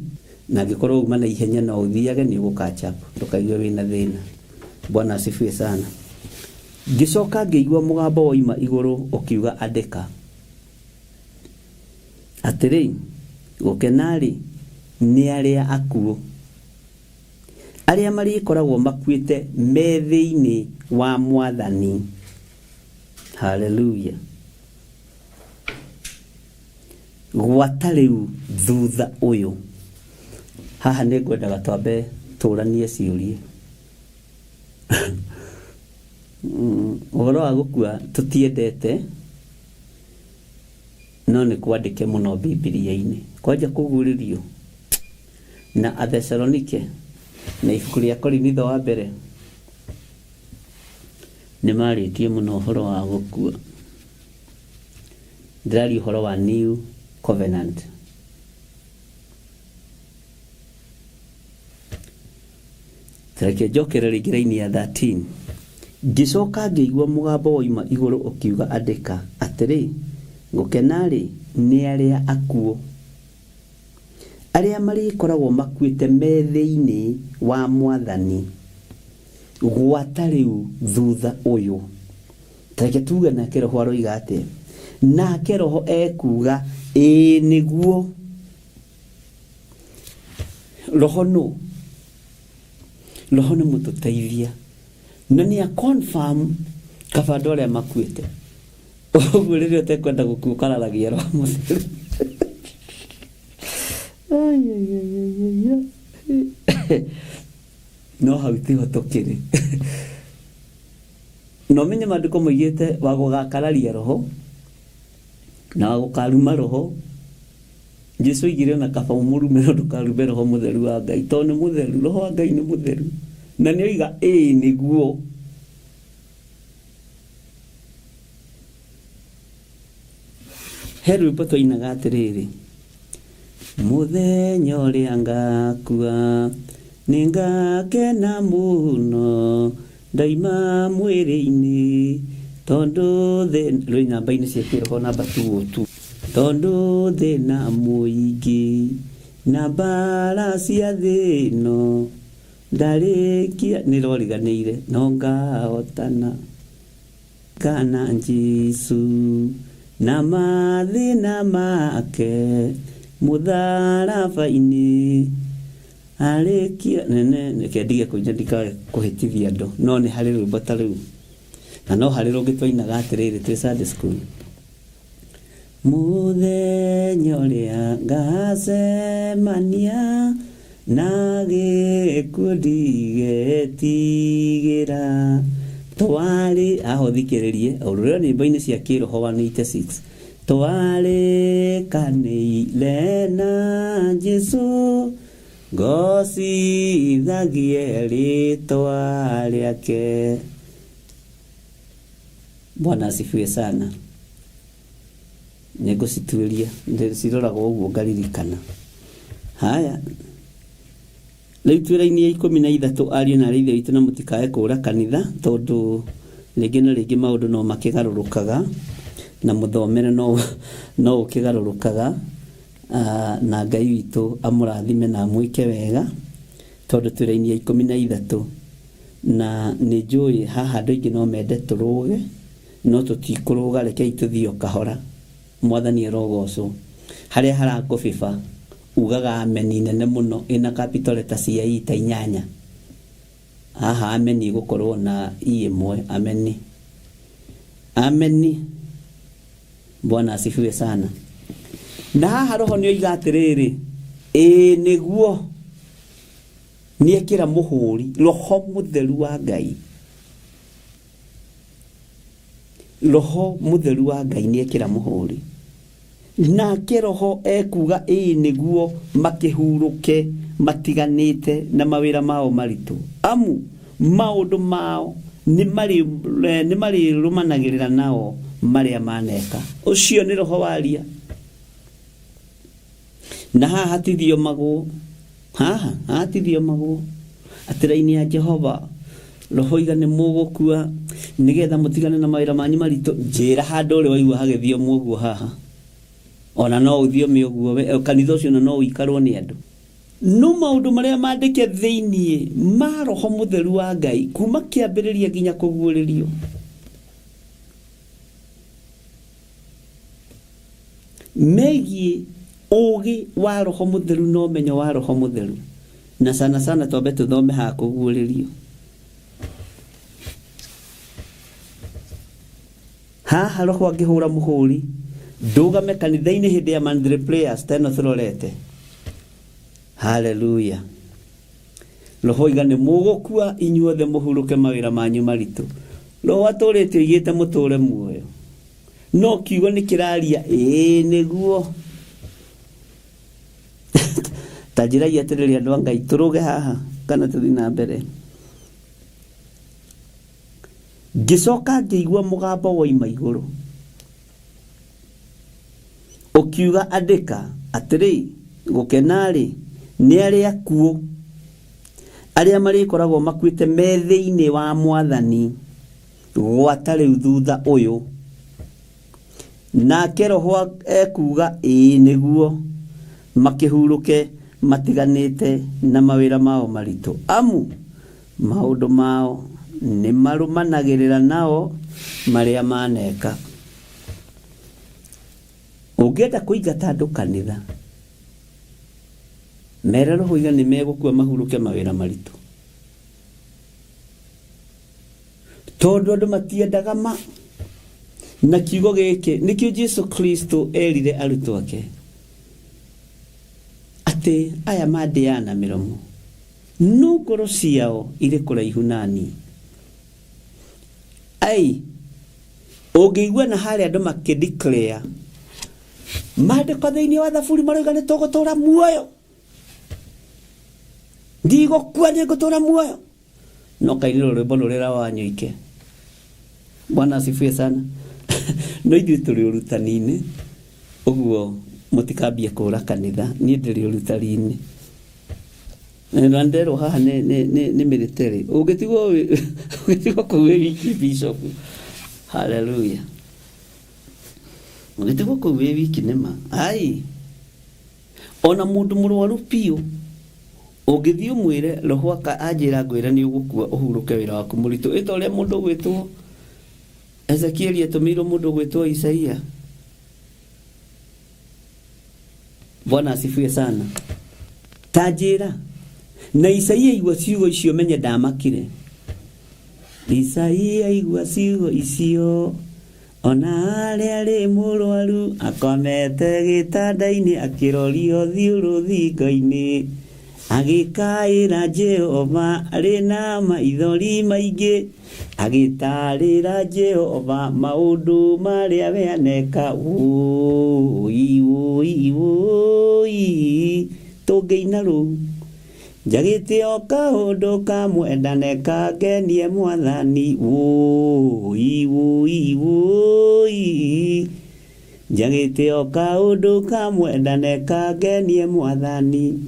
na angĩkorwo uma na ihenya no ũthiage nĩ ũgũ catch up, ndũkaigue wĩna thĩna. Bwana asifiwe sana. Ngĩcoka ngĩigua mũgambo woima igũrũ ũkiuga, andĩka atĩrĩ, gũkena-rĩ nĩ arĩa akuũ, arĩa marĩkoragwo makuĩte me thĩinĩ wa Mwathani. Haleluya. Gwata rĩu thutha ũyũ. Haha nĩ ngwendaga twambe tũranie ciũria. Ũhoro wa gũkua tũtiendete, no nĩ kwandĩke mũno Bibilia-inĩ. Kwanja kũguũrĩrio na Athesalonike na ibuku rĩa Korinitho wa mbere nĩ marĩtie mũno ũhoro wa gũkua. Ndĩraria ũhoro wa New Covenant. Reke njokere rĩngĩ raini ya 13. Ngĩcoka ngĩigua mũgambo woima igũrũ ũkiuga, andĩka atĩrĩ, gũkena-rĩ nĩ arĩa akuũ, arĩa marĩkoragwo makuĩte me thĩinĩ wa Mwathani, gwata rĩu thutha ũyũ. Reke tuge nake Roho aroiga atĩa? Nake Roho ekuuga, ĩĩ nĩguo. Roho nũ? Roho nĩ mũtũteithia na nĩ a confirm kaba andũ arĩa makuĩte. Ũguo rĩrĩa ũtekwenda gũkua ũkararagia Roho Mũtheru. Ai, ai, ai, ai, ai. No hau tiho tũkĩrĩ. Na ũmenye maandĩko moigĩte wa gũgakararia Roho na wa gũkaruma Roho. Jesu oigire ona kaba ũmũrume no ndũkarume Roho Mũtheru wa Ngai, tondũ nĩ mũtheru. Roho wa Ngai nĩ mũtheru na nĩ oiga ĩĩ nĩguo. He rwĩmbo twainaga atĩrĩrĩ, mũthenya ũrĩa ngakua nĩ ngakena mũno ndaima mwĩrĩ-inĩ, tondũ thĩ rwĩ namba-inĩ cia kĩroho namba 202, tondũ thĩna mũingĩ na mbara cia thĩ ĩno ndarĩkia nĩroriganĩire no ngahotana kana Jesu na mathĩna make mũtharaba-inĩ arĩkia nene. Reke ndige kũina ndikae kũhĩtithia andũ, no nĩ harĩ rwĩmbo ta rũu, na no harĩ rũngĩ twainaga atĩrĩrĩ twĩ Sunday school, mũthenya ũrĩa ngacemania na gĩkuũ ndigetigĩra. Twarĩ haha ũthikĩrĩrie ũrũrĩro nyĩmbo-inĩ cia kĩroho 186 twarĩkanĩire na Jesũ ngocithagie rĩtwa rĩake. Bwana asifiwe sana. Nĩngũcituĩria ndĩciroraga ũguo ngaririkana. Haya, rĩu twĩ raini ya 13 ariũ na aarĩ a Ithe witũ na mũtikae kũũra kanitha tondũ rĩngĩ na rĩngĩ maũndũ no makĩgarũrũkaga na mũthomere no, no ũkĩgarũrũkaga na Ngai witũ amũrathime na amwĩke wega tondũ twĩ raini ya 13 na nĩ njũĩ haha andũ aingĩ no mende tũrũge no tũtikũrũga, rekei tũthiĩ o kahora. Mwathani arogocwo. Harĩa harakũbĩba ugaga ameni nene mũno ĩna capital letter cia I ta inyanya. Haha ameni ĩgũkorwo na I ĩmwe. Ameni. Ameni. Bwana asifiwe sana. Na haha roho nĩ oiga atĩrĩrĩ, ĩĩ nĩguo nĩekĩra mũhũri roho mũtheru wa Ngai. Roho mũtheru wa Ngai nĩekĩra mũhũri. Nake roho ekuga ĩĩ nĩguo makĩhurũke matiganĩte na mawĩra mao maritũ, amu maũndũ mao nĩmarĩrũmanagĩrĩra nao marĩa maneka. Ũcio nĩ roho waria. Na haha hatithiomagwo, haha hatithiomagwo atĩ raini ya Jehova roho iga nĩ mũgũkua nĩgetha mũtigane na mawĩra manyu maritũ. Njĩra handũ ũrĩ waigua hagĩthiomwo ũguo haha, ona no ũthiome ũguo we, kanitha ũcio ona no ũikarwo nĩ andũ. No maũndũ marĩa mandĩke thĩinĩ ma roho mũtheru wa Ngai kuma kĩambĩrĩria nginya kũguũrĩrio megiĩ ũũgĩ wa roho mũtheru na ũmenyo wa roho mũtheru, na sana sana twambe tũthome haha kũguũrĩrio. Haha roho angĩhũra mũhũri ndũgame kanitha-inĩ hĩndĩ ya monthly prayers ta ĩno tũrorete. Haleluya. Roho oiga nĩ mũgũkua inyuothe mũhurũke mawĩra manyu maritũ. Roho atũrĩte oigĩte mũtũre muoyo. No kiugo nĩ kĩraria ĩĩ nĩguo. Ta njĩrai atĩrĩrĩ andũ a Ngai tũrũge haha kana tũthiĩ na mbere. Ngĩcoka ngĩigua mũgambo woima igũrũ ũkiuga andĩka atĩrĩ gũkena-rĩ nĩ arĩa akuũ arĩa marĩkoragwo makuĩte me thĩinĩ wa Mwathani gwata rĩu thutha ũyũ. Nake Roho ekuuga ĩĩ nĩguo, makĩhurũke matiganĩte na mawĩra mao maritũ, amu maũndũ mao nĩmarũmanagĩrĩra nao marĩa maneka. Ũngĩenda kũingata andũ kanitha, mere Roho oiga nĩmegũkua mahurũke mawĩra maritũ. Tondũ andũ matiendaga ma. Na kiugo gĩkĩ nĩkĩo Jesu Kristo erire arutwo ake atĩ aya mandĩaga na mĩromo no ngoro ciao irĩ kũraihu na niĩ. Ai, ũngĩigua na harĩa andũ makĩ declare maandĩko thĩinĩ wa Thaburi maroiga nĩ tũgũtũra muoyo, ndigũkua nĩ ngũtũra muoyo. No kainĩrwo rwĩmbo rũrĩa rwa Wanyoike. Bwana asifiwe sana. No ithuĩ tũrĩ ũrutani-inĩ, ũguo mũtikambie kũra kanitha, niĩ ndĩrĩ ũrutani-inĩ. Na nderwo haha nĩ nĩ nĩ nĩ military. Ũngĩtigwo ũngĩtigwo kũu wĩ wiki bishop. Hallelujah. Ũngĩtigwo kũu wĩ wiki nĩ ma. Ai. Ona mũndũ mũrwaru biũ ũngĩthiĩ ũmwĩre roho aka anjĩra ngwĩre nĩ ũgũkua ũhurũke wĩra waku mũritũ ĩta ũrĩa mũndũ ũgwĩtwo Ezekieli atũmĩirwo mũndũ ũgwĩtwo Isaia. Bwana asifiwe sana. Ta njĩra na Isaia igua ciugo icio menye ndamakire. Isaia igua ciugo icio Ona arĩa arĩ mũrwaru akomete gĩtanda-inĩ akĩrorio thiũ rũthingo-inĩ, agĩkaĩra Jehova arĩ na maithori maingĩ. Agĩtarĩra Jehova maũndũ marĩa we aneka. Wũi wũi wũi, tũngĩina rũu. Njagĩte o kaũndũ kamwe ndaneka ngenie Mwathani. Wũi wũi wũi, njagĩte o kaũndũ kamwe ndaneka ngenie Mwathani.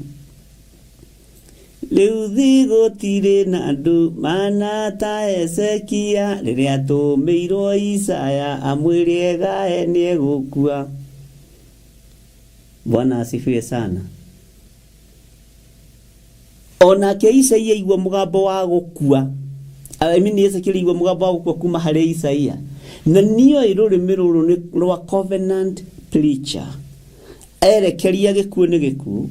Rĩu thĩ gũtirĩ na andũ mana ta Hezekia, rĩrĩa atũmĩirwo Isaya amwĩre egae nĩegũkua. Bwana asifiwe sana. Onake Isaia aigua mũgambo wa gũkua, I mean Ezekiel aigua mũgambo wa gũkua kuma harĩ Isaia, na nĩoĩ rũrĩmĩ rũrũ nĩ rwa covenant preacher. Erekeria gĩkuũ nĩ gĩkuũ,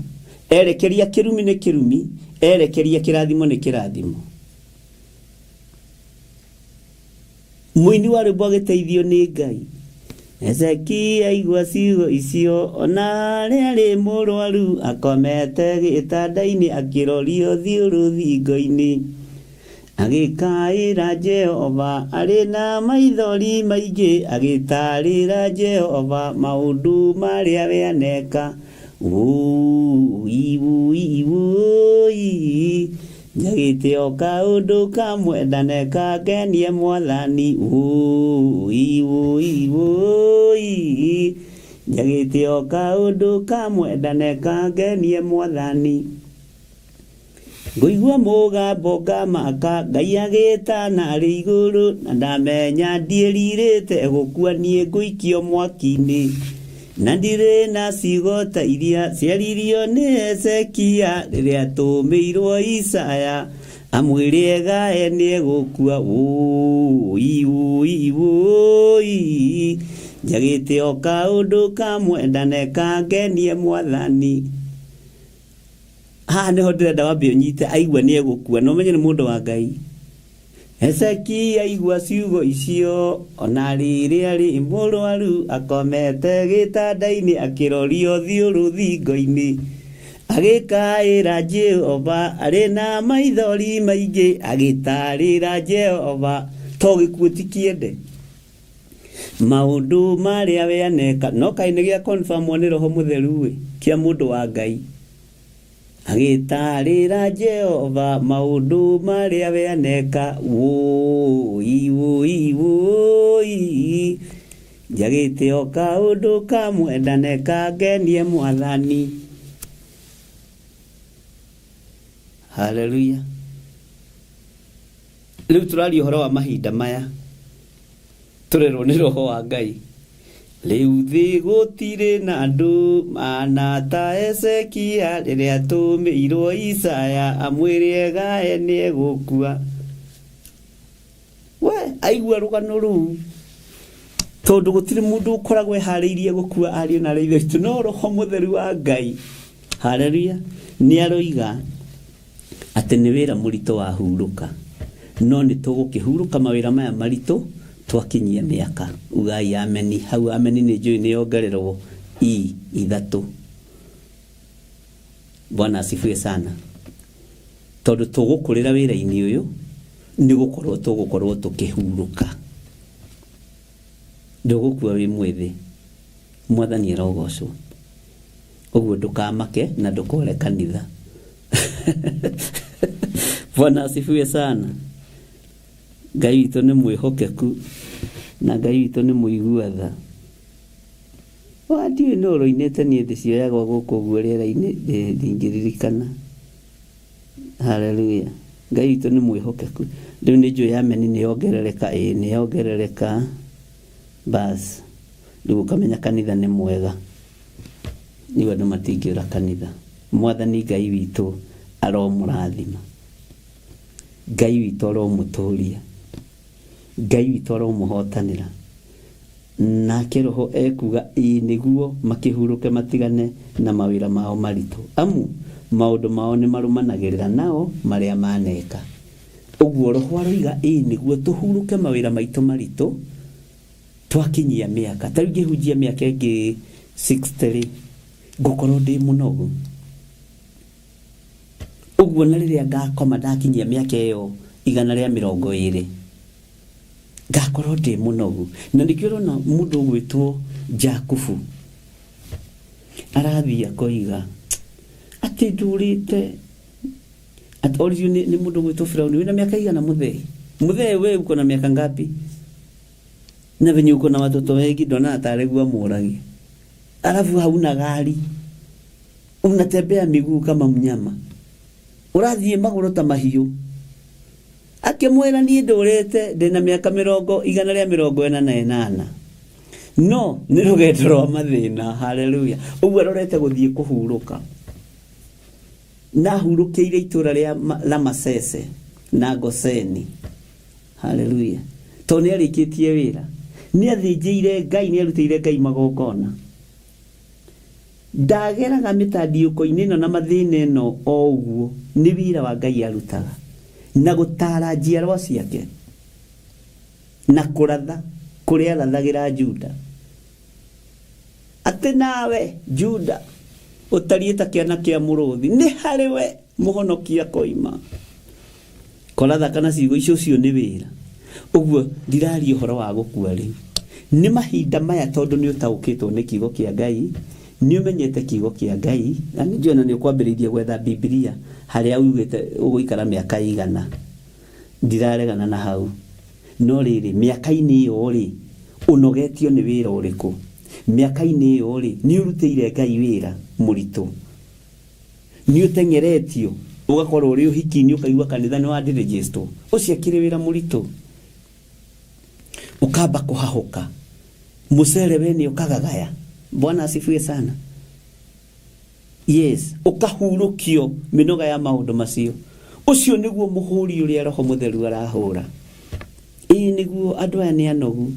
erekeria kĩrumi nĩ kĩrumi, erekeria kĩrathimo nĩ kĩrathimo. Mũini wa rwĩmbo agĩteithio nĩ Ngai. Hezekia aigua ciugo icio, ona harĩa arĩ mũrwaru, akomete gĩtanda-inĩ akĩrorio thiũ rũthingo-inĩ. Agĩkaĩra Jehova arĩ na maithori maingĩ, agĩtaarĩra Jehova maũndũ marĩa we aneka. Wũi wũi wũi, njagĩte o kaũndũ kamwe ndaneka ngenie Mwathani. Wũi wũi wũi, njagĩte o kaũndũ kamwe ndaneka ngenie Mwathani. Ngũigua mũgambo ngamaka, Ngai agĩtana arĩ igũrũ, na ndamenya ndiĩrirĩte gũkua niĩ ngũikio mwaki-inĩ. Na ndirĩ na ciugo ta iria ciaririo nĩ Hezekia rĩrĩa atũmĩirwo Isaya amwĩre egae nĩegũkua. Wũi wũi wũi, njagĩte o kaũndũ kamwe ndaneka ngenie Mwathani. Haha nĩho ndĩrenda wambe ũnyite, aigua nĩ egũkua, na ũmenye nĩ mũndũ wa Ngai. Hezekia aigua ciugo icio, ona rĩrĩa arĩ mũrwaru, akomete gĩtanda-inĩ akĩrorio thiũ rũthingo-inĩ, agĩkaĩra Jehova arĩ na maithori maingĩ, agĩtarĩra Jehova to gĩkuũ ti kĩende maũndũ marĩa we aneka. No kaĩ nĩ gĩa confirmwo nĩ Roho Mũtheru-ĩ, kĩa mũndũ wa Ngai. Agĩtarĩra Jehova maũndũ marĩa we aneka. Wũi wũi wũi, njagĩte o kaũndũ kamwe ndaneka ngenie Mwathani. Haleluya. Rĩu tũraria ũhoro wa mahinda maya tũrerwo nĩ Roho wa Ngai. Rĩu thĩ gũtirĩ na andũ mana ta Hezekia rĩrĩa atũmĩirwo Isaya amwĩre egae nĩegũkua. We aigua rũgano rũu, tondũ gũtirĩ mũndũ ũkoragwo eharĩirie gũkua ariũ na aarĩ a Ithe witũ, no Roho Mũtheru wa Ngai, haleluya, nĩ aroiga atĩ nĩ wĩra mũritũ wahurũka, no nĩ tũgũkĩhurũka mawĩra maya maritũ twakinyia mĩaka. Ugai ameni. Hau ameni nĩ njũĩ nĩ yongererwo i ithatũ. Bwana asifiwe sana. Tondũ tũgũkũrĩra wĩra-inĩ ũyũ nĩ gũkorwo tũgũkorwo tũkĩhurũka. Ndũgũkua wĩ mwĩthĩ. Mwathani arogocwo. Ũguo ndũkamake na ndũkore kanitha. Bwana asifiwe sana. Ngai witũ nĩ mwĩhokeku na Ngai witũ nĩ mũigua tha. Wa ndiũĩ nũ ũroinĩte niĩ ndĩcioyagwo gũkũ ũguo rĩera-inĩ ndingĩririkana. Haleluya. Ngai witũ nĩ mwĩhokeku. Rĩu nĩ njũĩ ameni nĩ yongerereka, ĩĩ nĩ yongerereka. Bas. Rĩu ũkamenya kanitha nĩ mwega. Rĩu andũ matingĩũra kanitha. Mwathani Ngai witũ aromũrathima. Ngai witũ aromũtũria. Ngai witũ aromũhotanĩra. Nake Roho ekuuga, Ĩĩ nĩguo, makĩhurũke matigane na mawĩra mao maritũ, amu maũndũ mao nĩmarũmanagĩrĩra nao marĩa maaneka. Ũguo Roho aroiga, Ĩĩ nĩguo, tũhurũke mawĩra maitũ maritũ twakinyia mĩaka. Ta rĩu ingĩhunjia mĩaka ĩngĩ 60-rĩ, ngũkorwo ndĩ mũnogu. Ũguo na rĩrĩa ngakoma ndakinyia mĩaka ĩyo 120. Ngakorwo ndĩ mũnogu. Na nĩkĩo ũrona mũndũ ũgwĩtwo Jakubu arathiĩ akoiga atĩ ndũrĩte atĩ oririo nĩ nĩ mũndũ ũgwĩtwo Firauni, wĩna mĩaka igana mũthee? Mũthee we uko na miaka ngapi? Na venye uko na watoto wengi ndona tarĩ guo amũragia. Alafu hauna gari, unatembea miguu kama mnyama, ũrathiĩ magũrũ ta mahiũ. Akĩmwĩra niĩ ndũrĩte ndĩna mĩaka mĩrongo 148, no nĩ rũgendo rwa mathĩna. Haleluya. Ũguo arorete gũthiĩ kũhurũka, na ahurũkĩire itũra rĩa Ramasese na Goseni. Haleluya. Tondũ nĩ arĩkĩtie wĩra, nĩ athĩnjĩire Ngai, nĩ arutĩire Ngai magongona. Ndageraga mĩtandiũko-inĩ ĩno na mathĩna ĩno o ũguo, nĩ wĩra wa Ngai arutaga na gũtara njiarwa ciake na kũratha kũrĩa arathagĩra Juda atĩ nawe Juda ũtariĩ ta kĩana kĩa mũrũthi, nĩ harĩ we mũhonokia koima. Koratha kana ciugo icio, ũcio nĩ wĩra. Ũguo ndiraria ũhoro wa gũkua rĩu, nĩ mahinda maya, tondũ nĩ ũtaũkĩtwo nĩ kiugo kĩa Ngai, nĩ ũmenyete kiugo kĩa Ngai, na nĩ njũĩ na nĩ ũkwambĩrĩirie gwetha Bibilia harĩa ugĩte ũgũikara mĩaka igana. Ndiraregana na hau, no rĩrĩ, mĩaka-inĩ ĩyo rĩ, ũnogetio nĩ wĩra ũrĩkũ? Mĩaka-inĩ ĩyo rĩ, nĩ ũrutĩire Ngai wĩra mũritũ? Nĩ ũteng'eretio ũgakorwo ũrĩ ũhiki-inĩ, ũkaigua kanitha nĩ wandirĩgĩstwo, ũcio akĩrĩ wĩra mũritũ, ũkamba kũhahũka mũcere we nĩ ũkagagaya. Bwana asifiwe sana. Yes, ũkahurũkio mĩnoga ya maũndũ macio. Ũcio nĩguo mũhũri ũrĩa Roho Mũtheru arahũra. Ĩĩ nĩguo, andũ aya nĩ anogu,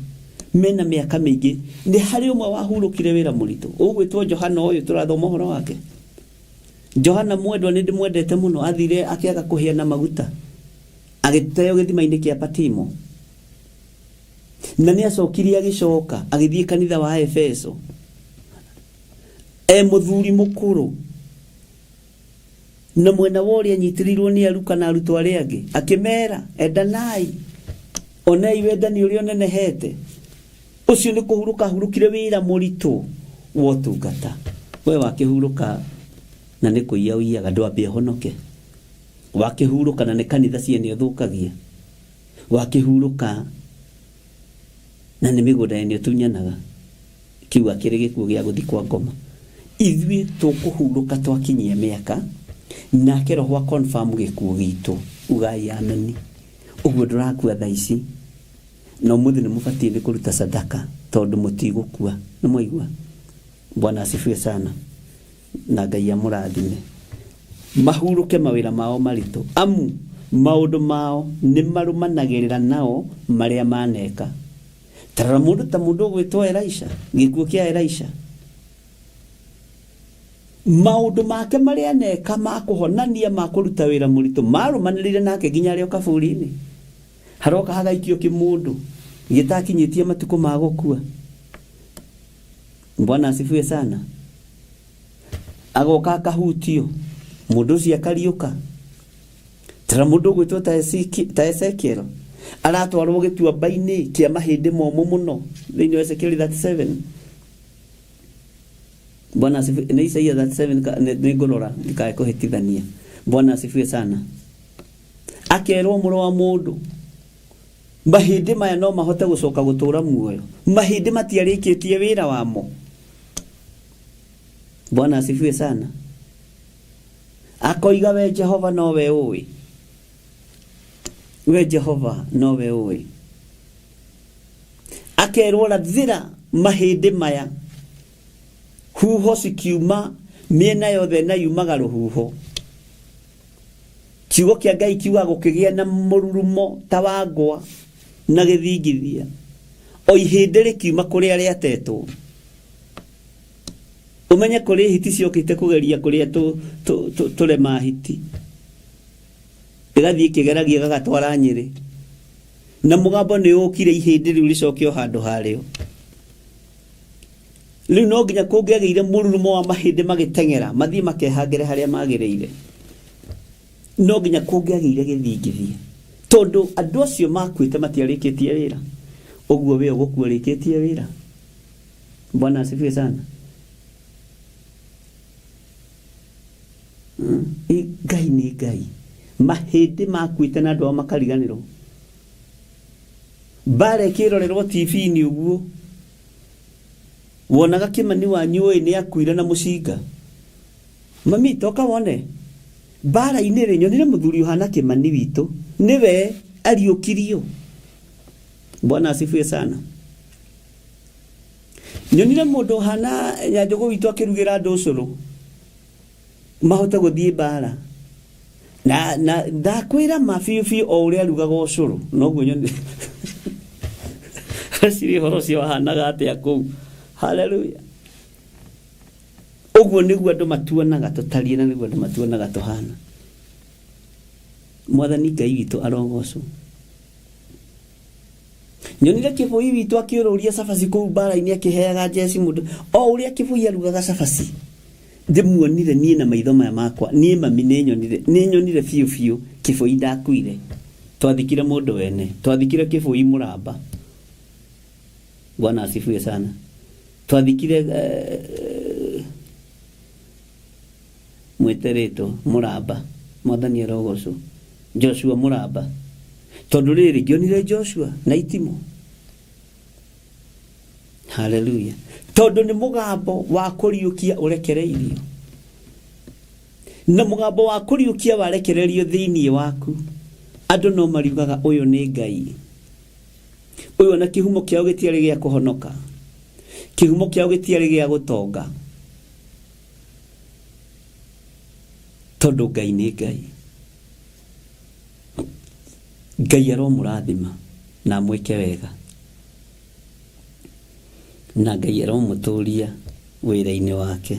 mena mĩaka mĩingĩ. Nĩ harĩ ũmwe wahurũkire wĩra mũritũ ũgwĩtwo Johana, ũyũ tũrathoma ũhoro wake, Johana mwendwa, nĩ ndĩmwendete mũno. Athire akĩaga kũhĩa na maguta, agĩteo gĩthima-inĩ kĩa Patimo, na nĩ acokire agĩcoka agĩthiĩ kanitha wa Efeso e mũthuri mũkũrũ, na mwena wa ũrĩa anyitĩrĩirwo nĩ aruka na arutwo arĩa angĩ, akĩmera endanai, onei wendani ũrĩa ũnenehete. Ũcio nĩ kũhurũka ahurũkire wĩra mũritũ wa ũtungata. We wakĩhurũka na nĩ kũiya ũiyaga, ndwambe ũhonoke. Wakĩhurũka na nĩ kanitha ciene ũthũkagia. Wakĩhurũka na nĩ mĩgũnda yene ũtunyanaga. Kĩu akĩrĩ gĩkuũ gĩa gũthiĩ kwa ngoma. Ithuĩ tũkũhurũka twakinyia mĩaka, nake Roho a confirm gĩkuũ gitũ. Ugai ameni. Ũguo ndũrakua thaa ici, na ũmũthĩ nĩ mũbatiĩ nĩ kũruta sadaka tondũ mũtigũkua. Nĩ mwaigua? Bwana asifiwe sana, na Ngai amũrathime. Mahurũke mawĩra mao maritũ, amu maũndũ mao nĩ marũmanagĩrĩra nao marĩa maneka. Tarora mũndũ ta mũndũ ũgwĩtwo Elisha, gĩkuũ kĩa Elisha, maũndũ make marĩa aneka ma kũhonania, ma kũruta wĩra mũritũ, marũmanĩrĩire nake nginya arĩ o kaburi-inĩ. Haroka hagaikio kĩmũndũ gĩtakinyĩtie matukũ ma gũkua. Bwana asifiwe sana. Agoka akahutio, mũndũ ũcio akariũka. Tara mũndũ ũgwĩtwo ta Ezekiel, aratwarwo gĩtuamba-inĩ kĩa mahĩndĩ momũ mũno thĩinĩ wa Ezekiel 37. Bwana asifiwe. Nĩ Isaia 37, nĩ ngũrora ndikae kũhĩtithania. Bwana asifiwe sana. Akerwo, mũrũ wa mũndũ, mahĩndĩ maya no mahote gũcoka gũtũra muoyo? Mahĩndĩ matiarĩkĩtie wĩra wamo. Bwana asifiwe sana. Akoiga, we Jehova nowe ũĩ, we Jehova nowe ũĩ. Akerwo, rathĩra mahĩndĩ maya huho cikiuma mĩena yothe na yumaga rũhuho. Kiugo kĩa Ngai kiuga gũkĩgĩa na mũrurumo ta wa ngwa na gĩthingithia, o ihĩndĩ rĩkiuma kũrĩa rĩatetwo. Ũmenye kũrĩ hiti ciokĩte kũgeria kũrĩa tũrema hiti, ĩgathiĩ ĩkĩgeragia gagatwara Nyĩrĩ, na mũgambo nĩ ũkire, ihĩndĩ rĩu rĩcoke o handũ harĩo. Rĩu no nginya kũngĩagĩire mũrurumo wa mahĩndĩ magĩteng'era mathiĩ makehangĩre harĩa magĩrĩire, no nginya kũngĩagĩire gĩthingithia, tondũ andũ acio makuĩte matiarĩkĩtie wĩra. Ũguo we ũgũkua ũrĩkĩtie wĩra. Bwana asifiwe sana. Ĩ, Ngai nĩ Ngai. Mahĩndĩ makuĩte na andũ ao makariganĩrwo. Mbara ĩkĩrorerwo TV-inĩ ũguo. Wonaga Kĩmani wanyu ũĩ nĩ akuire na mũcinga. Mami, toka wone. Mbara-inĩ rĩ, nyonire mũthuri ũhana Kĩmani witũ. Nĩwe ariũkirio. Bwana asifiwe sana. Nyonire mũndũ ũhana Nyanjũgũ witũ akĩrugĩra andũ ũcũrũ mahote gũthiĩ mbara. Na, na ndakwĩra ma biũ biũ o ũrĩa arugaga ũcũrũ noguo nyonire. Weciria ũhoro ũcio wahanaga atĩa kũu. Haleluya. Ũguo nĩguo andũ matuonaga tũtariĩ na nĩguo andũ matuonaga tũhana. Mwathani Ngai witũ arogocwo. Nyonire Kĩbũi witũ akĩũrũria cabaci kũu mbara-inĩ akĩheaga njeci mũndũ. O ũrĩa Kĩbũi arugaga cabaci, ndĩmuonire niĩ na maitho maya makwa, niĩ mami nĩnyonire, nĩnyonire biũ biũ Kĩbũi ndakuire. Twathikire mũndũ wene, twathikire Kĩbũi mũramba. Bwana asifiwe sana. Twathikire eh, mwĩte rĩtwa mũramba mwathani arogocwo Joshua mũramba tondũ rĩrĩ ngĩonire Joshua na itimũ haleluya tondũ nĩ mũgambo wa kũriũkia ũrekereirio na mũgambo wa kũriũkia warekererio thĩinĩ waku andũ no mariugaga ũyũ nĩ Ngai ũyũ ona kĩhumo kĩao gĩtiarĩ gĩa kũhonoka kĩhumo kĩao gĩtiarĩ gĩa gũtonga tondũ Ngai nĩ Ngai. Ngai aromũrathima na amwĩke wega na Ngai aromũtũria wĩra-inĩ wake.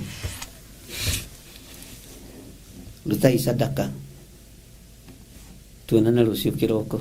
Rutai sadaka tuonane rũciũ kĩroko.